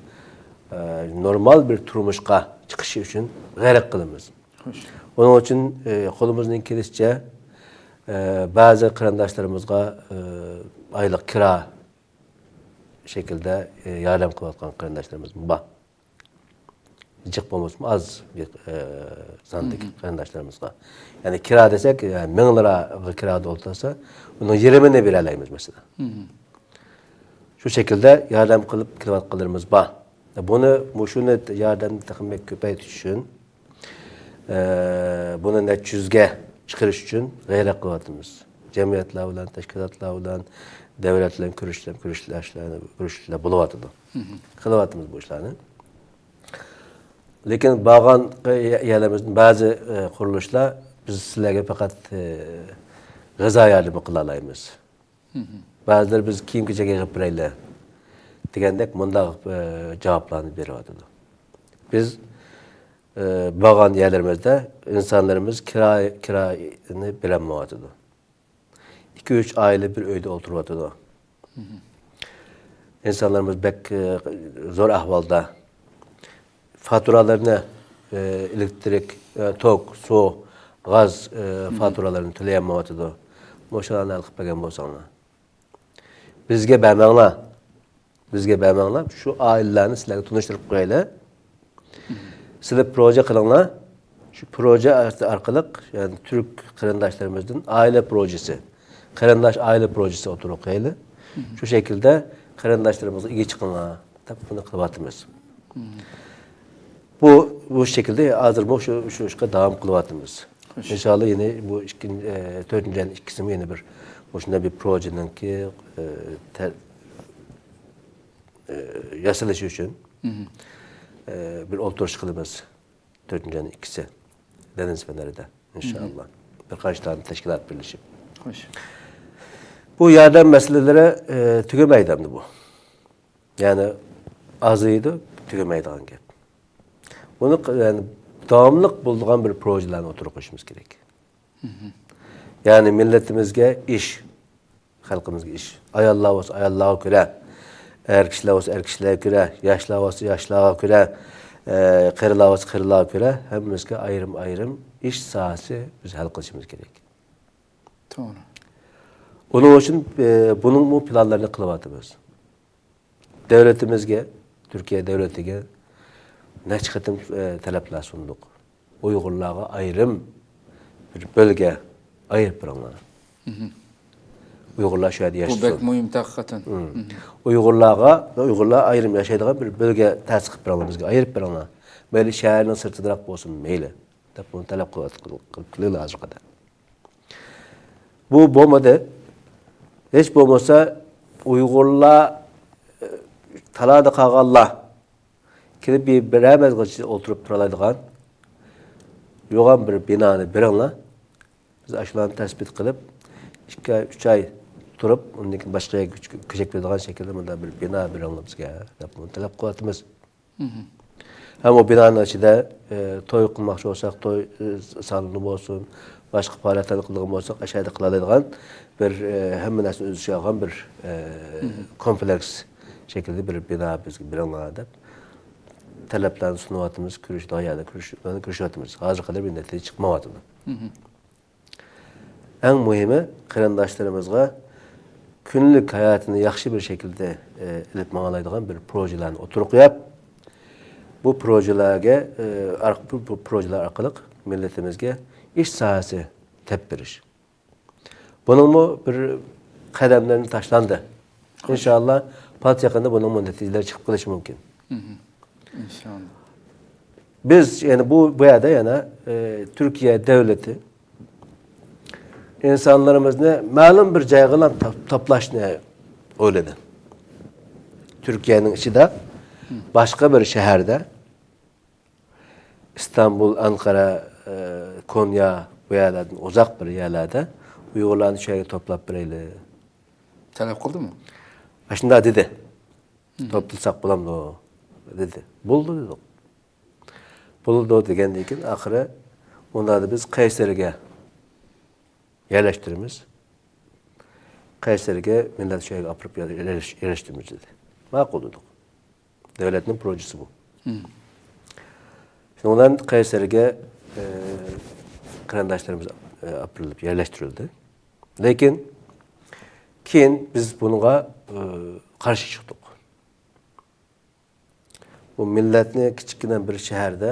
ئە، نورمال بىر تۇرمۇشقا چىقىشى ئۈچۈن غەيرەت قىلىمىز. خوش. ئۇنىڭ ئۈچۈن، ئە، قولىمىزدىن كېلىشىچە، ئە، بەزى قېرىنداشلىرىمىزغا، ئە، ئايلىق كىرا شەكىلدە، ئە، ياردەم قىلىۋاتقان قېرىنداشلىرىمىزمۇ بار. جىق بولمىسىمۇ ئاز بىر، ئە، ساندىكى قېرىنداشلىرىمىزغا. يەنى كىرا دېسەك، ئە، مىڭ لىراغا كىرادا ئولتۇرسا، ئۇنىڭ يېرىمىنى بېرەلەيمىز، مەسىلەن. شۇ شەكىلدە ياردەم قىلىپ كېلىۋاتقانلىرىمىز بار. بۇنى، مۇشۇنى ياردەمنى تېخىمۇ كۆپەيتىش ئۈچۈن، ئە، بۇنى نەچچە يۈزگە چىقىرىش ئۈچۈن غەيرەت قىلىۋاتىمىز. جەمئىيەتلەر بىلەن، تەشكىلاتلار بىلەن، دۆلەت بىلەن كۆرۈشلەر، كۆرۈشلەر، كۆرۈشلەر بولۇۋاتىدۇ. قىلىۋاتىمىز بۇ ئىشلارنى. لېكىن بارغان يەرلىرىمىزدىن بەزى، ئە، قۇرۇلۇشلار، بىز سىلەرگە پەقەت، ئە، غىزا ياردىمى قىلالايمىز. بەزىلەر بىز كىيىم-كېچەك يىغىپ بېرەيلى دېگەندەك مۇنداق، ئە، جاۋابلارنى بېرىۋاتىدۇ. بىز، ئە، بارغان يەرلىرىمىزدە ئىنسانلىرىمىز كىرا، كىرانى بېرەلمەيۋاتىدۇ. ئىككى، ئۈچ ئائىلە بىر ئۆيدە ئولتۇرۇۋاتىدۇ. ئىنسانلىرىمىز بەك، ئە، زور ئەھۋالدا. فاتۇرالىرىنى، ئە، ئېلېكتىرىك، ئە، توك، سۇ، غاز، ئە، فاتۇرالىرىنى تۆلىيەلمەيۋاتىدۇ. مۇشۇلارنى ھەل قىلىپ بەرگەن بولساڭلار. بىزگە بەرمەڭلار. بىزگە بەرمەڭلار، شۇ ئائىلىلەرنى سىلەرگە تونۇشتۇرۇپ قويايلى. سىلەر پروژە قىلىڭلار. شۇ پروژە ئارقىلىق، يەنى تۈرك قېرىنداشلىرىمىزدىن ئائىلە پروژىسى، قېرىنداش ئائىلە پروژىسى ئوتتۇرىغا قويايلى. شۇ شەكىلدە قېرىنداشلىرىمىزغا ئىگە چىقىڭلار دەپ بۇنى قىلىۋاتىمىز. بۇ، بۇ شەكىلدە ھازىرمۇ شۇ، شۇ ئىشقا داۋام قىلىۋاتىمىز. خوش. ئىنشاللا يەنە بۇ ئىككىنچى، ئە، تۆتىنچى ئاينىڭ ئىككىسىمۇ يەنە بىر مۇشۇنداق بىر پروژىنىڭكى، ئە، تە-، ئە، ياسىلىشى ئۈچۈن، ئە، بىر ئولتۇرۇش قىلىمىز. تۆتىنچى ئاينىڭ ئىككىسى دېنىز فېنېرىدە، ئىنشاللا. بىر قانچە دانە تەشكىلات بىرلىشىپ. خوش. بۇ ياردەم مەسىلىلىرى، ئە، تۈگىمەيدۇ ئەمدى بۇ. يەنى ئازىيىدۇ، تۈگىمەيدىغان گەپ. بۇنى ق-، يەنى داۋاملىق بولىدىغان بىر پروژىلارنى ئوتتۇرىغا قويۇشىمىز كېرەك. يەنى مىللىتىمىزگە ئىش، خەلقىمىزگە ئىش. ئاياللار بولسا ئاياللارغا كۆرە، ئەر كىشىلەر بولسا ئەر كىشىلەرگە كۆرە، ياشلار بولسا ياشلارغا كۆرە، ئە، قېرىلار بولسا قېرىلارغا كۆرە، ھەممىمىزگە ئايرىم-ئايرىم ئىش ساھەسى بىز ھەل قىلىشىمىز كېرەك. توغرا. ئۇنىڭ ئۈچۈن، ئە، بۇنىڭمۇ پىلانلىرىنى قىلىۋاتىمىز. دۆلىتىمىزگە، تۈركىيە دۆلىتىگە نەچچە قېتىم، ئە، تەلەپلەر سۇندۇق. ئۇيغۇرلارغا ئايرىم بىر بۆلگە ئايرىپ بېرىڭلار. ئۇيغۇرلار شۇ يەردە بۇ ياشىسۇن. بەك مۇھىم ھەقىقەتەن. ئۇيغۇرلارغا، ئۇيغۇرلار ئايرىم ياشايدىغان بىر بۆلگە تەسىس قىلىپ بېرىڭلار، بىزگە ئايرىپ بېرىڭلار. مەيلى شەھەرنىڭ سىرتىدىراق بولسۇن، مەيلى، دەپ بۇنى تەلەپ قىلىۋات-، قىلىپ كېلىۋاتىمىز ھازىرغا قەدەر. بۇ بولمىدى. ھېچ بولمىسا ئۇيغۇرلار، ئە، تالادا قالغانلار، كېلىپ بىر، بىرەر مەزگىل ئولتۇرۇپ تۇرالايدىغان يوغان بىر بىنانى بېرىڭلار. بىز ئاشۇلارنى تەسبىت قىلىپ، ئىككى ئاي، ئۈچ ئاي تۇرۇپ، ئۇندىن كېيىن باشقا يەرگە كۆچ-، كۆچۈپ كېتىدىغان شەكىلدە مۇنداق بىر بىنا بېرىڭلار بىزگە، دەپ بۇنى تەلەپ قىلىۋاتىمىز. ھەم ئۇ بىنانىڭ ئىچىدە، ئە، توي قىلماقچى بولساق، توي، ئە، سالونى بولسۇن، باشقا پائالىيەتلەرنى قىلىدىغان بولساق، ئاشۇ يەردە قىلالايدىغان بىر، ئە، ھەممە نەرسىنى ئۆز ئىچىگە ئالغان بىر، ئە، كومپلېكس شەكلىدە بىر بىنا بىزگە بېرىڭلار دەپ تەلەپلەرنى سۇنۇۋاتىمىز، كۆرۈشىدىغان يەردە كۆرۈش-، كۆرۈشۈۋاتىمىز. ھازىرغا قەدەر بىر نەتىجە چىقمايۋاتىدۇ. ئەڭ مۇھىمى، قېرىنداشلىرىمىزغا كۈندىلىك ھاياتىنى ياخشى بىر شەكىلدە، ئە، ئېلىپ ماڭالايدىغان بىر پروژىلارنى ئوتتۇرىغا قويۇپ، بۇ پروژىلارگە، ئە، ئارق-، بۇ، بۇ پروژىلار ئارقىلىق مىللىتىمىزگە ئىش ساھەسى تېپىپ بېرىش. بۇنىڭمۇ بىر قەدەملىرىنى تاشلاندى. ئىنشاللا، پات يېقىندا بۇنىڭمۇ نەتىجىلىرى چىقىپ قېلىشى مۇمكىن. ئىنشاللا. بىز، يەنى بۇ، بۇ يەردە يەنە، ئە، تۈركىيە دۆلىتى ئىنسانلىرىمىزنى مەلۇم بىر جايغىلا تاپ-، تاپلاشنى ئويلىدى. تۈركىيەنىڭ ئىچىدە، باشقا بىر شەھەردە، ئىستانبۇل، ئەنقەرە، ئە، كونيا، بۇ يەرلەردىن ئۇزاق بىر يەرلەردە ئۇيغۇرلارنى شۇ يەرگە توپلاپ بېرەيلى. تەلەپ قىلدىمۇ؟ ئاشۇنداق دېدى. توپلىساق بولامدۇ؟ دېدى. بولىدۇ دېدۇق. بولىدۇ دېگەندىن كېيىن، ئاخىرى ئۇنداقتا بىز قەيسەرگە يەرلەشتۈرىمىز. قەيسەرگە مىللەت شۇ يەرگە ئاپىرىپ يەرلەش-، يەرلەشتۈرىمىز دېدى. ماقۇل دېدۇق. دۆلەتنىڭ پروژىسى بۇ. شۇنىڭ بىلەن قەيسەرگە، ئە، قېرىنداشلىرىمىز، ئە، ئاپىرىلىپ يەرلەشتۈرۈلدى. لېكىن كېيىن بىز بۇنىڭغا، ئە، قارشى چىقتۇق. بۇ مىللەتنى كىچىككىنە بىر شەھەردە،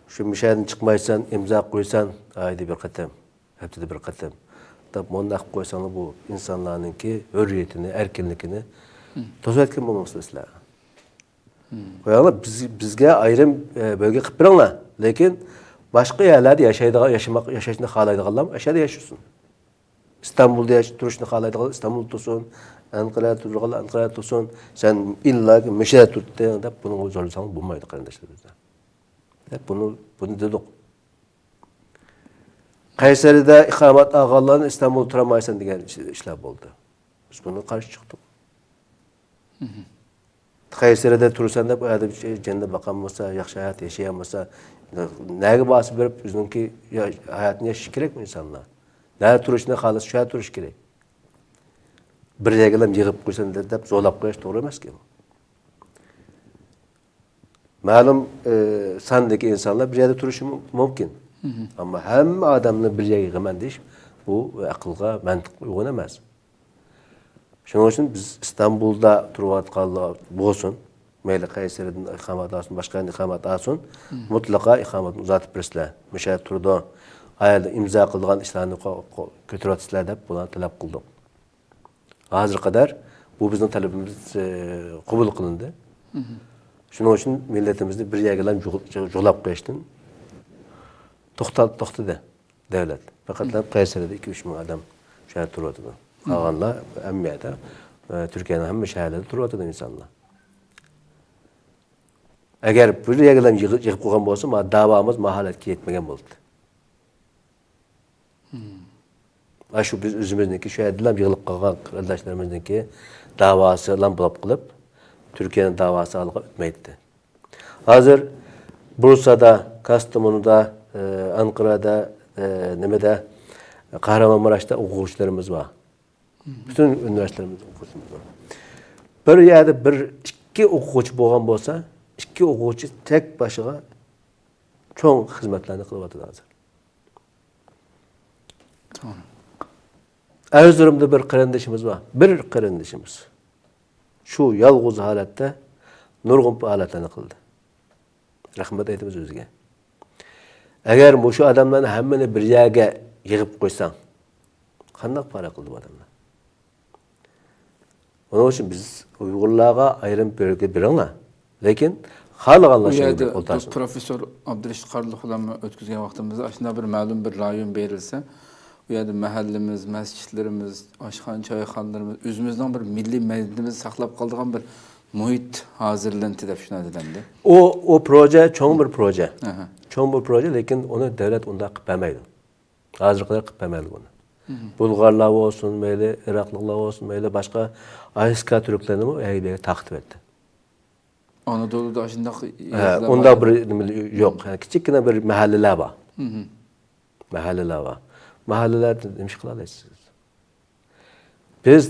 شۇ مۇشەدىن چىقمايسەن، ئىمزا قويسەن، ئايدا بىر قېتىم، ھەپتىدە بىر قېتىم دەپ مۇنداق قىلىپ قويساڭلار، بۇ ئىنسانلارنىڭكى ھۆررىيىتىنى، ئەركىنلىكىنى توسۇۋەتكەن بولمامسىلەر سىلەر؟ قويۇڭلار، بىز، بىزگە ئايرىم، ئە، بۆلگە قىلىپ بېرىڭلار. لېكىن باشقا يەرلەردە ياشايدىغان، ياشىماق، ياشاشنى خالايدىغانلار ئاشۇ يەردە ياشىسۇن. ئىستانبۇلدا ياش-، تۇرۇشنى خالايدىغان ئىستانبۇلدا تۇرسۇن، ئەنقەرەدە تۇرىدىغانلار ئەنقەرەدە تۇرسۇن، سەن ئىللاكى مۇشۇ يەردە تۇرۇتتۇڭ دەپ بۇنىڭغا زورلىساڭ بولمايدۇ، قېرىنداشلىرىمىزنى دەپ بۇنى، بۇنى دېدۇق. قەيسەرىدە ئىقامەت ئالغانلارنى ئىستانبۇلدا تۇرالمايسەن دېگەن ئىش-، ئىشلار بولدى. بىز بۇنىڭغا قارشى چىقتۇق. قەيسەرىدە تۇرىسەن دەپ، ئۇ يەردە جەننەت باقالمىسا، ياخشى ھايات ياشىيالمىسا، نەگە بارسا بېرىپ، ئۆزىنىڭكى يا-، ھاياتىنى ياشىشى كېرەكمۇ ئىنسانلار؟ نەدە تۇرۇشنى خالىسا، شۇ يەردە تۇرۇشى كېرەك. بىر يەرگىلا يىغىپ قويسان دەپ، دەپ زورلاپ قويۇش توغرا ئەمەسكەن. مەلۇم، ئى، ساندىكى ئىنسانلار بىر يەردە تۇرۇشى مۇ-، مۇمكىن. ئەمما ھەممە ئادەمنى بىر يەرگە يىغىمەن دېيىش، بۇ ئەقىلگە، مەنتىققە ئۇيغۇن ئەمەس. شۇنىڭ ئۈچۈن بىز ئىستانبۇلدا تۇرۇۋاتقانلار بولسۇن، مەيلى قەيسەردىن ئىقامەت ئالسۇن، باشقا يەردىن ئىقامەت ئالسۇن، مۇتلەقا ئىقامەتنى ئۇزارتىپ بېرىسىلەر. مۇشۇ يەردە تۇرىدۇ، ئايالدا ئىمزا قىلىدىغان ئىشلارنى قو-، قو-، كۆتۈرۈۋاتىسىلەر دەپ بۇلارنى تەلەپ قىلدۇق. ھازىرغا قەدەر بۇ بىزنىڭ تەلىپىمىز، ئى، قوبۇل قىلىندى. شۇنىڭ ئۈچۈن مىللىتىمىزنى بىر يەرگىلا جۇغ-، جۇغلاپ قويۇشتىن توختا-، توختىدى دۆلەت. پەقەتلا قەيسەردە ئىككى، ئۈچ مىڭ ئادەم شۇ يەردە تۇرۇۋاتىدۇ. قالغانلار ھەممە يەردە، ئى، تۈركىيەنىڭ ھەممە شەھەرلىرىدە تۇرۇۋاتىدۇ ئىنسانلار. ئەگەر بىر يەرگىلا يىغ-، يىغىپ قويغان بولسا، ما داۋامىز ما ھالەتكە يەتمىگەن بولاتتى. ئاشۇ بىز ئۆزىمىزنىڭكى شۇ يەردىلا يىغىلىپ قالغان قېرىنداشلىرىمىزنىڭكى داۋاسىلا بولۇپ قېلىپ، تۈركىيەنىڭ داۋاسى ئالغا ئۆتمەيتتى. ھازىر بۇرسادا، كاستامونۇدا، ئە، ئەنقەرەدە، ئە، نېمىدە، قەھرىمانماراشتا ئوقۇغۇچىلىرىمىز بار. پۈتۈن ئۇنىۋېرسىتېتلىرىمىزدا ئوقۇغۇچىلىرىمىز بار. بىر يەردە بىر ئىككى ئوقۇغۇچى بولغان بولسا، ئىككى ئوقۇغۇچى تەك باشىغا چوڭ خىزمەتلەرنى قىلىۋاتىدۇ ھازىر. توغرا. ئەرزۇرۇمدا بىر قېرىندىشىمىز بار. بىر قېرىندىشىمىز. شۇ يالغۇز ھالەتتە نۇرغۇن پائالىيەتلەرنى قىلدى. رەھمەت ئېيتىمىز ئۆزىگە. ئەگەر مۇشۇ ئادەملەرنى ھەممىنى بىر يەرگە يىغىپ قويساڭ، قانداق پائالىيەت قىلدى بۇ ئادەملەر؟ ئۇنىڭ ئۈچۈن بىز ئۇيغۇرلارغا ئايرىم بۆلگە بېرىڭلار. لېكىن خالىغانلار بۇ شۇ يەردە يەردە ئولتۇرسۇن. پروفېسسور ئابدۇرېشىت قارلۇق بىلەن ئۆتكۈزگەن ۋاقتىمىزدا ئاشۇنداق بىر مەلۇم بىر رايون بېرىلسە، ئۇ يەردە مەھەللىمىز، مەسچىتلىرىمىز، ئاشخانا، چايخانىلىرىمىز، ئۆزىمىزنىڭ بىر مىللىي مەدەنىيىتىمىزنى ساقلاپ قالىدىغان بىر مۇھىت ھازىرلىنىدۇ دەپ چۈشىنەلەيمەن. ئۇ، ئۇ پروژە چوڭ بىر پروژە. ئەھە. چوڭ بىر پروژە، لېكىن ئۇنى دۆلەت ئۇنداق قىلىپ بەرمەيدۇ. ھازىرغا قەدەر قىلىپ بەرمەيدۇ ئۇنى. بۇلغارلار بولسۇن، مەيلى ئىراقلىقلار بولسۇن، مەيلى باشقا ئاسىيا تۈركلەرنىمۇ ھەيدەپ تارقىتىۋەتتى. ئانادولۇدا شۇنداق ھە، ئۇنداق بىر نېمە يوق. ھە، كىچىككىنە بىر مەھەللىلەر بار. مەھەللىلەر بار. مەھەللىلەردە نېمە ئىش قىلالايسىز؟ بىز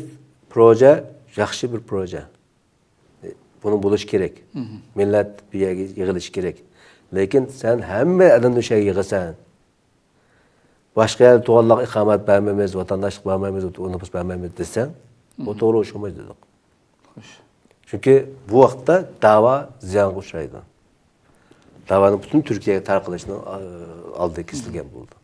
پروژە، ياخشى بىر پروژە. بۇنىڭ بولۇشى كېرەك. مىللەت بۇ يەرگە يىغىلىشى كېرەك. لېكىن سەن ھەممە ئادەمنى ئۆشە يەرگە يىغىسەن. باشقا يەردە تۇغانلارغا ئىقامەت بەرمەيمىز، ۋاتانداشلىق بەرمەيمىز، نوپۇس بەرمەيمىز دېسەڭ، ئۇ توغرا ئوخشىمايدۇ دېدۇق. خوش. چۈنكى بۇ ۋاقىتتا داۋا زىيانغا ئۇچرايدۇ. داۋانىڭ پۈتۈن تۈركىيەگە تارقىلىشىنىڭ ئالدى كېسىلگەن بولىدۇ.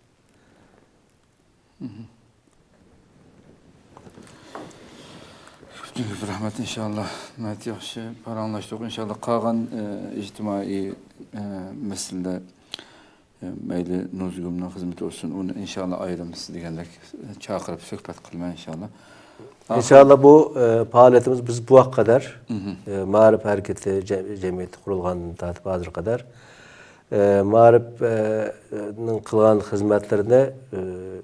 كۆپتىن كۆپ رەھمەت، ئىنشاللا. ناھايىتى ياخشى پاراڭلاشتۇق. ئىنشاللا قالغان ئىجتىمائىي مەسىلىلەر، مەيلى نۇزۇگۇمنىڭ خىزمىتى بولسۇن، ئۇنى ئىنشاللا ئايرىم سىز دېگەندەك چاقىرىپ سۆھبەت قىلىمەن، ئىنشاللا. ئىنشاللا بۇ پائالىيىتىمىز، بىز بۇ ۋاقىتقا قەدەر مائارىپ ھەرىكىتى جەمئىيىتى قۇرۇلغاندىن تارتىپ ھازىرغا قەدەر مائارىپنىڭ قىلغان خىزمەتلىرىنى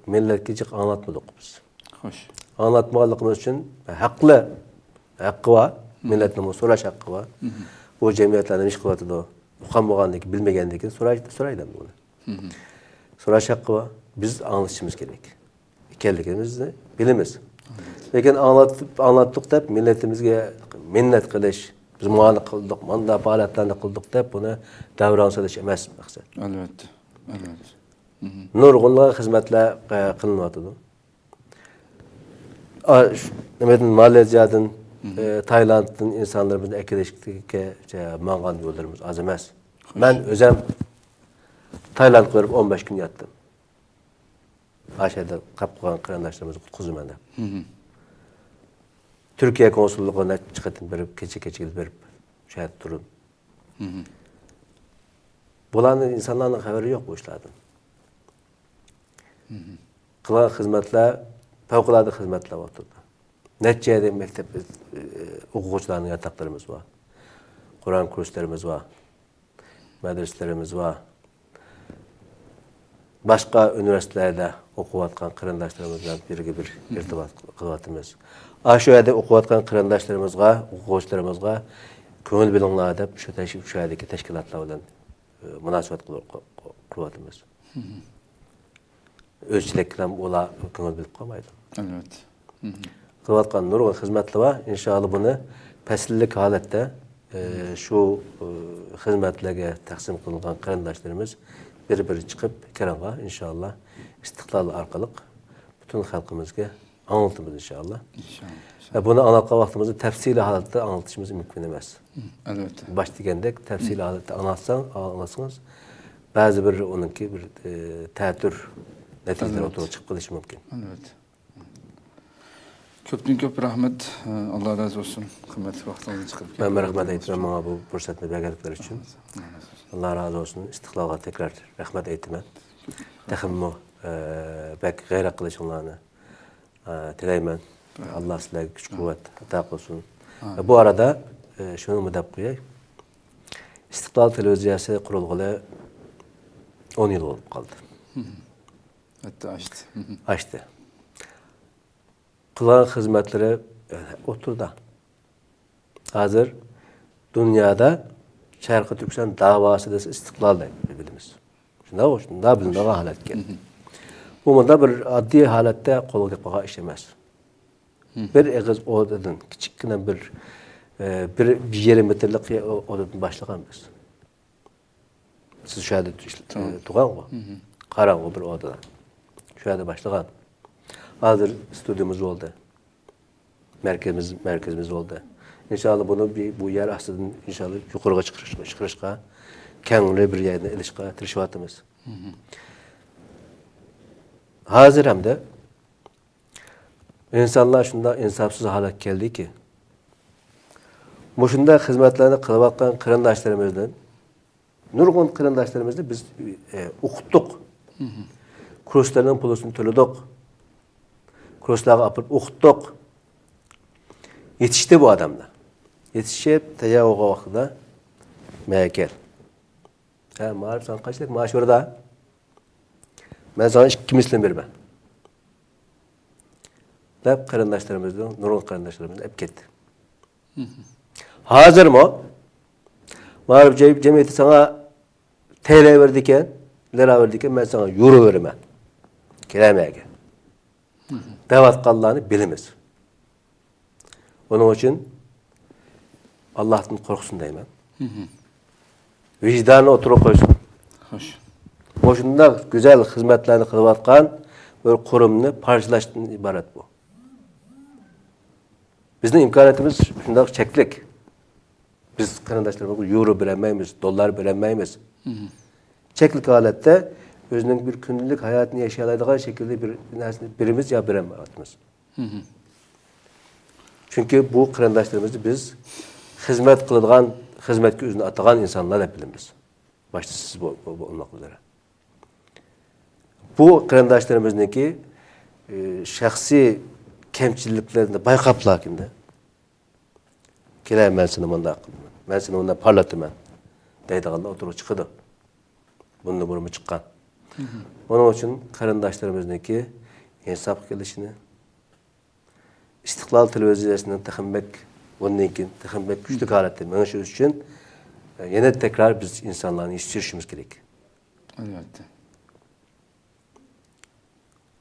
مىللەتكە جىق ئاڭلاتمىدۇق بىز. خوش. ئاڭلاتمىغانلىقىمىز ئۈچۈن ھەقلىق، ھەققى بار، مىللەتنىڭمۇ سوراش ھەققى بار. بۇ جەمئىيەتلەر نېمە ئىش قىلىۋاتىدۇ؟ ئۇقالمىغاندىن كېيىن، بىلمىگەندىن كېيىن سوراي-، سورايدۇ ئەمدى بۇنى. سوراش ھەققى بار. بىز ئاڭلىشىمىز كېرەك ئىكەنلىكىمىزنى بىلىمىز. لېكىن ئاڭلاتىپ، ئاڭلاتتۇق دەپ مىللىتىمىزگە مىننەت قىلىش، بىز مانا قىلدۇق، مانداق پائالىيەتلەرنى قىلدۇق دەپ بۇنى دەۋراڭ سېلىش ئەمەس مەقسەت. ئەلۋەتتە، ئەلۋەتتە. نۇرغۇنلىغان خىزمەتلەر قىلىنىۋاتىدۇ. نېمىدىن، مالېزىيەدىن، تايلاندتىن ئىنسانلىرىمىزنى ئەكېلىشكە ماڭغان يوللىرىمىز ئاز ئەمەس. مەن ئۆزۈم تايلاندقا بېرىپ ئون بەش كۈن ياتتىم. ئاشۇ يەردە قاپ قالغان قېرىنداشلىرىمىزنى قۇتقۇزىمەن دەپ. تۈركىيە كونسۇللۇقىغا نەچچە قېتىم بېرىپ، كېچە كېچىگىلى بېرىپ، شۇ يەردە تۇرۇپ. بۇلارنى ئىنسانلارنىڭ خەۋىرى يوق بۇ ئىشلاردىن. قىلغان خىزمەتلەر، پەۋقۇلئاددە خىزمەتلەر ئوتتۇرىدا. نەچچە يەردە مەكتەپ، ئوقۇغۇچىلارنىڭ ياتاقلىرىمىز بار. قۇرئان كۇرسلىرىمىز بار. مەدرىسىلىرىمىز بار. باشقا ئۇنىۋېرسىتېتلەردە ئوقۇۋاتقان قېرىنداشلىرىمىز بىلەن بىرگە بىر ئىرتىبات قىلىۋاتىمىز. ئاشۇ يەردە ئوقۇۋاتقان قېرىنداشلىرىمىزغا، ئوقۇغۇچىلىرىمىزغا كۆڭۈل بۆلۈڭلار دەپ شۇ تەش-، شۇ يەردىكى تەشكىلاتلار بىلەن مۇناسىۋەت قۇرۇۋاتىمىز. ئۆزچىلىككىلا ئۇلار كۆڭۈل بۆلۈپ قالمايدۇ. ئەلۋەتتە. قىلىۋاتقان نۇرغۇن خىزمەتلىرى بار. ئىنشائاللا بۇنى پەسىللىك ھالەتتە، ئە، شۇ، ئە، خىزمەتلەرگە تەقسىم قىلىنغان قېرىنداشلىرىمىز بىر-بىر چىقىپ ئېكرانغا ئىنشائاللا ئىستىقلال ئارقىلىق پۈتۈن خەلقىمىزگە ئاڭلىتىمىز ئىنشائاللا. ئىنشائاللا. ئە، بۇنى ئاڭلاتقان ۋاقتىمىزدا تەپسىلىي ھالەتتە ئاڭلىتىشىمىز مۇمكىن ئەمەس. ئەلۋەتتە. باش دېگەندەك تەپسىلىي ھالەتتە ئاڭلاتساڭ، ئاڭلاتسىڭىز، بەزى بىر ئۇنىڭكى بىر، ئە، تەتۈر نەتىجىلەر ئوتتۇرىغا چىقىپ قېلىشى مۇمكىن. ئەلۋەتتە. كۆپتىن كۆپ رەھمەت. ئاللا رازى بولسۇن. قىممەتلىك ۋاقتىڭىزنى چىقىرىپ، مەن رەھمەت ئېيتىمەن ماڭا بۇ پۇرسەتنى بەرگەنلىكلىرى ئۈچۈن. ئاللا رازى بولسۇن. ئىستىقلالغا تەكرار رەھمەت ئېيتىمەن. تېخىمۇ، ئە، بەك غەيرەت قىلىشىڭلارنى، ئە، تىلەيمەن. ئاللا سىلەرگە كۈچ قۇۋۋەت ئاتا قىلسۇن. ۋە بۇ ئارىدا، ئە، شۇنىمۇ دەپ قوياي. ئىستىقلال تېلېۋىزىيەسى قۇرۇلغىلى ئون يىل بولۇپ قالدى. ھەتتا ئاشتى. ئاشتى. قىلغان خىزمەتلىرى ئوتتۇرىدا. ھازىر دۇنيادا شەرقىي تۈركىستان داۋاسى دېسە ئىستىقلال دەپ بىلىمىز. شۇنداق، شۇنداق بىلىنىدىغان ھالەتكە. بۇ مۇنداق بىر ئاددىي ھالەتتە قولغا كېلىپ قالغان ئىش ئەمەس. بىر ئېغىز ئودىدىن، كىچىككىنە بىر، ئە، بىر، بىر يېرىم مېتىرلىق ئودىدىن باشلىغان بىز. سىز شۇ يەردە ئىش-، تۇرغانغۇ. قاراڭغۇ بىر ئودا. شۇ يەردە باشلىغان. ھازىر ئىستۇدىيىمىز بولدى. مەركىزىمىز، مەركىزىمىز بولدى. ئىنشائاللا بۇنى بى-، بۇ يەر ئاستىدىن ئىنشائاللا يۇقىرىغا چىقىرىشقا، چىقىرىشقا، كەڭرى بىر يەرنى ئېلىشقا تىرىشىۋاتىمىز. ھازىر ھەمدە ئىنسانلار شۇنداق ئىنساپسىز ھالەتكە كەلدىكى، مۇشۇنداق خىزمەتلەرنى قىلىۋاتقان قېرىنداشلىرىمىزدىن نۇرغۇن قېرىنداشلىرىمىزنى بىز، ئە، ئوقۇتتۇق. كۇرسلىرىنىڭ پۇلىسىنى تۆلىدۇق. كۇرسلارغا ئاپىرىپ ئوقۇتتۇق. يېتىشتى بۇ ئادەملەر. يېتىشىپ تەييار بولغان ۋاقتىدا مەگە كەل. ھە، مائارىپ ساڭا قانچىلىك مائاش بېرىدۇ؟ مەن ساڭا ئىككى مىسلىنى بېرىمەن. دەپ قېرىنداشلىرىمىزنى، نۇرغۇن قېرىنداشلىرىمىزنى ئەپ كەتتى. ھازىرمۇ مائارىپ جەم-، جەمئىيىتى ساڭا تەيلەۋېرىدىكەن، لىرا بېرىدىكەن، مەن ساڭا يورو بېرىمەن. كېلەمەگە. دەۋاتقانلارنى بىلىمىز. ئۇنىڭ ئۈچۈن ئاللاھتىن قورقسۇن دەيمەن. ۋىجدانىنى ئوتتۇرىغا قويسۇن. خوش. مۇشۇنداق گۈزەل خىزمەتلەرنى قىلىۋاتقان بىر قۇرۇمنى پارچىلاشتىن ئىبارەت بۇ. بىزنىڭ ئىمكانىيىتىمىز شۇنداق چەكلىك. بىز قېرىنداشلىرىمىزغا يورو بېرەلمەيمىز، دوللار بېرەلمەيمىز. چەكلىك ھالەتتە ئۆزىنىڭ بىر كۈندىلىك ھاياتىنى ياشىيالايدىغان شەكىلدە بىر نەرسىنى بېرىمىز يا بېرەلمەيۋاتىمىز. چۈنكى بۇ قېرىنداشلىرىمىزنى بىز خىزمەت قىلىدىغان، خىزمەتكە ئۆزىنى ئاتىغان ئىنسانلار دەپ بىلىمىز. باشتا سىز بو-، بو-، بولماق ئۈزرە. بۇ قېرىنداشلىرىمىزنىڭكى، ئى، شەخسىي كەمچىلىكلىرىنى بايقاپلا كىمدە، كېلە، مەن سېنى مۇنداق قىلىمەن، مەن سېنى مۇنداق پارلىتىمەن دەيدىغانلار ئوتتۇرىغا چىقىدۇ. بۇندىن بۇرۇنمۇ چىققان. ئۇنىڭ ئۈچۈن قېرىنداشلىرىمىزنىڭكى ئىنساپقا كېلىشىنى، ئىستىقلال تېلېۋىزىيەسىنىڭ تېخىمۇ بەك، بۇندىن كېيىن تېخىمۇ بەك كۈچلۈك ھالەتتە مېڭىشى ئۈچۈن، يەنە تەكرار بىز ئىنسانلارنى يېتىشتۈرۈشىمىز كېرەك. ئەلۋەتتە.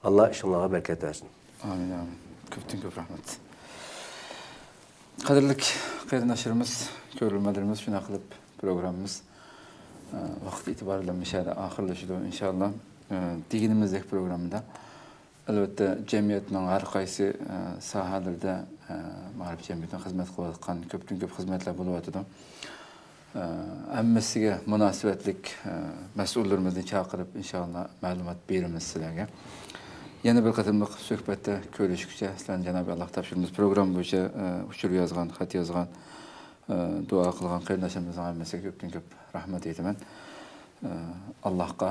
ئاللا ئىشىڭلارغا بەرىكەت بەرسۇن. ئامىن، ئامىن. كۆپتىن كۆپ رەھمەت. قەدىرلىك قېرىنداشلىرىمىز، كۆرۈرمەنلىرىمىز، شۇنداق قىلىپ پروگراممىمىز، ئە، ۋاقىت ئېتىبارى بىلەن مۇشۇ يەردە ئاخىرلىشىدۇ، ئىنشائاللا. ئە، دېگىنىمىزدەك پروگراممىدا، ئەلۋەتتە، جەمئىيەتنىڭ ھەر قايسى، ئە، ساھەلىرىدە، ئە، مائارىپ جەمئىيىتىنىڭ خىزمەت قىلىۋاتقان كۆپتىن كۆپ خىزمەتلەر بولۇۋاتىدۇ. ئە، ھەممىسىگە مۇناسىۋەتلىك، ئە، مەسئۇللىرىمىزنى چاقىرىپ، ئىنشائاللا، مەلۇمات بېرىمىز سىلەرگە. يەنە بىر قېتىملىق سۆھبەتتە كۆرۈشكۈچە، سىلەرنى جانابى ئاللاغا تاپشۇرىمىز. پروگرامما بويىچە، ئە، ئۇچۇر يازغان، خەت يازغان، ئە، دۇئا قىلغان قېرىنداشلىرىمىزنىڭ ھەممىسىگە كۆپتىن كۆپ رەھمەت ئېيتىمەن. ئە، ئاللاغا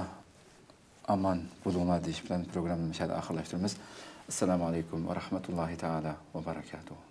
ئامان بولۇڭلار دېيىش بىلەن پروگراممىنى مۇشۇ يەردە ئاخىرلاشتۇرىمىز. ئەسسالامۇ ئەلەيكۇم ۋە رەھمەتۇللاھى تائالا ۋە بەرەكاتۇھۇ.